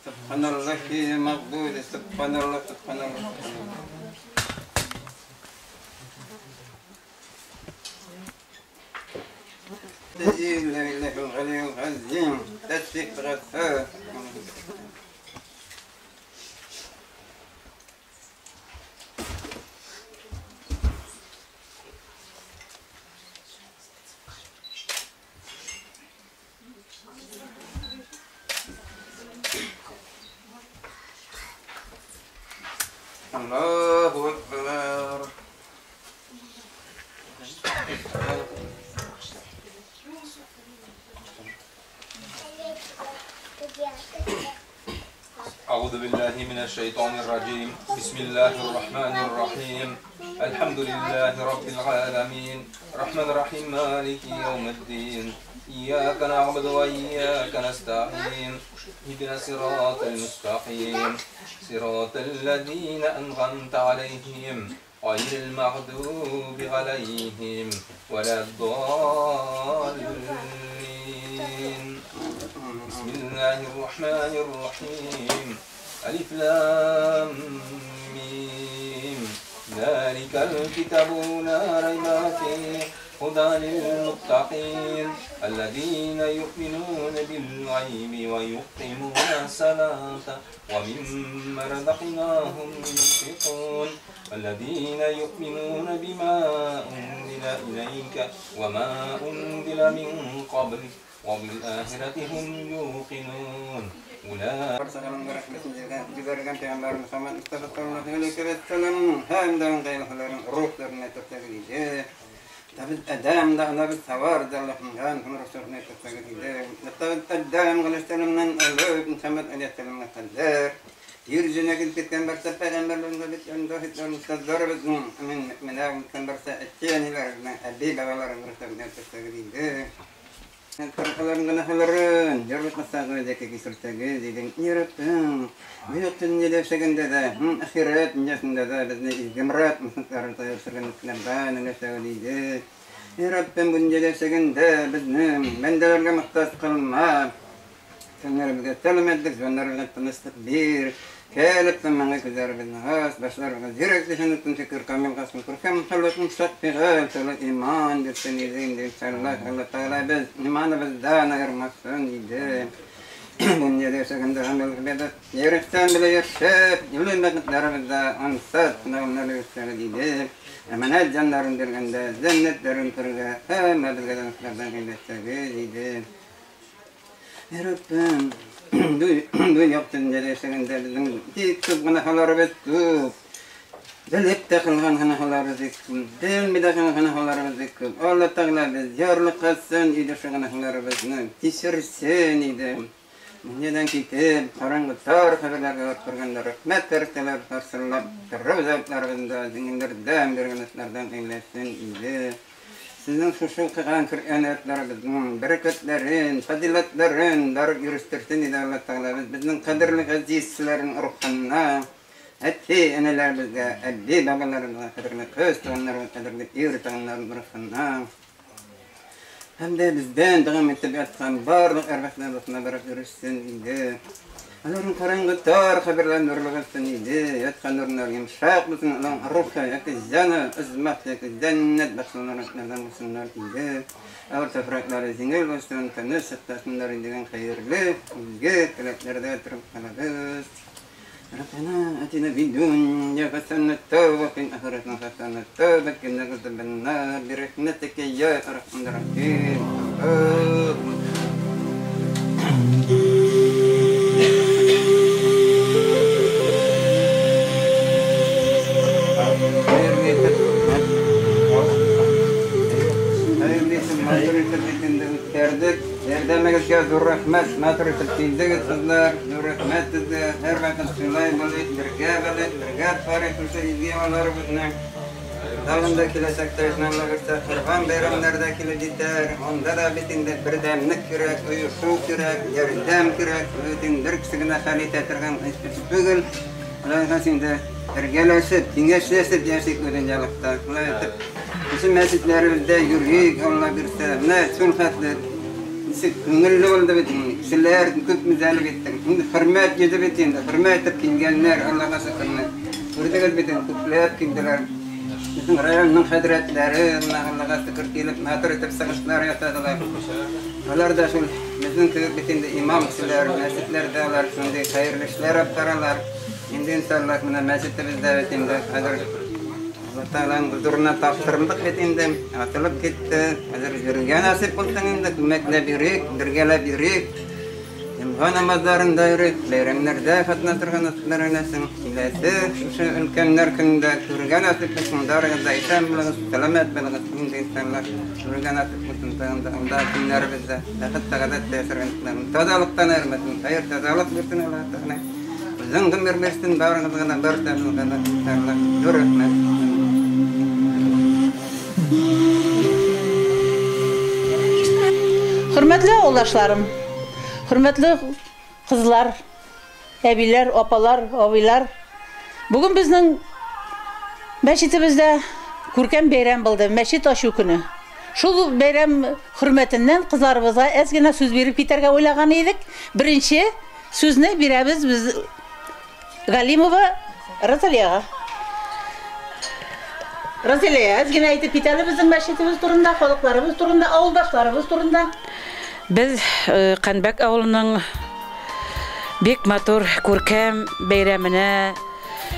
سبحان الله مقبول. سبحان الله سبحان الله. لا إله الغني العظيم. تسبح. الله أكبر.
أعوذ بالله من الشيطان الرجيم. بسم الله الرحمن الرحيم. الحمد لله رب العالمين. الرحمن الرحيم مالك يوم الدين. إياك نعبد وإياك نستعين. اهدنا الصراط المستقيم. صراط الذين أنعمت عليهم غير المغضوب عليهم ولا الضالين. بسم الله الرحمن الرحيم. ألف لام ميم. ذلك الكتاب لا ريب فيه هدى للمتقين الذين يؤمنون بالغيب ويقيمون الصلاة ومما رزقناهم ينفقون الذين يؤمنون بما أنزل إليك وما أنزل من قبلك وبالآخرة هم يوقنون. أولئك
Tabi da ana bir savar da Allah'ın Resulüne tabi Adam aleyhisselamdan alıp Muhammed aleyhisselam'a kadar yeryüzüne gelip gitken barsa peygamberlerin bütün dohitlerin ustazlarımızın müminler gitken barsa etkiyenlerin abi babaların Resulüne tabi Korkuların günahların, yarılmasağıdaki kisirtegi, dedin, yarattın. Büyük dünyada yaşaganda da, ahiret dünyasında da bizni izgimrat mısınların tayırsırgınlıklardan öleşeği. Ya Rabbim bu dünyada yaşaganda bizni bendelerge muhtaç kılma. Senlerimize selam ettik, senlerimize tanıştık bir. Kelip tümünü güzel has, başlarımız yürek düşünüp şükür kamil kasım kurkem halutun şakfigal salat iman dersin izin inşallah Allah Teala biz imanı bizden ayırmasın idi. Dünyada yaşaganda amel ibadet yürekten bile yaşayıp yılın vakitlerimizde ansat sınavları gösterdi. Emanet canların dirgende cennetlerin kırgı hemen bizlerden eylesin. Ya Rabbim bu dünyada yaşaganda bizim çok günahlarımız çok. Bilip de kılgan günahlarımız çok. Bilmeyip de kılgan günahlarımız çok. Allah Teala biz yarlıkasın idi şu günahlarımızı. Keşirsin idi. Dünyadan ketip, qarangı tar kabirlerge oturganda rahmet ferişteler tarsillab, ravzatlarında zenginlerden bir günahlardan eylesin idi. Sizin şu kılgan Kur'an ayetlerimizin bereketlerin, faziletlerin darıp yürüstürsün idi Allah Teala. Bizning qadrli azizlerin ruhuna, ati analarimizga, abi babalarimizga, qadrli qiz tug'anlarimizga, qadrli er tug'anlarimizning ruhuna. Hem de bizden devam etip yatkan barlıq erbekler ruhuna barıp yürüsün idi. Onların qarangı tar kabirler nurlu olsun idi. Yatkan nurlar yumuşak olsun. Allah'ın ruhu yaki canı ızmak yaki cennet baksunlar olsunlar idi. Ağır toprakları zengin olsun, temiz sıktasınlar degan hayırlı, izgi tileklerde oturup kalırız. ربنا آتنا في الدنيا حسنة وفي الآخرة حسنة وقنا عذاب النار برحمتك يا أرحم الراحمين. Yardımıgızga ҙур рәхмәт, матур итеп килдегеҙ, ҡыҙҙар, ҙур рәхмәт һеҙгә. Һәр ваҡыт шулай булайыҡ, бергә булайыҡ, бергә тарих шушы изге йолаларыбыҙны. Тағын да киләсәктә Алла бирсә, ҡорбан бәйрәмдәре дә килеп етәр. Унда ла бит инде берҙәмлек кәрәк, ойошоу кәрәк, ярҙам кәрәк. Бит инде бер кеше генә хәл итә торған эш түгел. Улай инде бергәләшеп, киңәшләшеп йәшик үҙенсәлектә. Улай итеп, бөтөн мәсетләребеҙҙә йөрөйөк, Алла бирсә. Менә шул хәтле нисек күңелле булды бит инде. Кешеләр күп мизәлек итте. Инде хөрмәт йөҙө бит инде, хөрмәт итеп килгәннәр, Аллаға шөкөр. Күрҙегеҙ бит инде, күпләп килделәр. Беҙҙең районның хәҙрәтләре, Аллаға шөкөр, килеп матур итеп сығыштар яһадылар. Улар ҙа шул беҙҙең кеүек бит инде имам кешеләр, мәсетләрҙә улар шундай хәйерле эшләр алып баралар. Инде иншаллаһ менә мәсетебеҙҙә бит инде хәҙер Алла Тәғәләнең хозурына тапшырылдыҡ бит инде, асылып китте. Хәҙер йөрөргә насип булһын инде, күмәкләп йөрөйөк, бергәләп йөрөйөк. Йомға намаҙҙарында йөрөйөк, бәйрәмдәрҙә ҡатнашырға насип әйләсен. Киләсе шушы өлкәннәр көнөндә күрергә насип булһын, барығыҙ ҙа иҫән булығыҙ, сәләмәт булығыҙ. Инде иншаллаһ күрергә насип булһын тағын да алда көннәребеҙҙә бәхет сәғәҙәттә йәшәргә. Таҙалыҡтан айырмаһын, хәйер таҙалыҡ бирһен Алла Тәғәлә. Оҙон ғүмер бирһен барығыҙға ла, барсабыҙға ла иншаллаһ. Ҙур рәхмәт.
Хөрмәтле ауылдашларым, хөрмәтле ҡыҙлар, әбиләр, апалар, абыйлар. Бөгөн беҙҙең мәсетебеҙҙә күркәм бәйрәм булды, мәсет асыу көнө. Шул бәйрәм хөрмәтеннән ҡыҙларыбыҙға әҙ генә сүҙ биреп китәргә уйлаған идек. Беренсе сүҙне бирәбеҙ беҙ Галимова Розалияға. Розалия, әҙ генә әйтеп китәле беҙҙең мәсетебеҙ турында, халыҡларыбыҙ турында, ауылдашларыбыҙ турында.
Беҙ Ҡәнбәк ауылының бик матур күркәм бәйрәменә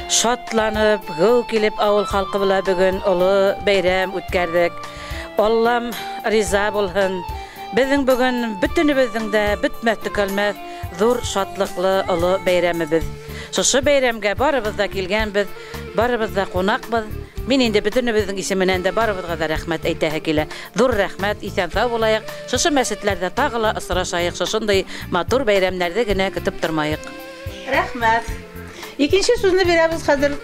шатланып, геү килеп ауыл халҡы була бөгөн оло бәйрәм үткәрҙек. Аллам риза булһын. Беҙҙең бөгөн бөтөнөбөҙҙөң дә бөтмәҫ төкәлмәҫ ҙур шатлыҡлы оло бәйрәмебеҙ. Шушы бәйрәмгә барыбыҙ ҙа килгәнбеҙ, барыбыҙ ҙа ҡунаҡбыҙ. Мин инде бөтөнөбөҙҙөң исеменән дә барыбыҙға ҙа рәхмәт әйтәһе килә. Ҙур рәхмәт, иҫән-һау булайыҡ. Шушы мәсетләрҙә тағы ла осрашайыҡ, шушындай матур бәйрәмдәрҙе генә көтөп тормайыҡ.
Рәхмәт. Икенсе сүҙне бирәбеҙ хәҙер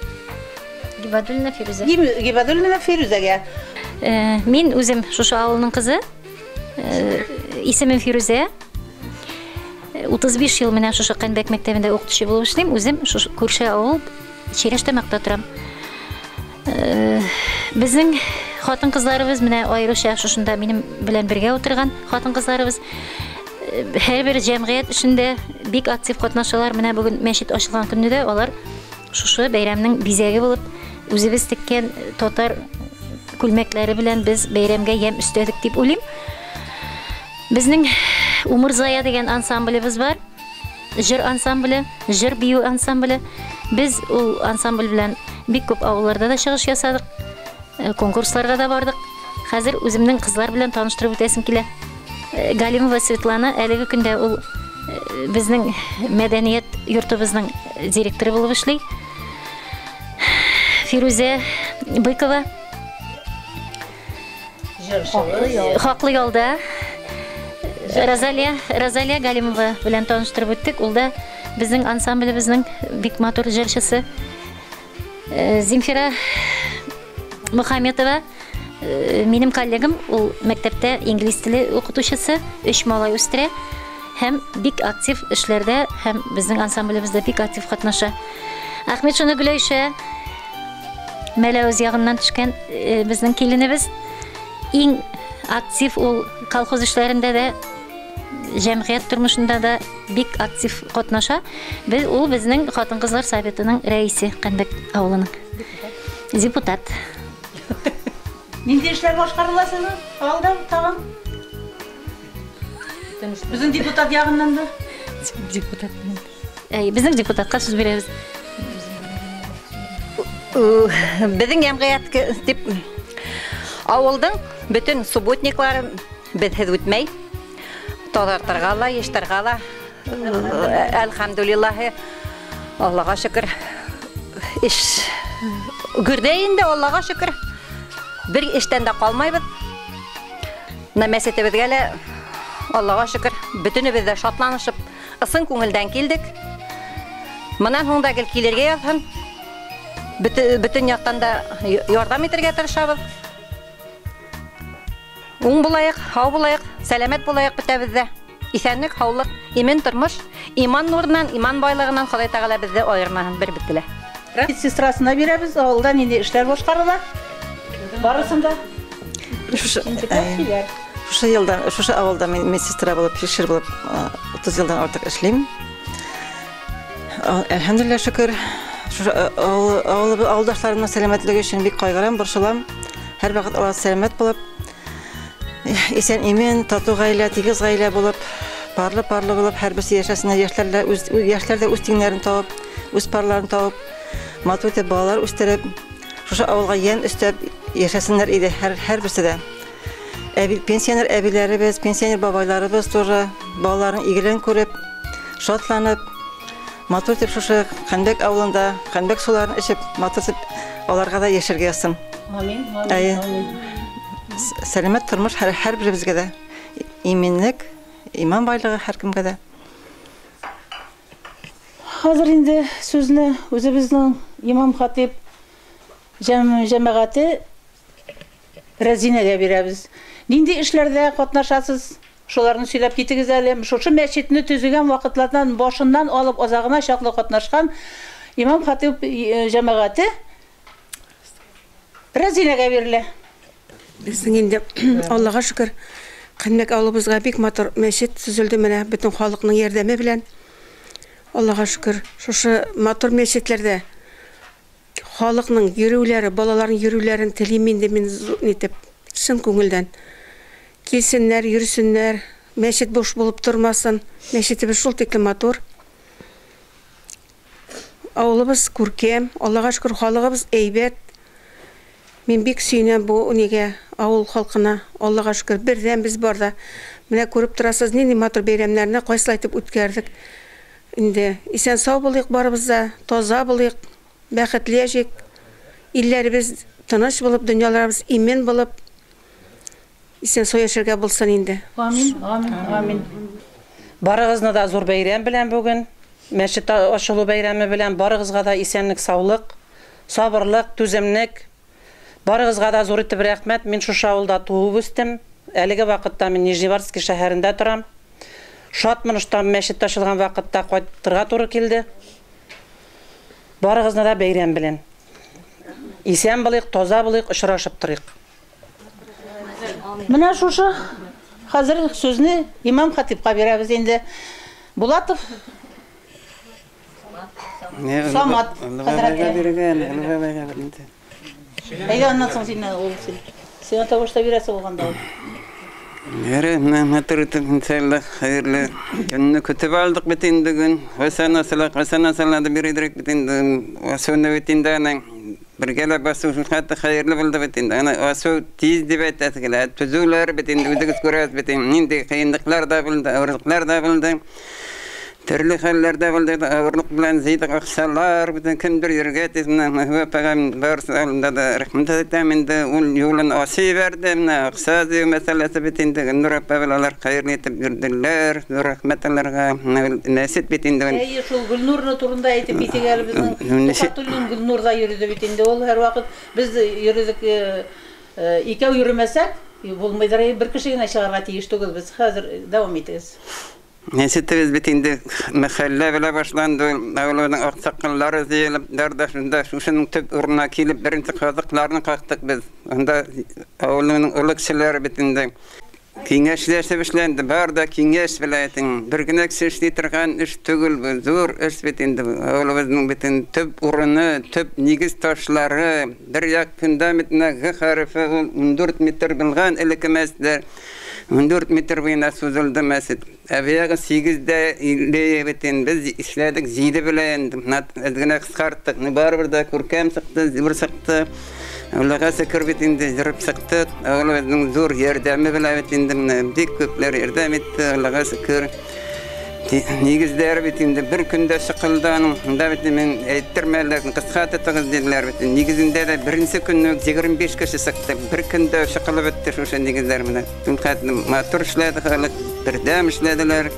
Гибадуллина Фирүзә.
Гибадуллина Фирүзәгә.
Мин үҙем шушы ауылның ҡыҙы. Исемем Фирүзә. 35 йыл менән шушы Ҡәнбәк мәктәбендә уҡытыусы булып эшләйем. Үҙем шушы күрше ауыл Ширәштамаҡта торам. Беҙҙең ҡатын-ҡыҙларыбыҙ менә айырыуса шушында минең белән бергә ултырған ҡатын-ҡыҙларыбыҙ һәр бер йәмғиәт эшендә бик актив ҡатнашалар. Менә бөгөн мәсет асылған көндә дә алар шушы бәйрәмнең бизәге булып үҙебеҙ теккән татар күлмәкләре белән беҙ бәйрәмгә йәм өҫтәлек тип уйлайым. Беҙҙең Умырзая тигән ансамблебеҙ бар. Жыр ансамбле, жыр бейеү ансамбле. Беҙ ул ансамбль белән бик күп ауылларҙа да сығыш яһаныҡ, конкурсларға да барҙыҡ. Хәҙер үҙемдең ҡыҙлар белән таныштырып үтәсем килә. Галимова Светлана әлеге көндә ул беҙҙең мәҙәниәт йортобоҙҙоң директоры булып эшләй. Фирүзә Быкова хаҡлы ялда. Розалия Галимова белән таныштырып үттек. Ул да беҙҙең ансамблебеҙҙең бик матур йырсысы. Земфира Мөхәммәтова минең коллегам, ул мәктәптә инглиз теле уҡытыусысы, 3 малай үҫтерә һәм бик актив эшләрҙә һәм беҙҙең ансамблебеҙҙә бик актив ҡатнаша. Әхмәтшина Гөләйшә Мәләүез яғынан төшкән беҙҙең киленебеҙ. Иң актив ул колхоз эшләрендә дә, йәмғиәт тормошонда да бик актив ҡатнаша. Беҙ ул беҙҙең ҡатын-ҡыҙлар советының рәисе Ҡәнбәк ауылының. Депутат.
Ниндәй эшләр башҡарыла һеҙҙең ауылда тағын? Беҙҙең депутат яғынан да.
Депутат. Әй, беҙҙең депутатҡа сүҙ бирәбеҙ.
Беҙҙең йәмғиәт тип ауылдың бөтөн субботниклары беҙһеҙ үтмәй. Таҙартырға ла, йыштырға ла. Әлхәмдулиллаһи, Аллаға шөкөр. Эш гөрҙә инде, Аллаға шөкөр. Бер эштән дә ҡалмайбыҙ. Бына мәсетебеҙгә лә Аллаға шөкөр, бөтөнөбөҙ ҙә шатланышып, ысын күңелдән килдек. Бынан һуң да гел килергә яҙһын. Бөтөн яҡтан да ярҙам итергә тырышабыҙ. Уң булайыҡ, һау булайыҡ, сәләмәт булайыҡ бөтәбеҙ ҙә. Иҫәнлек, һаулыҡ, имен тормош, иман нурынан, иман байлығынан Хоҙай Тәғәлә беҙҙе айырмаһын, бер беҙҙе лә.
Сестрасына бирәбеҙ, ауылда ниндәй эштәр башҡарыла? Барысын да.
Шушы йылда, шушы ауылда мин медсестра булып, фельдшер булып 30 йылдан артыҡ эшләйем. Әлхәмдүлилләһ, шөкөр. Шушы ауылдашларымның сәләмәтлеге өсөн бик ҡайғырам, борсолам. Һәр ваҡыт алар сәләмәт булып, иҫән-имен, татыу ғаилә, тигеҙ ғаилә булып, парлы-парлы булып, һәр берсе йәшәсенә, йәшләр ҙә үҙ тиңнәрен табып, үҙ парларын табып, матур итеп балалар үҫтереп, шушы ауылға йән өҫтәп йәшәсеннәр ине һәр берсе дә. Пенсионер әбиләребеҙ, пенсионер бабайларыбыҙ тоже балаларын игелеген күреп, шатланып, матур итеп шушы Ҡәнбәк ауылында, Ҡәнбәк суларын эсеп, матур итеп аларға ҙа йәшәргә яҙһын.
Амин, амин, амин.
Сәләмәт тормош һәр беребеҙгә ҙә. Именлек, иман байлығы һәр кемгә дә.
Хәҙер инде сүҙне үҙебеҙҙең имам хатип жәмәғәте Рәзинәгә бирәбеҙ. Ниндәй эшләрҙә ҡатнашасыз? Шуларны сөйләп китегеҙ әле. Шушы мәсетне төҙөгән ваҡытларҙан башыннан алып аҙағына саҡлы ҡатнашҡан имам хатип жәмәғәте Рәзинәгә бирелә.
Беҙҙең инде Аллаға шөкөр, Ҡәнбәк ауылыбыҙға бик матур мәсет төҙөлдө менә бөтөн халыҡның ярҙамы белән. Аллаға шөкөр, шушы матур мәсетләрҙә халыҡның йөрөүләре, балаларның йөрөүләрен телим инде мин нитеп, чын күңелдән. Килсеннәр, йөрөсөннәр, мәсет буш булып тормасын. Мәсетебеҙ шул тиклем матур. Ауылыбыҙ күркәм, Аллаға шөкөр, халыҡыбыҙ әйбәт. Мин бик сөйөнәм бу нигә, ауыл халҡына. Аллаға шөкөр, берҙән беҙ бар ҙа. Менә күреп торасыз, ниндәй матур бәйрәмдәрне ҡайсылай итеп үткәрҙек. Инде иҫән-сау булыйҡ барыбыҙ ҙа, таза булыйҡ, бәхетле йәшәйек. Илләребеҙ тыныс булып, донъяларыбыҙ имен булып, иҫән-сау йәшәргә булсын инде.
Амин, амин, амин.
Барығыҙны да ҙур бәйрәм белән бөгөн, мәсет асылыу бәйрәме белән барығыҙға да иҫәнлек, саулыҡ, сабырлыҡ, түҙемлек. Барығыҙға да ҙур итеп рәхмәт. Мин шушы ауылда тыуып үҫтем. Әлеге ваҡытта мин Нижневартовский шәһәрендә торам. Шатмын, что мәсет ачылған ваҡытта ҡайтырға тура килде. Барығыҙны да бәйрәм белән. Иҫән булыйҡ, таза булыйҡ, осрашып торайыҡ.
Менә шушы хәзер сүзне имам хатипҡа бирәбеҙ инде. Булатов Самат хәҙрәткә. Әйҙә, аннан һуң син ул син. Сиңа табышта бирәсе булғанда ул.
Йөрө, менә матур итеп иншалла хәйерле көнне көтөп алдыҡ бит инде бөгөн. Ҡасан асыла, ҡасан асыла бир иҙрәк бит инде. Асыуны бит инде ана бергәләп басыу хәтта хәйерле булды бит инде. Ана асыу тиҙ тип әйтәһе килә. Төҙөүләр бит инде үҙегеҙ күрәһегеҙ бит инде. Ниндәй ҡыйынлыҡтар ҙа булды, ауырлыҡтар ҙа булды. Төрлө хәлләр ҙә булды, ауырлыҡ белән зыйҙыҡ аҡсалар, бөтөн кемдер йөргә тиҙ менә Мәһүбә апаға барыһы алдында да рәхмәт әйтәм инде. Ул юлын асып ебәрҙе, менә аҡса җыйыу мәсьәләсе бит инде. Гөлнур апа белән алар хәйерле итеп йөрҙөләр, ҙур рәхмәт аларға. Мәсет бит инде.
Әйе, шул Гөлнурны турында әйтеп китик әле беҙҙең. Тухватуллин Гөлнур ҙа йөрөҙө бит инде. Ул һәр ваҡыт беҙ йөрөҙөк, икәү йөрөмәсәк, булмайҙыр, бер кеше генә сығырға тейеш түгел. Беҙ хәҙер дауам итегеҙ.
Мәсетебеҙ бит инде мәхәллә белән башланды. Ауылының аҡсаҡаллары йыйылып, да шунда шушының төп урынына килеп беренсе ҡаҙыҡларны ҡаҡтыҡ беҙ. Унда ауылының оло кешеләре бит инде киңәшләшеп эшләнде. Бар да киңәш белән бер генә кеше эшли торған эш түгел, был ҙур эш бит инде. Ауылыбыҙҙың бит инде төп урыны, төп нигеҙ ташлары, бер яҡ фундаментына Г хәрефе ул 14 метр булған элекке мәсеттәр. 14 метр буйына сузылды мәсет. Әбияғы 8-дә 50 бит инде. Беҙ эшләдек 7 белән. Әҙ генә ҡыҫҡарттыҡ. Барыбер ҙә күркәм сыҡты, ҙур сыҡты. Аллаға шөкөр бит инде, йөрөп сыҡтыҡ. Ауылыбыҙҙың ҙур ярҙамы белән бит инде, менә бик күпләр ярҙам итте, Аллаға шөкөр. Нигеҙҙәре бит инде бер көндә сығылды аның. Унда бит мин әйттермәләр, ҡыҫҡа тотоғоҙ тинеләр бит. Нигеҙендә лә беренсе көнө 25 кеше сыҡты. Бер көндә сығылып бөттө шушы нигеҙҙәр менән. Матур эшләде халыҡ, берҙәм эшләделәр.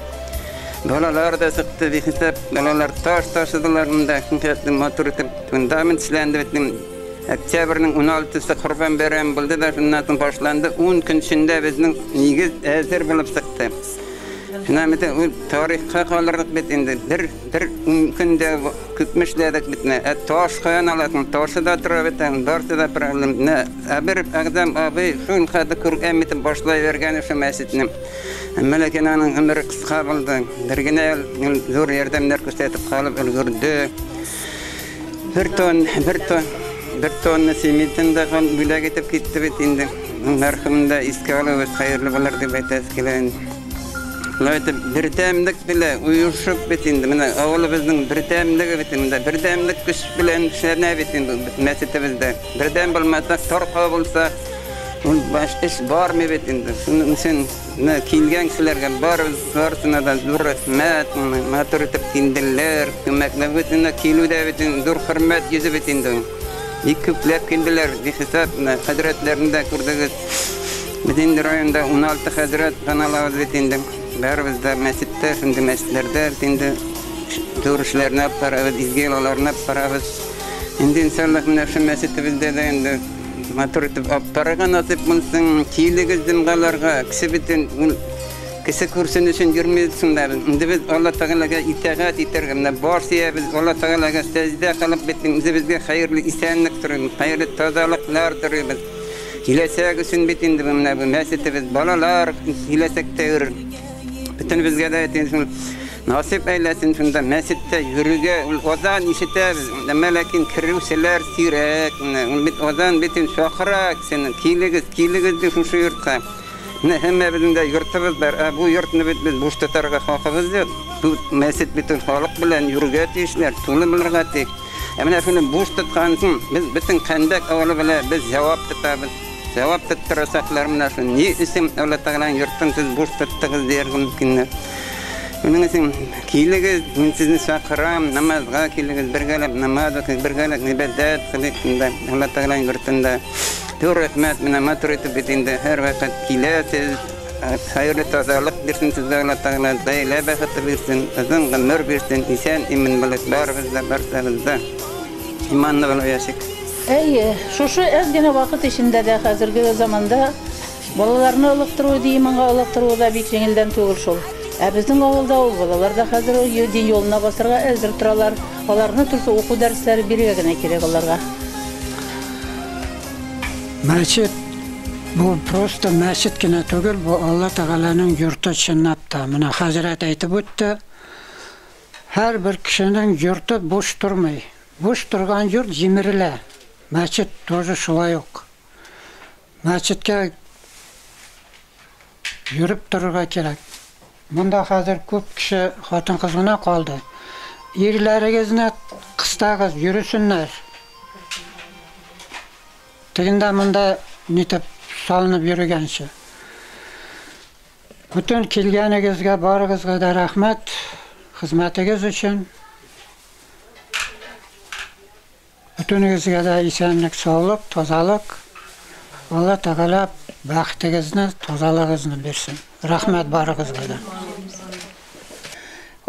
Балалар да сыҡты бихисап, балалар таш ташыдылар мында, шундай матур итеп фундамент эшләнде бит. Октябрьнең 16-сы Ҡорбан байрам булды да, шуннан соң башланды. 10 көн эчендә безнең нигеҙ әҙер булып сыҡты. Шунан бит ул тарихҡа ҡалырлыҡ бит инде. Бер көндә күпме эшләдек бит. Ә таш ҡаян алаһың? Ташы да тора бит, барысы да проблем. Бер Әғзәм абый шул хәтле күркәм итеп башлай биргән ошо мәсетне. Әммә ләкин аның ғүмере ҡыҫҡа булды. Бер генә ҙур ярҙамдар күрһәтеп ҡалып өлгөрҙө. Бер тонна цементын да бүләк итеп китте бит инде. Мәрхүмде дә иҫкә алыуыбыҙ хәйерле булыр тип әйтәсе килә инде. Шулай итеп берҙәмлек белән ойошоп бит инде. Мына ауылыбыҙҙың берҙәмлеге бит инде. Берҙәмлек көс белән эшләнә бит инде мәсетебеҙҙә. Берҙәм булмаһа, тарҡау булса, ул баш эш бармай бит инде. Шуның өсөн менә килгән кешеләргә барыбыҙ барыһына да ҙур рәхмәт. Матур итеп килделәр, күмәкләп бит инде, килеү ҙә бит инде ҙур хөрмәт йөҙө бит инде. Бик күпләп килделәр, бихисап, менә хәҙрәтләрен дә күрҙегеҙ. Беҙ инде районда 16 хәҙрәт һаналабыҙ бит инде. Барыбыҙ да мәсеттә, шундай мәсетләрҙә бит инде ҙур эшләрне алып барабыҙ, изге йолаларны алып барабыҙ. Инде иншаллаһ менә ошо мәсетебеҙҙә лә инде матур итеп алып барырға насип булсын. Килегеҙ җомғаларға, кеше бит ул кеше күрсен өсөн йөрөмәйбеҙ шунда беҙ. Инде беҙ Алла Тәғәләгә итәғәт итергә, менә баш эйәбеҙ, Алла Тәғәләгә сәждә ҡылып бит үҙебеҙгә хәйерле иҫәнлек торайбыҙ, хәйерле таҙалыҡлар торайбыҙ. Киләсәк өсөн бит инде менә бу мәсетебеҙ, балалар киләсәктә йөрөр. Бөтөн беҙгә лә инде шул насип әйләсен шунда мәсеттә йөрөргә, ул аҙан ишетәбеҙ. Әммә ләкин кереүселәр сирәк. Менә ул бит аҙан бит инде саҡыра кешене, килегеҙ, килегеҙ тип шушы йортҡа. Менә һәммәбеҙҙең дә йортыбыҙ бар. Ә бу йортны бит беҙ буш тотарға хаҡыбыҙ юҡ. Бу мәсет бит ул халыҡ белән йөрөргә тейешләр, тулы булырға тейеш. Ә менә шуны буш тотҡан өсөн беҙ бөтөн Ҡәнбәк ауылы белән беҙ яуап тотабыҙ. Яуап тотторасаҡлар менә шул. Ни өсөн Алла Тәғәләнең йортон һеҙ буш тоттоғоҙ тиергә мөмкиннәр. Шуның өсөн килегеҙ, мин һеҙҙе саҡырам, намаҙға килегеҙ, бергәләп намаҙ уҡыйыҡ, бергәләп ғибәҙәт ҡылыйҡ шунда Алла Тәғәләнең йортонда. Ҙур рәхмәт, менә матур итеп бит инде һәр ваҡыт киләһеҙ. Хәйерле таҙалыҡ бирһен һеҙгә Алла Тәғәлә, ғаилә бәхете бирһен, оҙон ғүмер бирһен, иҫән имен булыйҡ барыбыҙ да, барсабыҙ да. Иманлы булып йәшәйек.
Әйе, шушы әҙ генә ваҡыт эсендә лә хәҙерге заманда балаларны ылыҡтырыу, иманға ылыҡтырыу ҙа бик еңелдән түгел шул. Ә беҙҙең ауылда ул балалар ҙа хәҙер дин юлына баҫырға әҙер торалар. Аларны только уҡыу дәрестәре бирергә генә кәрәк уларға.
Мәсет бу просто мәсет кенә түгел, бу Алла Тәғәләнең йорто чынлап та. Менә хәзрәт әйтеп үтте. Һәр бер кешенең йорто буш тормай. Буш торган йорт җимерелә. Мәчет тоже шулай ук. Мәчеткә йөреп торырга кирәк. Монда хәзер күп кеше хатын-кыз гына калды. Ирләрегезне кыстагыз, йөресеннәр. Тегендә монда нитеп салынып йөрегәнче. Бүтән килгәнегезгә барыгызга да рәхмәт, хезмәтегез өчен. Бүтәнегезгә дә исәнлек, саулык, тазалык. Алла Тәгалә бәхетегезне, тазалыгыгызны бирсен. Рәхмәт барыгызга да.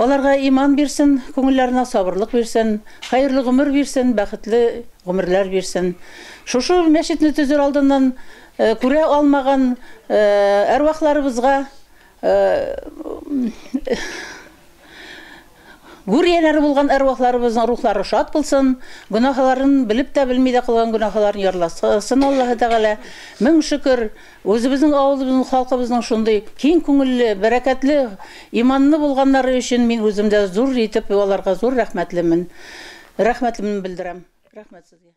Аларга иман бирсен, күңелләренә сабырлык бирсен, хәерле гомер бирсен, бәхетле гомерләр бирсен. Шушы мәчетне төзер алдыннан күрә алмаган әрвахларыбызга гүр ияләре булган әрвахларыбызның рухлары шат булсын, гөнаһларын белеп тә белми дә кылган гөнаһларын ярласын Аллаһы Тәгалә. Мең шөкер, үзебезнең авылыбызның, халкыбызның шундый киң күңелле, бәрәкәтле, иманлы булганнары өчен мин үзем дә зур итеп аларга зур рәхмәтлемен. Рәхмәтемне белдерәм. Рәхмәт сезгә.